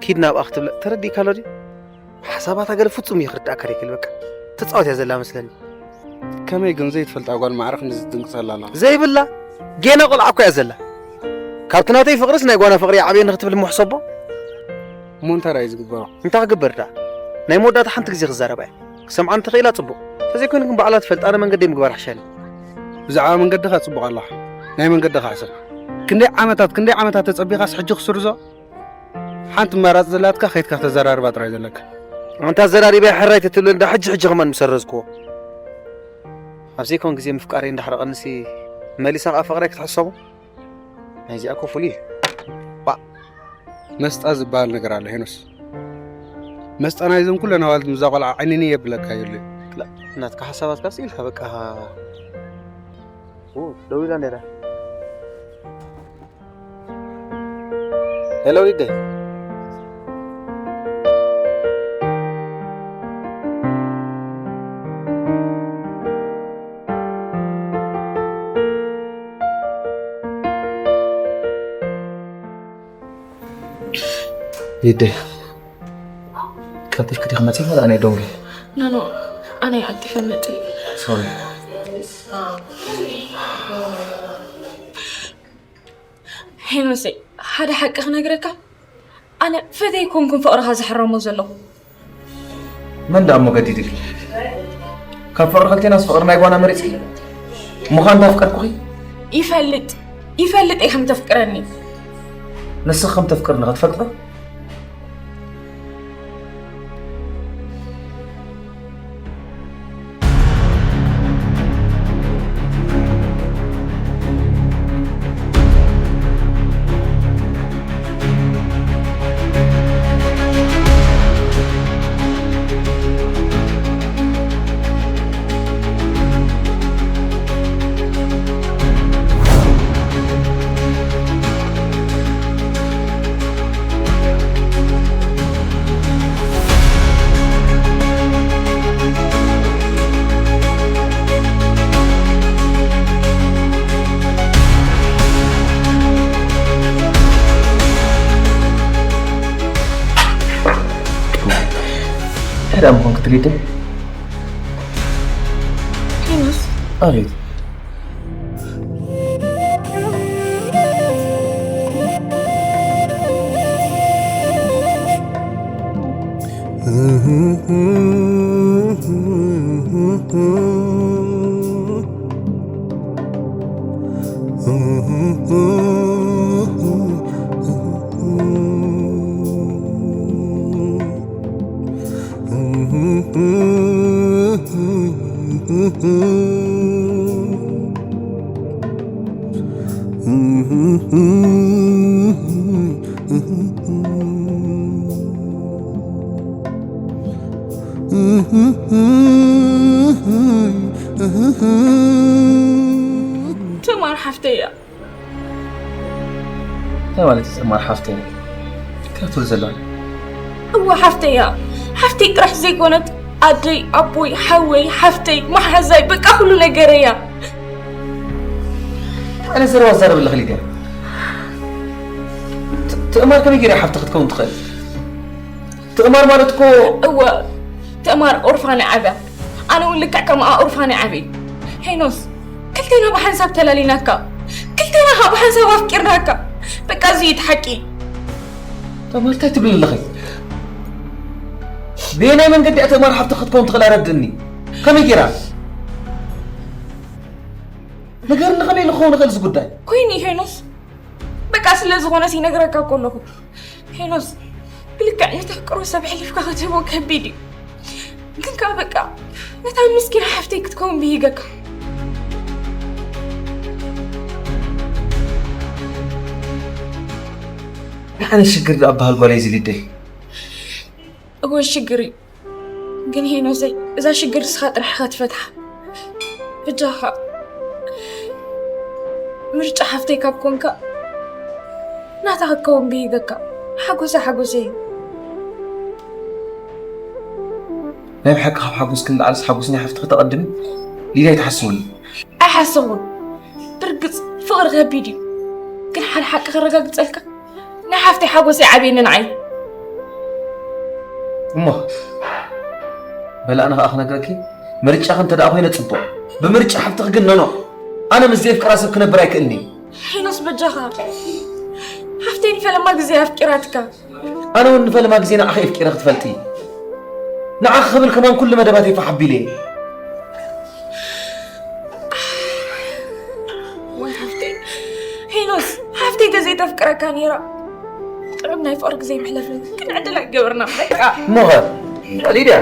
ኪድ ናብኣ ክትብለ ተረዲእካ ኣሎ ድዩ? ሓሳባታ ገለ ፍጹም እዩ ክርድኣካ ደይክእል በቃ። ትጻወት እያ ዘላ መስለኒ። ከመይ ግን ዘይትፈልጣ ጓል ማዕረ ክንድዚ ትድንቅጸላ ኣለኻ? ዘይብላ ጌና ቆልዓ እኮ እያ ዘላ። ካብቲ ናተይ ፍቕርስ ናይ ጓና ፍቕሪ ይዓብየኒ ክትብል እሞ ሕሰቦ። እሞ እንታይ ደኣ እዩ ዝግበሮ? እንታይ ክግበር ደኣ? ናይ መወዳእታ ሓንቲ ግዜ ክዛረባ እየ። ክሰምዓ እንተኽኢላ ጽቡቕ። እንተዘይኮይኑ ግን ባዕላ ትፈልጥ፣ ኣነ መንገደይ ምግባር ይሕሸኒ። ብዛዕባ መንገድኻ ጽቡቕ ኣለኻ። ናይ መንገድኻ ሕሰብ። ክንደይ ዓመታት፣ ክንደይ ዓመታት ተጸቢኻስ ሕጂ ክስርዞ? ሓንቲ ኣማራጺ ዘላትካ ከይድካ ተዘራርባ ጥራይ ዘለካ። ኣንታ ኣዘራሪበያ ሕራይ ተትብለኒ ዳ ሕጂ ሕጂ ከማን ምሰረዝክዎ። ኣብ ዘይኮን ግዜ ምፍቃረይ እንዳሕረቐንሲ መሊሳ ከኣ ፍቕረይ ክትሕሰቦ? ናይዚኣ እኮ ፍሉይ እዩ። ባ። መስጣ ዝበሃል ነገር ኣሎ ሄኖስ። መስጣ ናይዞም ኩለን ኣዋልድ ምዛ ቆልዓ ዓይንኒ የብለካ የሉ። ክላ፣ ናትካ ሓሳባትካ ስኢልካ በቃ። ኡ፣ ደው ኢላ ነይራ። ሄሎ ሊደይ። ሊደይ፣ ቀልጢፍኪ ዲኺ መፂኺ ወላ ኣነ ዶንጊ? ኖ፣ ኖ፣ ኣነ ቀልጢፈ መፂ። ሶሪ። ሄኖሰይ፣ ሓደ ሓቂ ክነግረካ፣ ኣነ ፈተይ ኮንኩን ፍቕርኻ ዝሕረሞ ዘለኹ። መን ደኣ እሞ ገዲድኪ? ካብ ፍቕሪ ክልቴናስ ፍቕሪ ናይ ጓና መሪጽኪ? ምዃን እንዳፍቀርኩኺ? ይፈልጥ፣ ይፈልጥ እየ ከም ተፍቅረኒ። ንስኺ ከም ተፍቅርኒ ክትፈልጥ ዶ? ሕዳ ምኾን ክትሪድን? ሄኖስ። ኣቤት። ትማር ሓፍተይ እያ። እንታይ ማለት እዩ ትማር ሓፍተይ? እንታይ ትብል ዘላ? እወ ሓፍተይ እያ። ሓፍተይ ጥራሕ ዘይኮነት ኣደይ፣ ኣቦይ፣ ሓወይ፣ ሓፍተይ፣ መሓዛይ፣ በቃ ኩሉ ነገረይ እያ። ኣነ ዘረባ ዛረብ ኣለኺ ሊድያ። ት-፣ ትእማር ከመይ ገይራ ሓፍቲ ክትከውን ትኽእል? ትእማር ማለት እኮ እወ ትእማር ኦርፋን እያ ዓብያ። ኣነ እውን ልክዕ ከምኣ ኦርፋን እየ ዓብየ። ሄኖስ፣ ክልቴና ብሓንሳብ ተላሊናካ፣ ክልቴና ከዓ ብሓንሳብ ኣፍቂርናካ። በቃ እዚ እዩ እቲ ሓቂ። ትእማር እንታይ ትብሊ ኣለኺ? በየናይ መንገዲ እያ ትእማር ሓፍቲ ክትከውን ትኽእል ኣረድእኒ። ከመይ ገይራ? ንገርኒ ከመይ ኢሉ ክኸውን ይኽእል እዚ ጉዳይ? ኮይኑ እዩ ሄኖስ። በቃ ስለ ዝኾነስ ይነግረካ እኮ ኣለኹ። ሄኖስ፣ ብልክዕ ንተፍቅሮ ሰብ ኣሕሊፍካ ክትህቦ ከቢድ እዩ። ግን ከኣ በቃ ነታ ምስኪና ሓፍተይ ክትከውን ብሂገካ። ንዓነ ሽግር ደኣ በሃል ጓለይ እዚ ሊደይ። እወ ሽግር እዩ። ግን ሄኖሰይ፣ እዛ ሽግር ንስኻ ጥራሕ ኢኻ ትፈትሓ። ብጃኻ ምርጫ ሓፍተይ ካብ ኮንካ ናታ ክከውን ብሂገካ። ሓጎሰ ሓጎሰይ እዩ። ናይ ብሓቂ ካብ ሓጎስኪ ንላዕልስ ሓጎስ ናይ ሓፍትኺ ተቐድሚ? ሊድያ ኣይትሓስብሉ። ኣይሓሰብኩን። ብርግጽ ፍቕሪ ከቢድ እዩ። ግን ሓደ ሓቂ ከረጋግጸልካ፣ ናይ ሓፍተይ ሓጎስ ይዓብየኒ ንዓይ። እሞ በል ኣነ ኸኣ ክነግረኪ፣ ምርጫኺ እንተ ደኣ ኮይነ ጽቡቕ። ብምርጫ ሓፍትኺ ግን ኖኖ። ኣነ ምስ ዘየፍቅራ ሰብ ክነብር ኣይክእልን'የ። ሄኖስ በጃኻ። ሓፍተይ ንፈለማ ግዜ ኣፍቂራትካ። ኣነ እውን ንፈለማ ግዜ ንዓኺ ኣፍቂረ ክትፈልጢ። ንዓኺ ክብል ከማን ኩሉ መደባተይ ፋሕ ኣቢለ እየ። ወይ ሓፍተይ። ሄኖስ፣ ሓፍተይ ተዘይተፍቅረካ ነይራ። ጥዑም ናይ ፍቕሪ ግዜ ምሕለፍና ግን ዕድል ኣይገበርና። በቃ። እሞ ኸ? ሊድያ።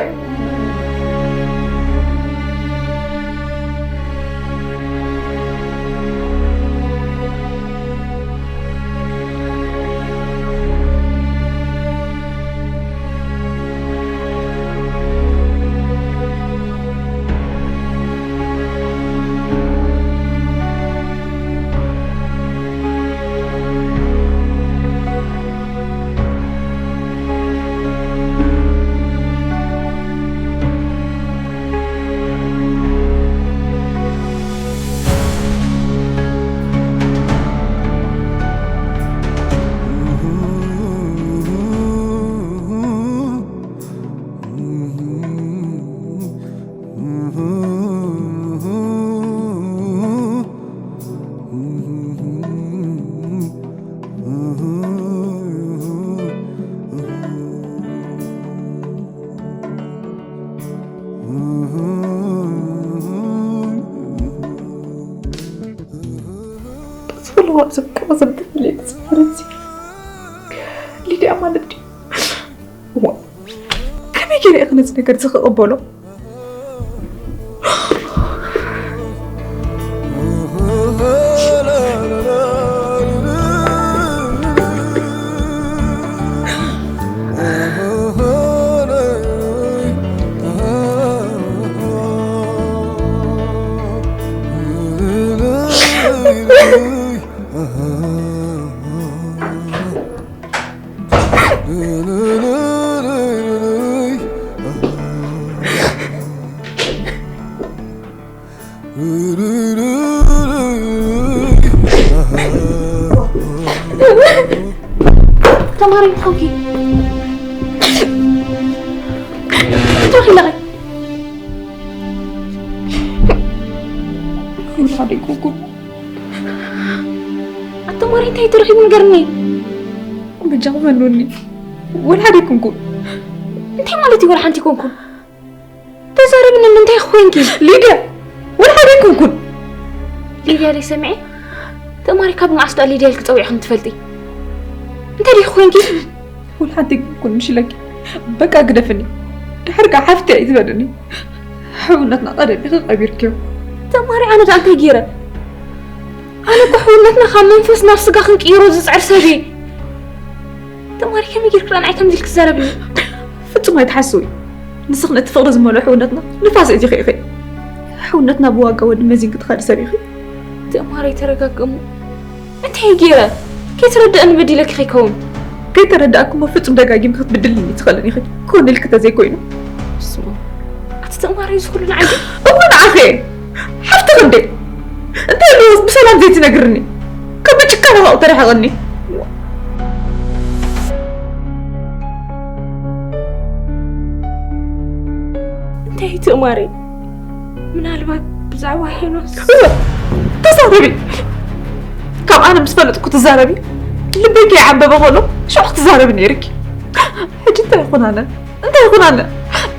ዝፈለዋ ዘብቅዖ ዘብትፍለይ ዝፈረንሲ ሊድያ ማለት ድዩ? እዋ፣ ከመይ ገይረ ኢኺ ነዚ ነገር እዚ ክቕበሎ? ተማሪ ትኾንኪ ትረኺ ኣለኺ። ወላ ሓደ ኣይኮንኩን። ኣተማሪ እንታይ ተረኺቡ ንገርኒ። በጃኹም መኑኒ። ወላ ሓደ ኣይኮንኩን። እንታይ ማለት እዩ ወላ ሓንቲ ኣይኮንኩን? ተዛረብኒ፣ እንታይ ኮይንኪ? ሊድያ፣ ወላ ሓደ ኣይኮንኩን። ሊድያ ደይ ሰሚዐ? ተማሪ ካብ መዓስ ደኣ ሊድያ ኢልኪ ጸዊዕክኒ ትፈልጢ? እንታይ ደይ ኮይንኪ? ወላ ሓንቲ ኣይኮንኩን፣ ምሽ ኢለኪ። በቃ ግደፍኒ። ድሕር ከኣ ሓፍቲ እየ ዝበለኒ። ሕውነትና ቀደም ኢኺ ቀቢርክዮ። ተማሪ፣ ኣነ ደኣ እንታይ ገይረ? ኣነ እኮ ሕውነትና ካብ መንፈስ ናብ ስጋ ክንቅይሮ ዝጽዕር ሰብ እየ። ተማሪ፣ ከመይ ጌርኪ ደኣ ንዓይ ከምዚ ኢልኪ ትዛረብኒ? ፍጹም ኣይትሓስዊ። ንስኺ ነቲ ፍቕሪ ዝመልኦ ሕውነትና ንፋስ እዚኺ ኢኺ። ሕውነትና ብዋጋ ወዲ መዚንኪ ትኸዲ ሰብ ኢኺ። ተማሪ፣ ተረጋግእ እሞ። እንታይ ገይረ? ከይተረድአኒ በዲለኪ ከይከውን። ከይተረዳእኪ እሞ ፍጹም ደጋጊምኪ ክትብድልኒ ትኽእልን ኢኺ። ኮነ ኢልኪ ተዘይኮይኑ። ስማ፣ ኣቲ ተማሪ፣ እዚ ኩሉ ንዓይ ድዩ? እሞ ንዓኺ እየ። ሓፍትኺ እንዴ? እንታይ ኣለዎስ ብሰላም ዘይትነግርኒ? ካብ ብጭካነ ካብኡ ተርሕቕኒ። እንታይ እዩ ትእማረይ? ምናልባት ብዛዕባ ሄኖስ? እወ፣ ተዛረቢ። ካብ ኣነ ምስ ፈለጥኩ ትዛረቢ። ልበይ ከይዓበበ ከሎ ሽዑ ክትዛረቢ ነይርኪ። ሕጂ እንታይ ይኹን ኣነ? እንታይ ይኹን ኣነ?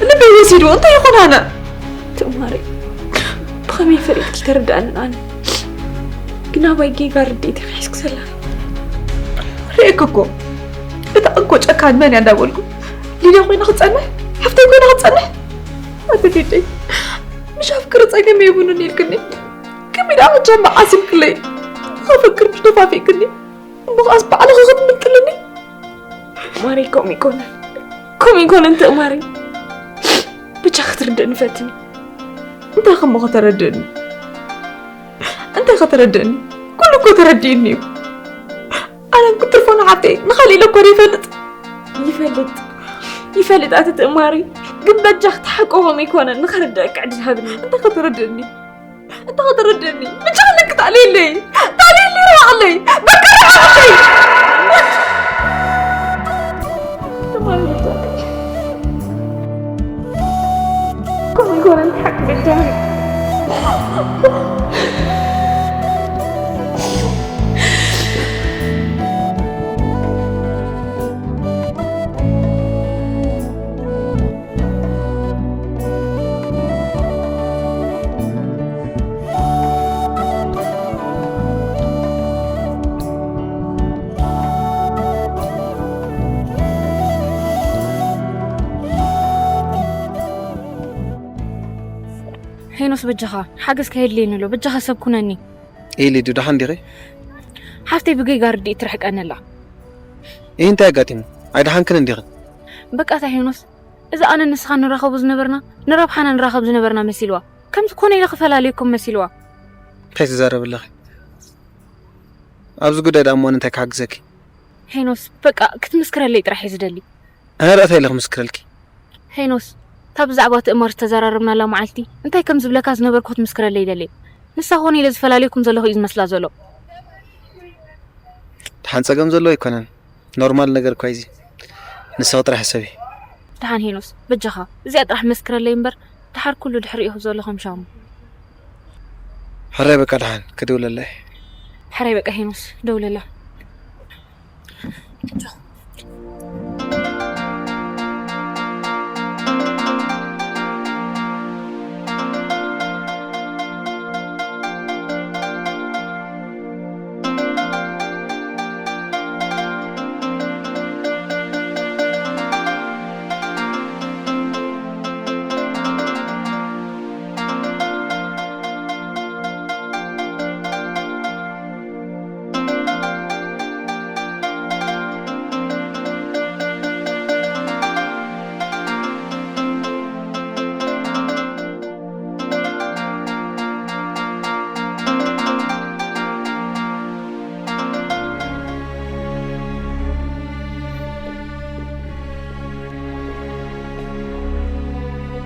ልበይ ወሲድዎ እንታይ ይኹን ኣነ? ትእማረይ፣ ብኸመይ ፈሊጥኪ ተረድኣንን ኣነ ግን ኣባይ ጌጋ ርድኢት ኢኺ ሒዝኪ ዘለኺ። ርእየኪ እኮ፣ እታ እንኮ ጨካን መን እያ እንዳበልኩ፣ ሊድያ ኮይና ክትጸንሕ፣ ሓፍተይ ኮይና ክትጸንሕ። ኣቲ ሊደይ፣ ምሽ ኣፍቅሪ ጸገም የብሉን ኢልክኒ። ከመይ ደኣ ክጀምር ዓሲብክለይ? ኣፈቅር ምሽ ደፋፊእክኒ። እሞ ኸኣስ ባዕልኺ ክትምልጥልኒ? ማረይ፣ ከምኡ ይኮነን። ከምኡ ይኮነን፣ ትእማረይ። ብቻ ክትርድእኒ ፈትኒ። እንታይ ከሞ ከተረድእኒ? እንታይ ከተረድእኒ? ኩሉ እኮ ተረዲእኒ እዩ። ኣነ ክትርፎ ንሓብተይ ንኻሊእ ኢለ እኮ ይፈልጥ። ይፈልጥ። ይፈልጥ ኣቲ ትእማረይ። ግን በጃ ክትሓቆቦም ይኮነን ንኸርድአካ ዕድል ሃብኒ። እንታይ ከተረድእኒ? እንታይ ከተረድእኒ? ብቻ ልክ ታሊለይ። ታሊለይ ራቕለይ። በቃ ራቕለይ። ከምኡ ይኮነን ሓቂ በጃ። ሄኖስ በጃኻ ሓገዝ ከየድልየኒ ኣሎ። በጃኻ ሰብ ኩነኒ። ኢሊ ዱ ደሓን ዲኺ? ሓፍተይ ብገይጋ ርድኢት ትርሕቀኒ ኣላ። ኢሂ እንታይ ኣጋጢሙ? ኣይደሓንክን እንዲኺ? በቃ እታ ሄኖስ፣ እዚ ኣነ ንስኻ ንራኸቦ ዝነበርና፣ ንረብሓና ንራኸብ ዝነበርና መሲልዋ። ከም ዝኾነ ኢለ ክፈላልየኩም መሲልዋ። እንታይ ትዛረቢ ኣለኺ? ኣብዚ ጉዳይ ደኣ እሞ ኣነ እንታይ ክሓግዘኪ? ሄኖስ፣ በቃ ክትምስክረለይ ጥራሕ እየ ዝደሊ። ኣነ ደኣ እንታይ ኢለ ክምስክረልኪ? ሄኖስ፣ እታ ብዛዕባ ትእማር ዝተዘራረብናላ መዓልቲ እንታይ ከም ዝብለካ ዝነበርኩ ክትምስክረለይ ይደሊ። ንሳ ኮነ ኢለ ዝፈላልየኩም ዘለኹ እዩ ዝመስላ ዘሎ። ደሓን ጸገም ዘለዎ ኣይኮነን። ኖርማል ነገር እኳ እዩ እዚ። ንስኺ ጥራሕ ሕሰቢ። ደሓን ሄኖስ፣ በጃኻ እዚኣ ጥራሕ መስክረለይ እምበር፣ ድሓር ኩሉ ድሕሪኡ ዘሎ ከም ሻሙ። ሕራይ በቃ ደሓን ክድውለለይ። ሕራይ በቃ ሄኖስ ደውለላ።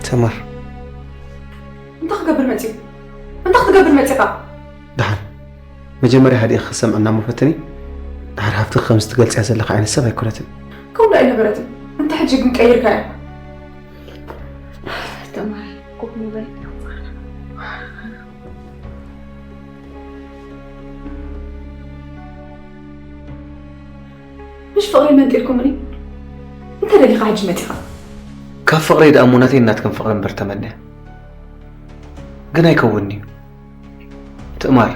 ተማር እንታይ ክገብር መፂኡ እንታይ ክትገብር መፂኻ ደሓን መጀመርያ ሃዲእ ክሰምዐና እሞ ፈትኒ። ደሓር ሃፍትኺ ከምዚ ትገልፅያ ዘለኻ ዓይነት ሰብ ኣይኮነትን። ከምኡ ኣይነበረትን። እንተ ሕጂ ግን ቀይርካያ። ተማሪ ኮፍ ምበል። ምሽ ፍቕሪ መንጢርኩምኒ እንተ ደሊኻ ሕጂ መፂኻ። ካብ ፍቕረይ ደኣ እሞ ናተይን ናትክን ፍቕሪ እምበር ተመንያ። ግን ኣይከውንን'ዩ። ትእማር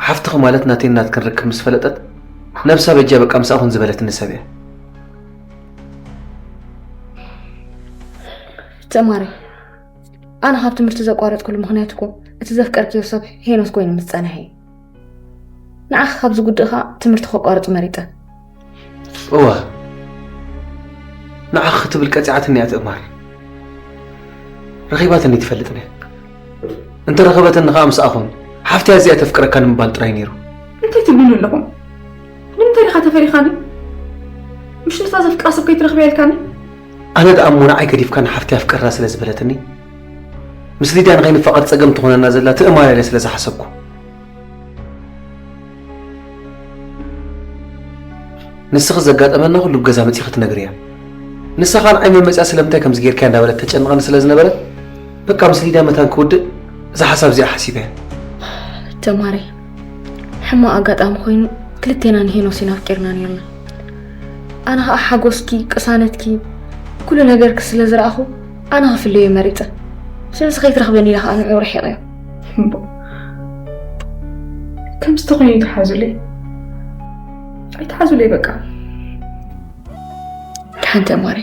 ሓፍትኺ ማለት ናተይን ናትክን ርክብ ምስ ፈለጠት ነብሳ በጃ በቃ ምሳእኹን ዝበለትኒ ሰብ እያ። ትእማረይ ኣነ ካብ ትምህርቲ ዘቋረፅኩሉ ምኽንያት እኮ እቲ ዘፍቀርክዮ ሰብ ሄኖስ ኮይኑ ምስ ፀንሐ እዩ። ንዓኺ ካብ ዝጉድእ ከዓ ትምህርቲ ከቋርፅ መሪፀ። እወ ንዓኺ ክትብል ቀፂዓትኒ እያ ትእማር። ረኺባትኒ ትፈልጥን እያ። እንተረኸበትኒ ከዓ ምስኣኹን ሓፍትያ እዚኣ ተፍቅረካ ንምባል ጥራይ ነይሩ። እንታይ ትብሉኒ ኣለኹም? ንምንታይ ዲኻ ተፈሪኻኒ? ምሽ ንሳ ዘፍቅራ ሰብ ከይትረኽበ ኢልካኒ? ኣነ ደኣ እሞ ንዓይ ገዲፍካ ንሓፍትያ ኣፍቅራ ስለ ዝበለትኒ ምስ ሊድያ ንኸይንፋቐር ጸገም ትኾነና ዘላ ትእማር ኢለ ስለ ዝሓሰብኩ። ንስኺ ዘጋጠመና ኩሉ ብገዛ መጺኺ ትነግርያ። ንሳ ኸኣ ንዓይ መመጽያ ስለምንታይ ከምዚ ጌርክያ እንዳበለት ተጨንቐኒ ስለ ዝነበረት በቃ ምስ ሊድያ መታን ክውድእ እዛ ሓሳብ እዚኣ ሓሲበያ። ተማሪ ሕማቕ ኣጋጣሚ ኮይኑ ክልቴና ንሄኖስ ኢና ኣፍቂርና ነርና። ኣነ ኸኣ ሓጎስኪ ቅሳነትኪ ኩሉ ነገርኪ ስለ ዝረኣኹ ኣነ ክፍለዮ መሪጸ። ስለዚ ከይትረኽበኒ ኢለ ኸኣ ንዕኡ ርሒቐዮ። እምቦ ከምዚ ተኾይኑ ይትሓዙለይ ኣይትሓዙለይ በቃ። ደሓን ተማሪ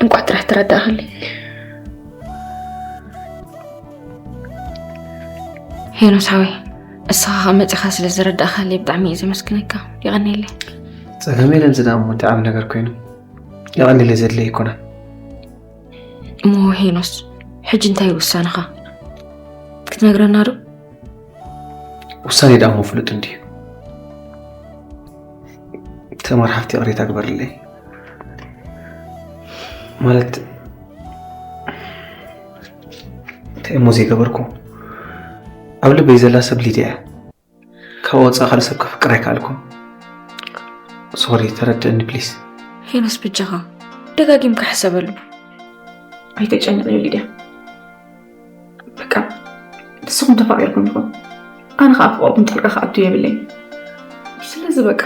እንቋዕ ጥራሕ ተረዳእኽለይ። ሄኖስ ሓወይ እስኻ ካብ መፂኻ ስለ ዝረዳእኻለይ ብጣዕሚ እየ ዘመስግነካ። የቐንየለይ። ጸገም የለን ዝዳ እሞ እንታይ ዓብ ነገር ኮይኑ የቐንየለይ ዘድለይ ኣይኮነን። እሞ ሄኖስ ሕጂ እንታይ እዩ ውሳነኻ ክትነግረና ዶ? ውሳኔ ደኣ እሞ ፍሉጥ እንድዩ። ተማር ሓፍቲ ይቕሬታ ግበርለይ ማለት እንታይ እሞ ዘይገበርኩ ኣብ ልበይ ዘላ ሰብ ሊድያ እያ። ካብ ወፃኢ ካልእ ሰብ ከፍቅር ኣይከኣልኩን። ሶሪ ተረድእኒ ፕሊስ። ሄኖስ ብጃኻ ደጋጊምካ ሕሰበሉ። ኣይተጨንቕ ሊድያ። በቃ ንስኹም ተፋቒርኩም ኢኹም። ኣነ ከዓ ፍቕርኩም ጣልቃ ክኣቱ የብለይን። ስለዚ በቃ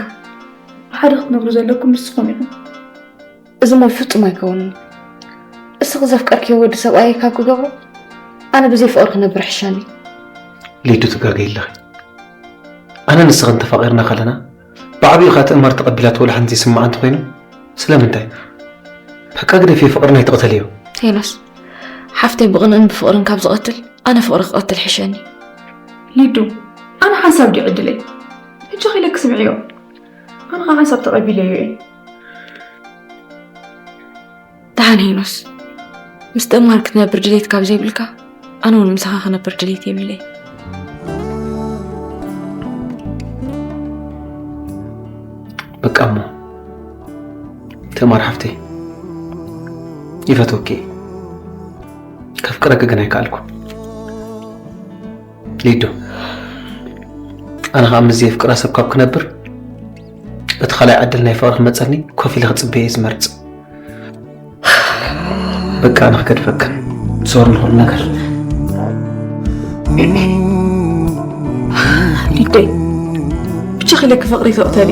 ሓደ ክትነግሩ ዘለኩም ንስኹም ኢኹም። እዚ ሞይ ፍጹም ኣይከውንን። እስኺ ዘፍቀርክዮ ወዲ ሰብኣይ ካብ ክገብሮ ኣነ ብዘይ ፍቕሪ ክነብር ይሕሸኒ። ሊዱ ትጋገይ ኣለኺ። ኣነ ንስኽን ተፋቒርና ከለና ብዓቢኡ ከኣ ትእማር ተቐቢላቶ ወላ ሓንቲ ዘይስምዓ እንተኾይኑ ስለምንታይ? በቃ ግደፍዮ ፍቕርና ኣይትቕተልዮ። ሄኖስ ሓፍተይ ብቕንእን ብፍቕርን ካብ ዝቐትል ኣነ ፍቕሪ ክቐትል ይሕሸኒ። ሊዱ ኣነ ሓንሳብ ድዩ ዕድለይ? ሕጂ ኸ ኢለኪ ስምዕዮ። ኣነ ኸዓ ሓንሳብ ተቐቢለዮ እየ። ደሓን ሄኖስ ምስ ትእማር ክትነብር ድሌት ካብ ዘይብልካ ኣነ እውን ምሳኻ ክነብር ድሌት የብለይ። በቃ እሞ ትእማር ሓፍተይ ይፈትወኪ ከፍቅረኪ ግን ኣይከኣልኩ። ሊዱ ኣነ ከዓ ምስ ዘየፍቅራ ሰብ ካብ ክነብር እቲ ካልኣይ ዕድል ናይ ፍቕሪ ክመፀኒ ኮፍ ኢለ ክፅበየ እየ ዝመርፅ። በቃ ንክገድፈክን ሶሪ ንኹሉ ነገር። ሊደይ፣ ብቻ ክለኪ ፍቕሪ ተቕተሊ።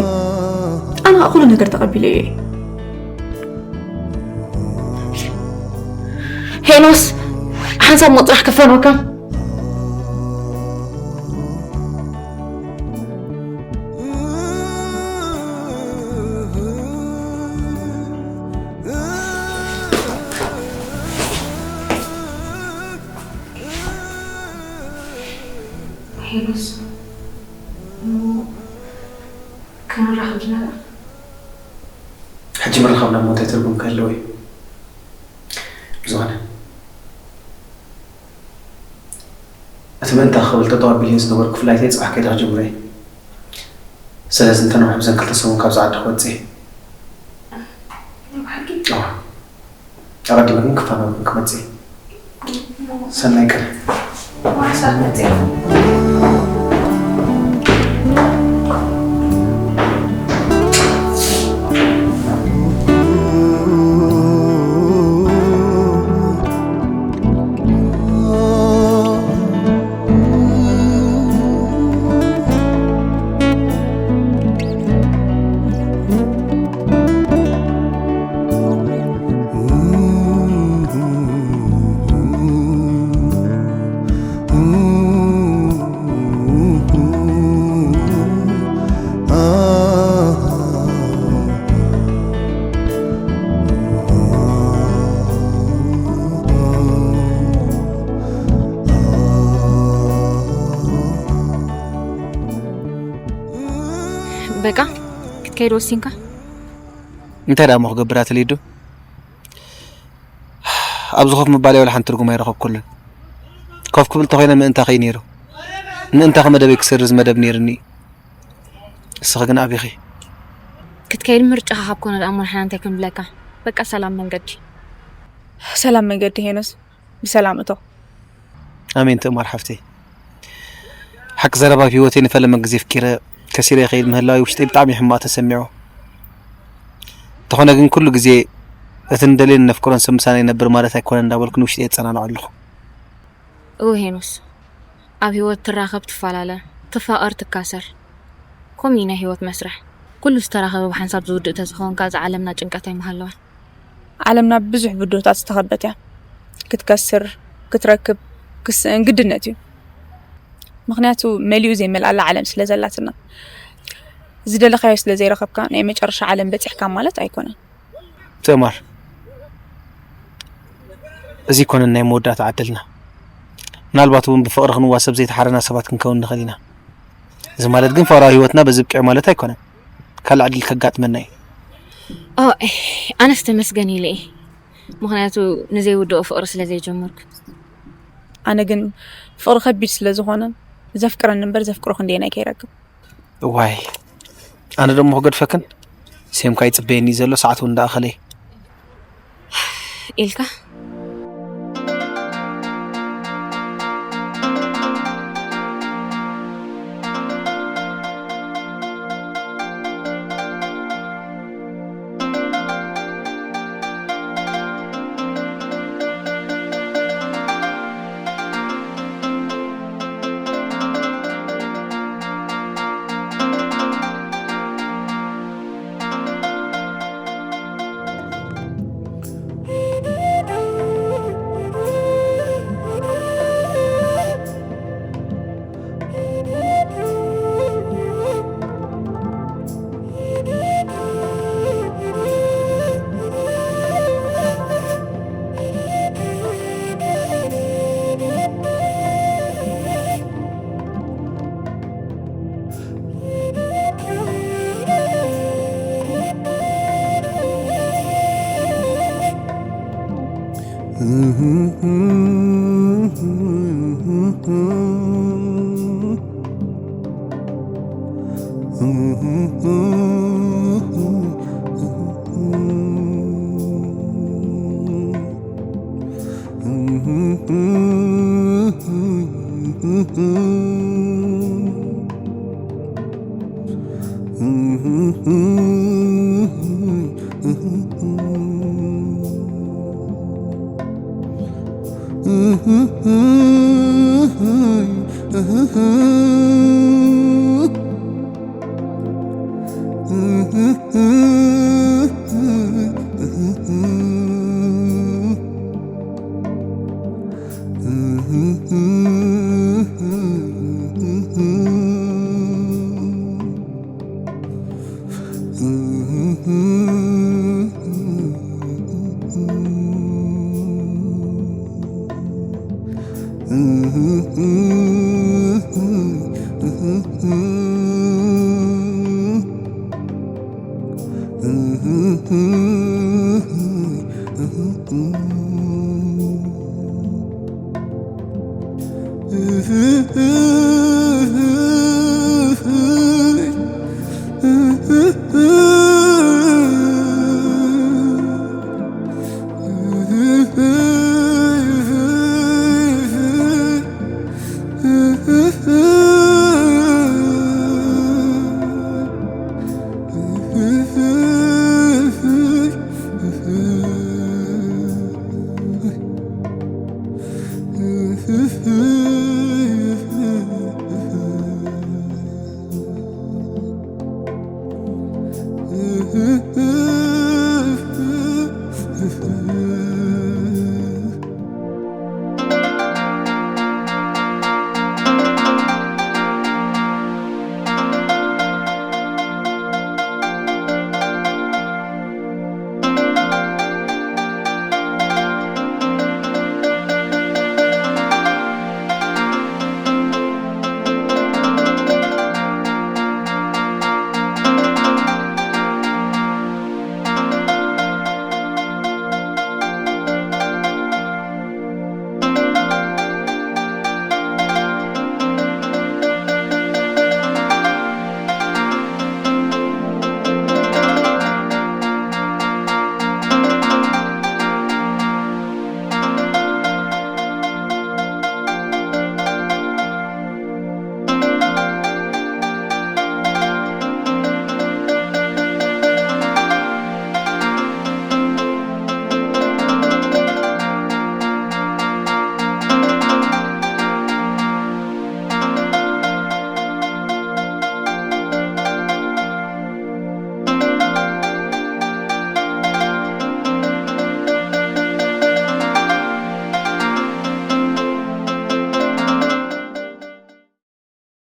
ኣነ ኩሉ ነገር ተቐቢለ እየ። ሄኖስ፣ ሓንሳብ ሞት ጥራሕ ክፈኖካ። ሄኖስ፣ ክንራኸብ ዲና? ሕጂ ምርኻብ ናብ ሞት ትርጉም ከለዎ እዩ። ብዝኾነ እቲ ምእንታ ክብል ጠጠው ኣቢለዮ ዝነበርኩ ፍላይተይ ጽባሕ ከይደ ክጅምሮ እየ። ስለዚ እንተ ንውሕ ብዘን ክልተ ሰሙን ካብዛ ዓዲ ክወጽእ እየ። ናይ ብሓቂ? እዋ። ኣቐዲመ ግን ክፋኖ ክመጽእ እየ። ሰናይ ቀን። ዋሕሳብ መጽእ። በቃ ክትከይድ ወሲንካ? እንታይ ደኣ እሞ ክገብር ኣትሊዱ? ኣብዚ ኮፍ ምባለይ ወላ ሓንቲ ትርጉም ኣይረኸብኩሉን። ኮፍ ክብል ተኾይነ ምእንታኺ እዩ ነይሩ። ምእንታኺ መደበይ ክስርዝ መደብ ነይርኒ እዩ። እስኺ ግን ኣቢኺ። ክትከይድ ምርጫኻ ካብ ኮነ ደኣ እሞ ንሕና እንታይ ክንብለካ? በቃ ሰላም መንገዲ። ሰላም መንገዲ ሄኖስ፣ ብሰላም እቶ። ኣሜን ትእማር ሓፍተይ። ሓቂ ዘረባ ኣብ ህይወተይ ንፈለመ ግዜ ኣፍቂረ ከሲረ ይኸይድ ምህላወይ ውሽጠይ ብጣዕሚ ሕማቕ ተሰሚዑ። እንተኾነ ግን ኩሉ ግዜ እቲ ንደልዮን ነፍቅሮን ሰብ ምሳና ይነብር ማለት ኣይኮነን እንዳበልኩ ንውሽጠይ የጸናንዖ ኣለኹ። እወ ሄኖስ፣ ኣብ ህይወት ትራኸብ ትፈላለ፣ ትፋቐር ትካሰር። ከምኡ እዩ ናይ ህይወት መስርሕ። ኩሉ ዝተራኸበ ብሓንሳብ ዝውድእ ተዝኸውን ከኣ እዛ ዓለምና ጭንቀት ኣይምሃለዋን። ዓለምና ብብዙሕ ብድሆታት ዝተኸበት እያ። ክትከስር፣ ክትረክብ፣ ክስእን ግድነት እዩ። ምኽንያቱ መሊኡ ዘይመልኣላ ዓለም ስለ ዘላትና። ዝደለኻዮ ስለ ዘይረኸብካ ናይ መጨረሻ ዓለም በጺሕካ ማለት ኣይኮነን። ትእማር፣ እዚ ኣይኮነን ናይ መወዳእታ ዕድልና። ምናልባት እውን ብፍቕሪ ክንዋሰብ ዘይተሓረና ሰባት ክንከውን ንኽእል ኢና። እዚ ማለት ግን ፍቕራዊ ህይወትና በዚ ብቂዑ ማለት ኣይኮነን። ካልእ ዕድል ከጋጥመና እዩ። ኦ፣ ኣነስ ተመስገን ኢለ እየ። ምኽንያቱ ንዘይውድኦ ፍቕሪ ስለ ዘይጀመርኩ። ኣነ ግን ፍቕሪ ከቢድ ስለ ዝኾነ ዘፍቅረኒ እምበር ዘፍቅሮ ክንደየናይ ከይረክብ። እዋይ፣ ኣነ ደሞ ክገድፈክን? ሴምካ ይጽበየኒ ዘሎ ሰዓት እውን እንዳኣኸለ እዩ። ኢልካ?